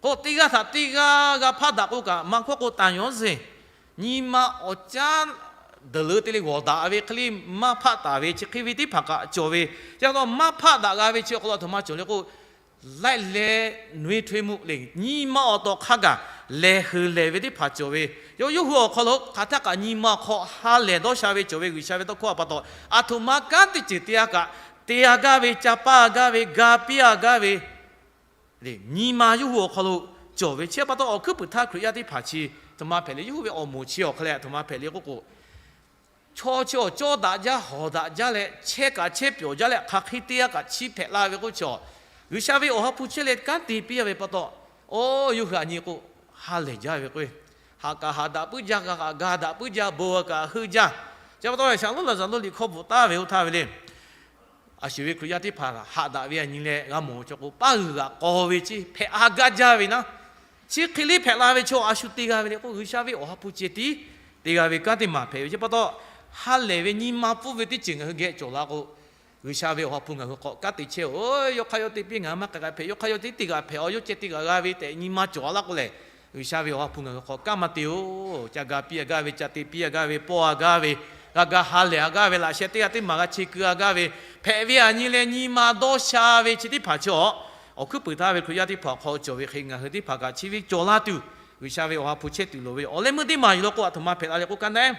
k'o, teˇ g'aˇ htaꞈ teˇ g'aˇ g'a hpaˆ daꞈ k'o kaꞈ, maˇ hkawˇ k'o taˍ yawˇ zeˬ nyi ma awˬ caˉ deuˬ leuˉ te leh g'awˬ daꞈ ve hk'e le maˇ hpaˆ taˍ ve chi hk'e ve teˇ hpaˍ kaꞈ cawˬ ve. Chi pa taw maˇ hpaˆ daꞈ g'a ve chi awˬ hk'aw lo aˬ htoꞈ ma cawˬ le k'o, laiˉ leh nui htoˇ e muˆ le, nyi ma awˬ tawˍ hk'a gaˬ lehˬ heuˬ lehˬ ve teˇ hpaˍ cawˬ ve. Yawˇ yawˇ hui awˬ hk'aw lo hk'aˬ htaˇ kaꞈ nyi ma awˬ hk'aw ha lehˬ dawˇ sha ve cawˬ ve. G'uiˬsha ve tawˇ hkawˇ a pa taw, aˬ htoꞈ ma kanˉ teˇ ceuˬ te-a kaꞈ, te-a gaˇ ve, ca paˇ-a gaˇ ve, ga piˇ-a gaˇ ve le, nyi ma yawˇ hui awˬ hk'aw lo cawˬ ve. Chi pa taw awˬ hkuiˉ puiˍ htaˇ Hkriꞈ yaˇ teˇ hpaˍ chi aˬ htoꞈ ma hpehꞈ le, yawˇ hui ve awˬ moˍ chi awˬ hk'aw leh aˬ htoꞈ ma hpehꞈ le k'oˆ k'o, chaw chi awˬ cawˇ daꞈ jaˇ, hawˍ daꞈ jaˇ leh, chehˇ kaꞈ chehˇ pyawˬ jaˇ leh, hk'aˬ hk'e te-a kaꞈ chi hpehꞈ la ve k'oˆ chi, G'uiˬsha ve Awˬ ha hpu chehˇ leh kanˉ te piˇ-a ve pa taw, oˇ yawˇ hui aꞈ nyi k'o, ha lehˬ jaˇ ve k'o, haꞈ kaꞈ haꞈ daꞈ puiˉ jaˇ, g'a kaꞈ ga daꞈ puiˉ jaˇ, bon kaꞈ heuˆ jaˇ. Chi pa taw, Shaˍlonˉ Laˍzaˍruˆ liꞈ hkawˇ bvuhꞈ taˍ ve oˇ htaˇ ve le, a shu ve Hkriꞈ yaˇ teˇ hpaˍ haꞈ daꞈ ve aꞈ nyi leh g'a mawˬ cawˬ k'o, paˇ g'uiˬ g'aꞈ k'aw ve chi hpehꞈ-a gaˇ jaˇ ve naˉ, chi hk'e le hpehꞈ la ve chaw a shu te g'a ve le k'o, G'uiˬsha ve Awˬ ha hpu ceh tiˉ te g'a ve kanˉ teˇ maˬ hpehꞈ ve. Chi pa taw, ha lehˬ ve nyi ma pfuhˇ ve teˇ ceuˬ ngaˬ hui geh cawˬ la k'o, G'uiˬsha ve Awˬ ha hpu ngaˬ hui hk'aw kanˉ te chehˇ-oˬ. Yawˇ hk'aˇ yawˇ te piˇ, ngaˬ hui maˇ k'ai k'ai hpehꞈ, yawˇ hk'aˇ yawˇ te teˇ g'aꞈ hpehꞈ-aw, yawˇ ceh teˇ g'aꞈ g'a ve tehꞈ nyi ma cawˬ-a laˇ k'o lehˬ, G'uiˬsha ve Awˬ ha hpu ngaˬ hui hk'aw kanˉ maˇ te-oˬ. Ca ga piˇ-a gaˇ ve, ca te piˇ-a gaˇ ve, pawˇ-a gaˇ ve, g'a ga ha lehˬ-a gaˇ ve, laꞈ sheh teˇ g'aˇ teˇ maˬ g'a che keu-a gaˇ ve, hpehꞈ ve aꞈ nyi leh nyi ma dawˇ sha ve chi teˇ hpaˍ chi awˬ, awˬ hkuiˉ puiˍ htaˇ ve Hkriꞈ yaˇ teˇ hpaˍ awˬ hk'aw cawˬ ve hk'e ngaˬ hui teˇ hpaˍ kaꞈ chi ve cawˬ la tuˬ, G'uiˬsha ve Awˬ ha hpu chehˇ tuˬ loˍ ve yoˬ. Awˬ leh meuˇ teˇ maˬ yoˬ law k'o, aˬ htoꞈ ma hpehꞈ la le k'o, ka naˉ ehˉ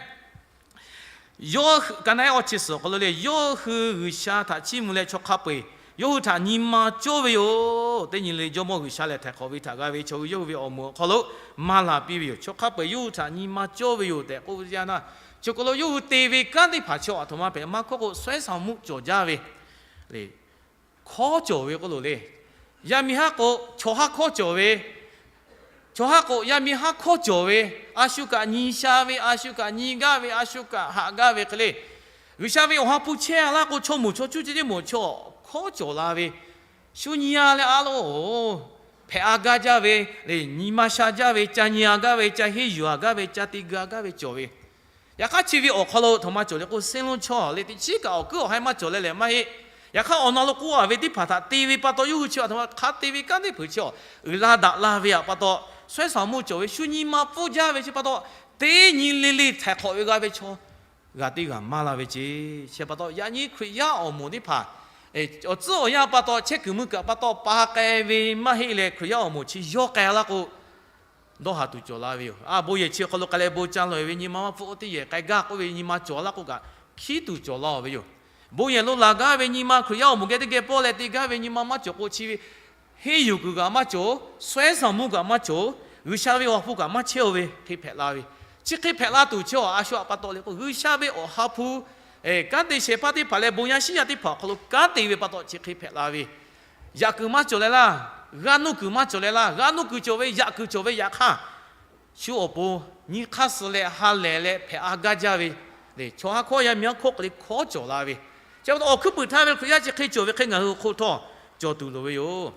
yawˇ, ka naˉ ehˉ awˇ chi suhˍ awˬ hk'aw lo le, yawˇ hui G'uiˬsha htaꞈ chiˇ mvuh leh chaw hk'a peu-eˬ yawˇ hui htaꞈ nyi ma cawˇ ve yoˬ. Teˇ nyi le Jawˇmawˇ G'uiˬsha lehˬ htaiˍ hk'awꞈ ve htaꞈ g'a ve chaw hui yawˇ hui ve awˬ moˍ awˬ hk'aw lo maˇ la piˇ ve yoˬ. Chaw hk'a peu-eˬ yawˇ hui htaꞈ nyi ma cawˇ ve yoˬ tehꞈ k'oˆ ve yaˇ naˇ, chaw hk'aw lo yawˇ hui te ve kanˉ teˇ hpaˍ chi aˬ htoꞈ ma hpehꞈ maˇ hkawˇ k'o, စွမ်းဆောင်မှု cawˬ jaˇ ve le. Hkawˉ cawˬ ve k'oˆ loˬ le. Yaˇ miˇ haˉ k'o, chaw haˉ hkawˉ cawˬ ve, chaw haˉ k'o yaˇ miˇ haˉ hkawˉ cawˬ ve, a shu kaꞈ nyi sha ve, a shu kaꞈ nyi gaˇ ve, a shu kaꞈ haꞈ gaˇ ve hk'e le. G'uiˬsha ve Awˬ ha hpu chehˇ-a laˇ k'o, chaw moˍ chaw cuˇ ceh tiˉ moˍ chaw hkawˉ cawˬ la ve, shu nyi-a leh a lo hpehꞈ-a gaˇ jaˇ ve, nyi ma sha jaˇ ve, ca nyi-a gaˇ ve, ca henˇ yuˬ-a gaˇ ve, ca te ga gaˇ ve cawˬ ve. Yaꞈ hk'aˇ, chi ve awˬ hk'aw lo aˬ htoꞈ ma cawˬ le k'o, စင်းလုံးချောင်း le teꞈ chiˉ kaꞈ awˬ kuiˉ awˬ haiˉ maˇ cawˬ leh lehˬ maˇ heˆ. Yaꞈ hk'aˇ, awˬ na lo k'oˆ-a ve teˇ hpaˍ htaꞈ te ve pa taw, yawˇ hui chi aˬ htoꞈ ma hk'a te ve kanˉ teˇ hpeuꞈ chi awˬ uiˍ la daꞈ la ve pa taw, စွမ်းဆောင်မှု cawˬ ve, shu nyi ma pfuhˇ jaˇ ve chi pa taw, teˇ nyi le le htaiˍ hk'awꞈ ve g'a ve chaw g'a teˇ g'aˇ maˇ la ve ce. Chi pa taw, yaꞈ nyi Hkriꞈ yaˇ awˬ moˍ teˇ hpaˍ awˬ tcuhˉ awˬ yanˇ pa taw, chehˇ kuiˬ mui kaꞈ pa taw pa k'ai ve maˇ heˆ leh, Hkriꞈ yaˇ awˬ moˍ chi yawˇ k'ai laˇ k'o, dawˇ haˍ tuˬ cawˬ la ve yoˬ. A, bon yehˬ chi awˬ hk'aw lo k'ai leh bon ca lawˬ-e ve nyi ma maˇ pfuhˇ k'o, teˇ yehˬ k'ai gaˇ k'oˆ ve nyi ma cawˬ laˇ k'o kaꞈ, hkiˉ tuˬ cawˬ la ve yoˬ. Bon yehˬ lo laˬ gaˇ ve nyi ma, Hkriꞈ yaˇ awˬ moˍ geh teˇ geh pawˇ leh te gaˇ ve nyi ma maˇ cawˬ k'o, chi ve henˇ yuˬ kuiˬ kaꞈ maˇ cawˬ, စွမ်းဆောင်မှု kaꞈ maˇ cawˬ, G'uiˬsha ve Awˬ ha hpu kaꞈ maˇ chehˇ-o ve hk'e hpehꞈ la ve. Chi hk'e hpehꞈ la tuˬ chi awˬ a shu aꞈ pa taw le k'o, G'uiˬsha ve Awˬ ha hpu kanˉ te shehˍ hpaˇ teˇ hpaˍ leh bon yaˇ shiˉ yaˇ teˇ hpaˍ awˬ hk'aw lo kanˉ te ve pa taw chi hk'e hpehꞈ la ve. Yaꞈ kuiˬ maˇ cawˬ leh laˇ, g'aˇ nuˇ kuiˬ maˇ cawˬ leh laˇ, g'aˇ nuˇ kuiˬ cawˬ ve, yaꞈ kuiˬ cawˬ ve yaꞈ hk'aˇ, shu awˬ pon nyi hk'aˇ suh leh ha lehˬ leh hpehꞈ-a gaˇ jaˇ ve, chaw haˉ hkawˇ yaˇ miˇ haˉ hkawˇ hk'e le hkawˉ cawˬ la ve. Chi pa taw awˬ hkuiˉ puiˍ htaˇ ve Hkriꞈ yaˇ chi hk'e cawˬ ve hk'e ngaˬ hui awˬ hk'oˆ htawˇ cawˬ tuˬ loˍ ve yoˬ.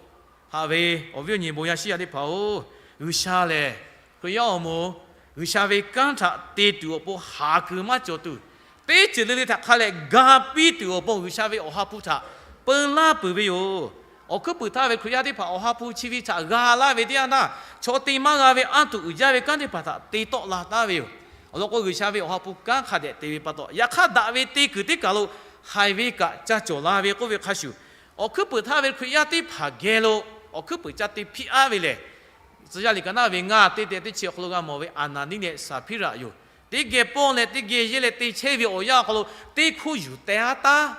Haꞈ ve awˬ viˉ awˬ nyi bon yaˇ shiˉ yaˇ teˇ hpaˍ-oˬ, G'uiˬsha lehˬ Hkriꞈ yaˇ awˬ moˍ G'uiˬsha ve kanˉ htaꞈ te tuˬ awˬ pon haˍ kuiˬ maˇ cawˬ tuˬ, teˇ ceuˬ le le htaꞈ hk'a leh ga piˇ tuˬ awˬ pon G'uiˬsha ve Awˬ ha hpu htaꞈ peu laˇ peuˬ ve yoˬ. Awˬ hkuiˉ puiˍ htaˇ ve Hkriꞈ yaˇ teˇ hpaˍ Awˬ ha hpu chi ve htaꞈ g'a laˇ ve teˇ yanˇ htaˇ, chaw te maˇ g'a ve anˇ tuˬ uiˍ jaˇ ve kanˉ teˇ hpaˍ htaꞈ te tawˆ la taˉ ve yoˬ. Awˬ lawn k'o, G'uiˬsha ve Awˬ ha hpu kanˉ hk'a dehꞈ te ve pa taw, yaꞈ hk'aˇ daꞈ ve te kuiˬ teˇ kaˬ lo haiˬ ve kaꞈ ca cawˬ la ve k'oˆ ve hk'a shuˍ, awˬ hkuiˉ puiˍ htaˇ ve Hkriꞈ yaˇ teˇ hpaˍ geh lo awˬ hkuiˉ puiˍ ca te hpiˇ-aˉ ve lehˬ, Tcuh yaˇ liꞈ ka naˉ ve ngaˇ teˇ te teˇ chi awˬ hk'aw lo g'a mawˬ ve Aˍnaˍniˆ leh Saˍhpiˉraꞈ yoˬ. Teˇ geh pawˇ leh teˇ geh yehˇ leh te chehˇ ve awˬ yanˇ awˬ hk'aw lo teˇ hkoˇ yuˬ teh-aˉ taˉ,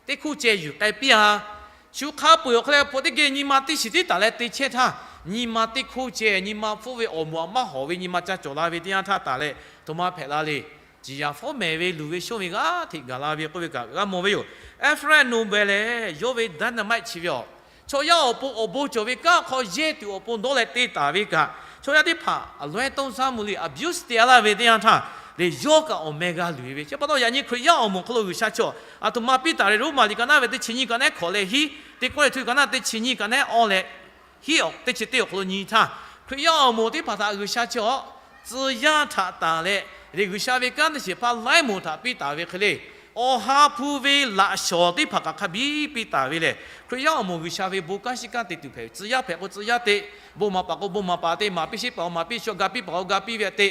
teˇ hkoˇ ceh yuˬ k'ai piˇ-a. Shu hk'a peu-eˬ awˬ hk'aw leh hpaw teˇ geh nyi ma teˇ shiˍ tiˉ taˍ leh te chehˇ htaˇ, nyi ma teˇ hkoˇ ceh, nyi ma hpfuhˆ ve awˬ moˍ a maˇ hawˍ ve nyi ma ca cawˬ la ve teˇ yanˇ htaˇ taˍ leh, htoꞈ ma hpehꞈ la le. Ciˍ yaˍ fawˉ mehˍ ve luˬ ve shonˇ ve g'aˇ hteꞈ gaˬ la ve k'oˆ ve kaꞈ g'a mawˬ ve yoˬ. Ephraim Nobel lehˬ, yawˇ ve dynamite chi ve awˬ chaw yaˇ awˬ pon awˬ bon cawˬ ve kanˉ hk'aw yehˇ tuˬ awˬ pon dawˇ leh te taˍ ve kaꞈ, chaw yaˇ teˇ hpaˍ a loeˉ tawˇ saˉ mvuh le abuse te-a laˇ ve teˇ yanˇ htaˇ, lehˬ yawˇ kaꞈ awˬ meh g'a luˬ-e ve. Chi pa taw, yaꞈ nyi Hkriꞈ yaˇ awˬ moˍ hk'aw lo G'uiˬsha chaw aˬ htoꞈ ma piˇ taˍ ve, Roˉmaꞈ liꞈ ka naˉ ve teˇ chi nyiˇ ka nehˉ hkawꞈ leh hiˉ, teˇ Kawˇrenˍhtuˆ ka naˉ teˇ chi nyiˇ ka nehˉ awˇ leh hiˉ awˬ teˇ chi teˇ awˬ hk'aw lo nyi htaˇ, Hkriꞈ yaˇ awˬ moˍ teˇ hpaˍ htaꞈ G'uiˬsha chi awˬ tcuh yaˇ htaꞈ taˍ leh, lehˬ G'uiˬsha ve kanˉ teˇ shiˍ hpaˇ laiˉ moˍ htaꞈ piˇ taˍ ve hk'e le, Awˬ ha hpu ve laꞈ shawnˍ teˇ hpaˍ kaꞈ hk'a biˇ piˇ taˍ ve lehˬ, Hkriꞈ yaˇ awˬ moˍ G'uiˬsha ve bon kanˉ shiˉ kanˉ te tuˬ hpehꞈ ve. Tcuh yaˇ hpehꞈ k'o tcuh yaˇ te, bon maˍ paˍ k'o bon maˍ paˍ te, maˍ piˇ sheˆ paˍ k'o maˍ piˇ sheˆ, ga piˇ paˍ k'o ga piˇ ve te,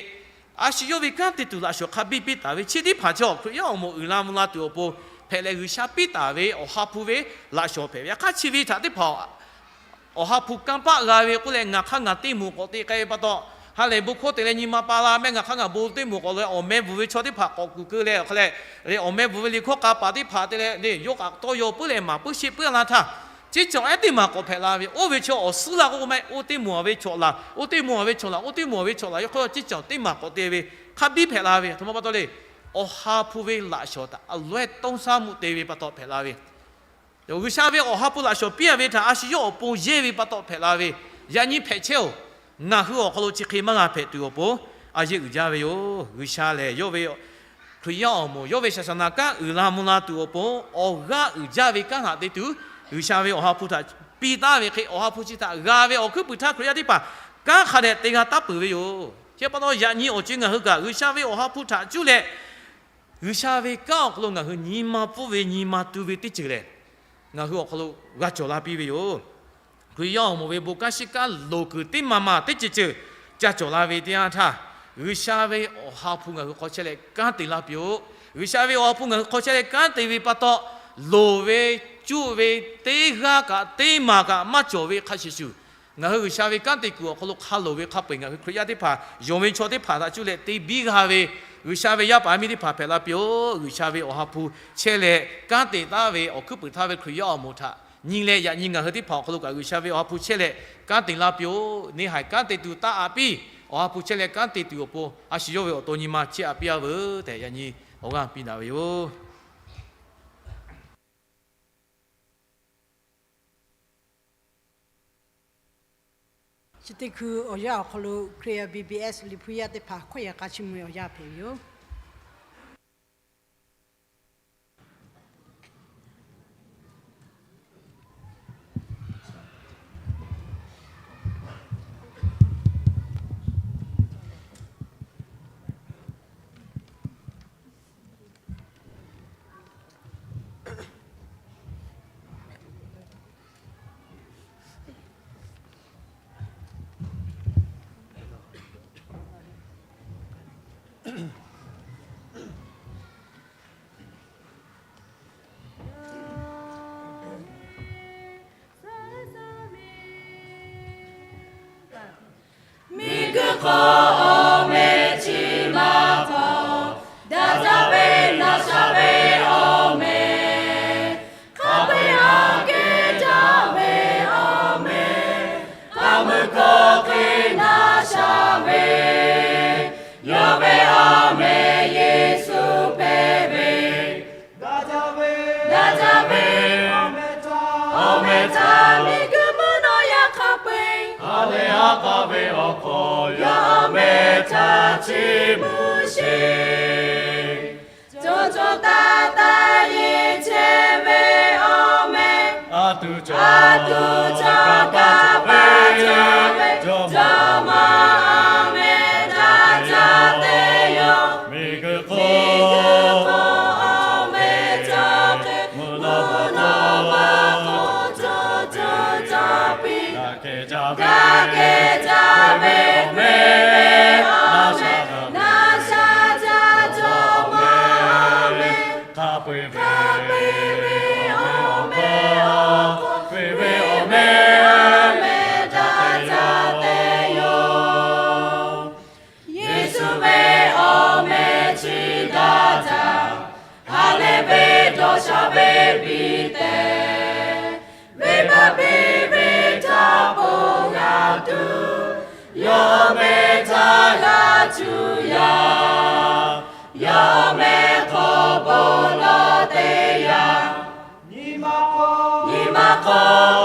a shu yawˇ ve kanˉ te tuˬ laꞈ shawnˍ hk'a biˇ piˇ taˍ ve. Chi teˇ hpaˍ chaw Hkriꞈ yaˇ awˬ moˍ uiˍ la mvuh la tuˬ awˬ pon hpehꞈ leh G'uiˬsha piˇ taˍ ve Awˬ ha hpu ve laꞈ shawnˍ hpehꞈ ve. Yaꞈ hk'aˇ chi ve htaꞈ teˇ hpaˍ Awˬ ha hpu kanˇ paˆ g'a ve k'oˆ leh, ngaˬ hk'aˇ ngaˬ teˇ moˍ k'awꞈ te k'ai ve pa taw, ha lehˬ bon hkawˇ te leh nyi ma pa la mehˆ, ngaˬ hk'aˇ ngaˬ bon teˇ moˍ k'awꞈ lo awˬ meh bvuhˬ ve chaw teˇ hpaˍ k'awꞈ kuˬ keu leh awˬ hk'a leh, awˬ meh bvuhˬ ve liꞈ hkawˇ k'a paˍ teˇ hpaˍ te leh le, yawˇ kaꞈ tawˇ yaw puiˉ leh maˍ puiˉ sheˆ puiˉ-a la htaˇ, ceˇ cawˬ ehˉ teˇ maˬ k'awꞈ hpehꞈ la ve. Oˇ ve chaw awˬ suhˉ la k'oˆ k'o maˇ heˆ, oˇ teˇ moˍ a ve chaw laˬ, oˇ teˇ moˍ a ve chaw laˬ, oˇ teˇ moˍ a ve chaw laˬ, yawˇ hk'aˇ ceˇ cawˬ teˇ maˬ k'awꞈ te ve hk'a biˇ hpehꞈ la ve. Aˬ htoꞈ ma pa taw le, Awˬ ha hpu ve laꞈ shawnˍ htaꞈ a loeˉ tawˇ saˉ mvuh te ve pa taw hpehꞈ la ve. G'uiˬsha ve Awˬ ha hpu laꞈ shawnˍ piˇ-a ve htaꞈ a shu yawˇ awˬ pon yehˇ ve pa taw hpehꞈ la ve. Yaꞈ nyi hpehꞈ chehˇ-oˬ, ngaˬ hui awˬ hk'aw lo chi hk'e maˇ g'a hpehꞈ tuˬ awˬ pon a yeˇ uiˍ jaˇ ve yoˬ. G'uiˬsha lehˬ, yawˇ ve Hkriꞈ yaˇ awˬ moˍ yawˇ ve shaˍsaˍnaˍ kanˉ uiˍ la mvuh la tuˬ awˬ pon awˬ g'aˇ uiˍ jaˇ ve kanˉ htaꞈ te tuˬ, G'uiˬsha ve Awˬ ha hpu htaꞈ piˇ taˍ ve hk'e, Awˬ ha hpu chi htaꞈ g'a ve awˬ hkuiˉ puiˍ htaˇ Hkriꞈ yaˇ teˇ hpaˍ kanˉ hk'a dehꞈ te g'a taˉ peuˬ ve yoˬ. Chi pa taw yaꞈ nyi awˬ co-e ngaˬ hui kaꞈ G'uiˬsha ve Awˬ ha hpu htaꞈ cuˇ leh G'uiˬsha ve kanˉ awˬ hk'aw lo ngaˬ hui nyi ma pfuhˇ ve nyi ma tu ve teˇ ceuˬ lehˬ, ngaˬ hui awˬ hk'aw lo g'a cawˬ la piˇ ve yoˬ. Hkriꞈ yaˇ awˬ moˍ ve bon kanˉ shiˉ kanˉ loˍ kuiˬ teˇ maˬ maˬ teˇ ceuˬ ceuˬ ca cawˬ la ve teˇ yanˇ htaˇ, G'uiˬsha ve Awˬ ha hpu ngaˬ hui hk'aw chehˇ leh kanˉ te laˇ piˇ-oˆ. G'uiˬsha ve Awˬ ha hpu ngaˬ hui hk'aw chehˇ leh kanˉ te ve pa taw, loˍ ve cuˇ ve teˇ g'aˇ kaꞈ teˇ maˬ kaꞈ maˇ cawˬ ve hk'a shuˍ shuˍ, ngaˬ hui G'uiˬsha ve kanˉ te kuiˬ awˬ hk'aw lo hk'a loˍ ve hk'a peu-eˬ ngaˬ hui Hkriꞈ yaˇ teˇ hpaˍ, yonˍ ve chaw teˇ hpaˍ htaꞈ cuˇ leh te biˇ g'a ve, G'uiˬsha ve yaˇ paˍ yaˇ miˇ teˇ hpaˍ hpehꞈ la piˇ-oˆ. G'uiˬsha ve Awˬ ha hpu chehˇ leh kanˉ te taˍ ve awˬ hkuiˉ puiˍ htaˇ ve Hkriꞈ yaˇ awˬ moˍ htaꞈ nyi leh, yaꞈ nyi ngaˬ hui teˇ hpaˍ awˬ hk'aw lo kaꞈ G'uiˬsha ve Awˬ ha hpu chehˇ leh kanˉ te laˇ piˇ-oˆ. Neˇ haiˬ kanˉ te tuˬ taˇ aꞈ piˇ. Awˬ ha hpu chehˇ leh kanˉ te tuˬ awˬ pon a shu yawˇ ve awˬ to nyi ma chehˇ aꞈ piˇ-a veuˬ tehꞈ yaꞈ nyi awˬ g'aˇ piˇ daꞈ ve yoˬ. Chi teˇ hkui awˬ yanˇ awˬ hk'aw lo Hkriꞈ yaˇ B B S liꞈ hpu yaˇ teˇ hpaˍ hkawˇ yaꞈ k'a chiˇ mvuh ve awˬ yanˇ hpehꞈ ve yoˬ. Miˬguiˬ hk'oˆ awˬ meh chi maˇ hpawˇ, daꞈ jaˇ ve naˬ sha ve awˬ meh, hk'a peu-eˬ aꞈ kehˉ jaˇ ve awˬ meh, hk'a meuˇ hkawˇ hk'e naˬ sha ve, yawˇ ve awˬ meh Yeˍsuˆ hpehꞈ ve. Daꞈ jaˇ ve, awˬ meh htaꞈ miˬguiˬ mvuhˇ naw yaꞈ hk'a peu-eˬ, ha lehˬ haˉ k'aˇ ve awˬ hk'aw lo yawˇ awˬ meh htaꞈ chiˇ mvuh sheˍ. Cawˬ cawˬ taiˍ taiˍ yeˬ chehˇ ve awˬ meh, a tuˬ cawˬ Jawˇmawˇ, Jawˇmawˇ, aˬ meh daꞈ jaˇ te yoˬ. Miˬguiˬ hk'oˆ awˬ meh caˇ hk'e, mvuhˇ naw ma hk'oˆ cawˬ cawˬ caˇ piˇ, daꞈ kehˬ jaˇ ve awˬ meh, na sha jaˇ, na sha jaˇ, Jawˇmawˇ, aˬ meh. Hk'a peu-eˬ ve awˬ meh awˬ hk'aw, hk'a peu-eˬ ve awˬ meh, aˬ meh daꞈ jaˇ te yoˬ. Yeˍsuˆ ve awˬ meh chi daꞈ jaˇ, ha lehˬ ve dawˇ sha ve piˇ tehꞈ, venˇbaˆ piˇ ve htaˇ bon g'a tuˬ, yawˇ meh htaˇ g'a cuˇ yaˇ. Yawˇ meh hk'aw bon lawˬ teˇ yanˇ, nyi ma hk'aw, nyi ma hk'aw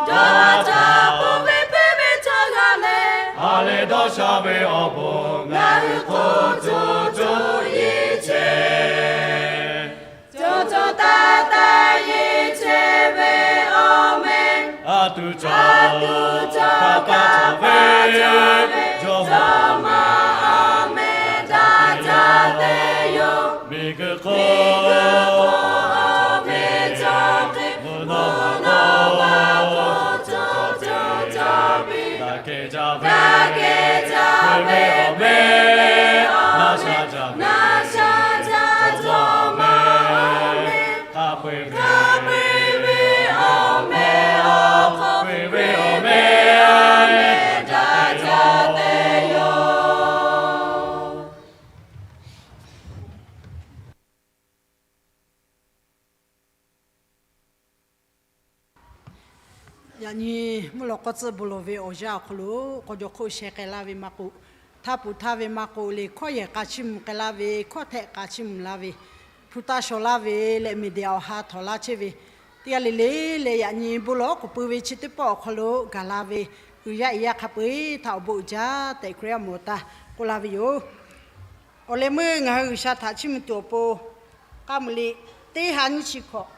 dawˇ haˍ htaꞈ pon ve hpehˇ ve chaw g'a leh, ha lehˬ dawˇ sha ve awˬ bon ngaˬ hui hk'oˆ co co yeˬ chehˇ. Cawˬ cawˬ taˍ taˍ yeˬ chehˇ ve awˬ meh, a tuˬ cawˬ, a tuˬ cawˬ, hk'a kaˇ cawˬ ve, Jawˇmawˇ, aˬ meh daꞈ jaˇ te yoˬ. Miˬguiˬ hk'oˆ awˬ meh caˇ hk'e, mvuhˇ naw ma hk'oˆ cawˬ cawˬ caˇ piˇ, daꞈ kehˬ jaˇ ve, daꞈ kehˬ jaˇ ve awˬ meh, na sha jaˇ, na sha jaˇ, Jawˇmawˇ, aˬ meh. Hk'a peu-eˬ ve, hk'a peu-eˬ ve awˬ meh awˬ hk'aw, peu-eˬ ve awˬ meh, aˬ meh daꞈ jaˇ te yoˬ. Yaꞈ nyi mvuhˇ lawꞈ k'aw tcuhˇ bon lawˬ ve awˬ yanˇ awˬ hk'aw lo, k'aw jaw hk'oˆ sheh k'ai laˇ ve maˇ k'oˆ, htaˇ puˍ htaˇ ve maˇ k'oˆ, le hkawˇ yehˬ k'a chiˇ mvuh k'ai laˇ ve, hkawˇ htehˆ k'a chiˇ mvuh laˇ ve, hpu taˇ shaw laˇ ve leh, meˍ deˍ awˬ ha htawnˍ laˇ chehˇ ve, teˇ g'aˇ le le leh yaꞈ nyi bon lawˬ k'oˍ pui ve chi teˇ pawˆ awˬ hk'aw lo gaˬ la ve, uiˍ yaˇ iˉ yaˇ hk'a peu-eˬ htaꞈ awˬ bon uiˍ jaˇ tehꞈ Hkriꞈ yaˇ awˬ moˍ awˬ taˇ k'oˆ laˇ ve yoˬ. Awˬ leh meuˇ ngaˬ hui G'uiˬsha htaꞈ chiˇ mvuh tuˬ awˬ pon, k'aˇ muiˬ liꞈ teˇ ha nyiˇ chi hkawꞈ,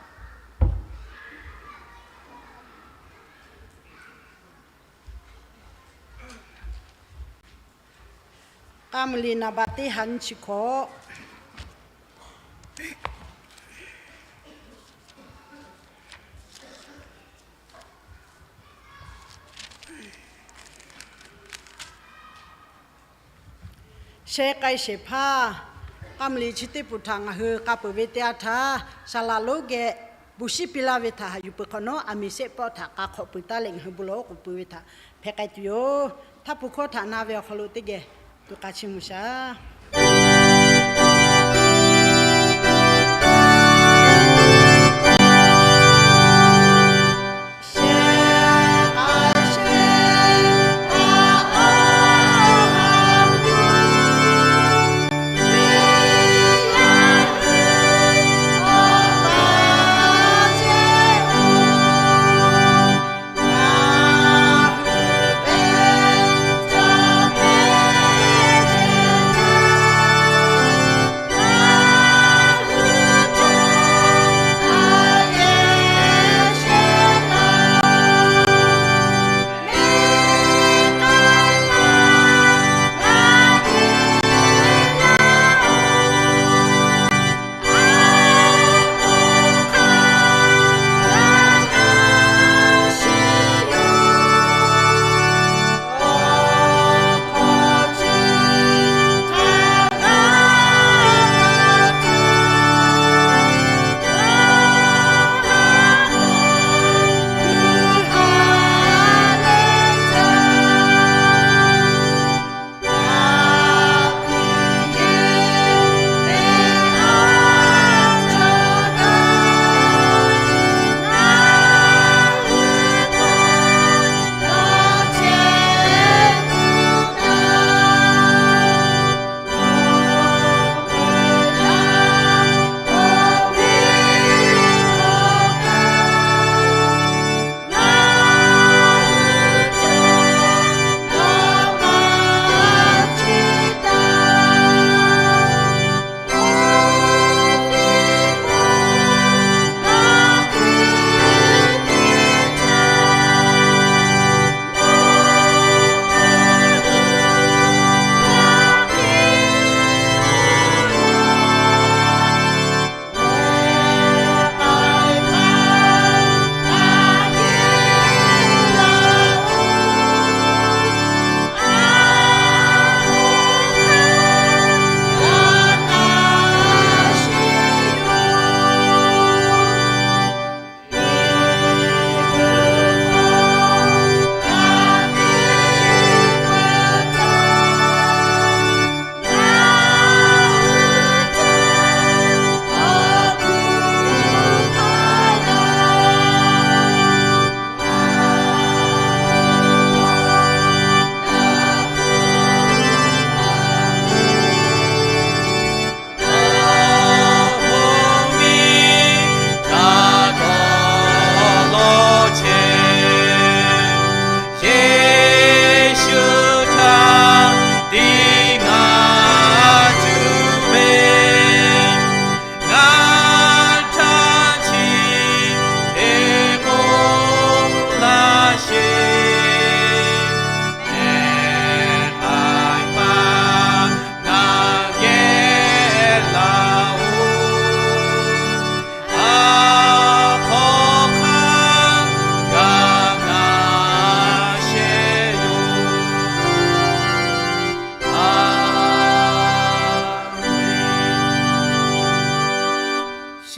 k'aˇ muiˬ liꞈ naˍ baꞈ teˇ ha nyiˇ chi hkawꞈ. Sheh k'ai shehˍ hpaˇ, k'aˇ muiˬ liꞈ chi teˇ pun htaꞈ ngaˬ hui k'a peuˬ ve teˇ yanˇ htaˇ, saˍ laꞈ lonˉ geh bon shiˉ piˇ laˇ ve htaꞈ haꞈ yuˬ peuˬ hk'awꞈ nawˉ, aˬ miˍ shehˆ pawˆ htaꞈ k'a hk'awꞈ peuˬ taˉ leh ngaˬ hui bon lawˬ k'oˍ pui ve htaꞈ hpehꞈ k'ai tuˬ yoˬ. Htaˇ pun hkawˇ htaꞈ na ve awˬ hk'aw lo teˇ geh tuꞈ k'a chiˇ mvuh shaˍ.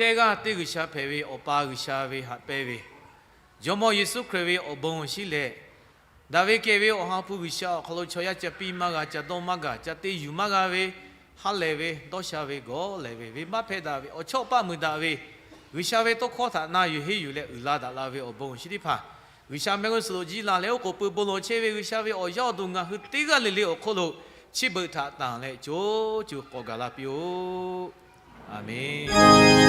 Pehˇ g'aˇ teˇ G'uiˬsha hpehꞈ ve Awˬ pa G'uiˬsha ve haꞈ pehnˇ ve, Jawˇmawˇ Yeˍsuˆ Hkriꞈ ve awˬ bon awˬ shinˉ leh, daꞈ ve kehˬ ve Awˬ ha hpu G'uiˬsha awˬ hk'aw lo chaw yaˇ ca piˇ maˇ g'a, ca dawˇ maˇ g'a, ca te yuˬ maˇ g'a ve, ha lehˬ ve, dawˇ sha ve, gawˬ lehˬ ve, venˇbaˆ hpehˇ daꞈ ve, awˬ chawˇ paˆ muiˬ daꞈ ve, G'uiˬsha ve tawˇ hkawˇ htaꞈ na yuˬ henˇ yuˬ leh uiˍ la daꞈ la ve awˬ bon awˬ shinˉ teˇ hpaˍ, G'uiˬsha mehˆ g'uˇ suhˍ lo jiˇ la leh oˉ k'oˍ pui bon lawˬ chehˇ ve G'uiˬsha ve awˬ yaˇ awˬ duˬ ngaˬ hui teˇ g'aˇ le le awˬ hk'oˆ lo chi beuꞈ htaꞈ tanˬ leh co co k'awꞈ gaˬ la piˇ-oˆ. Aˍmenˍ.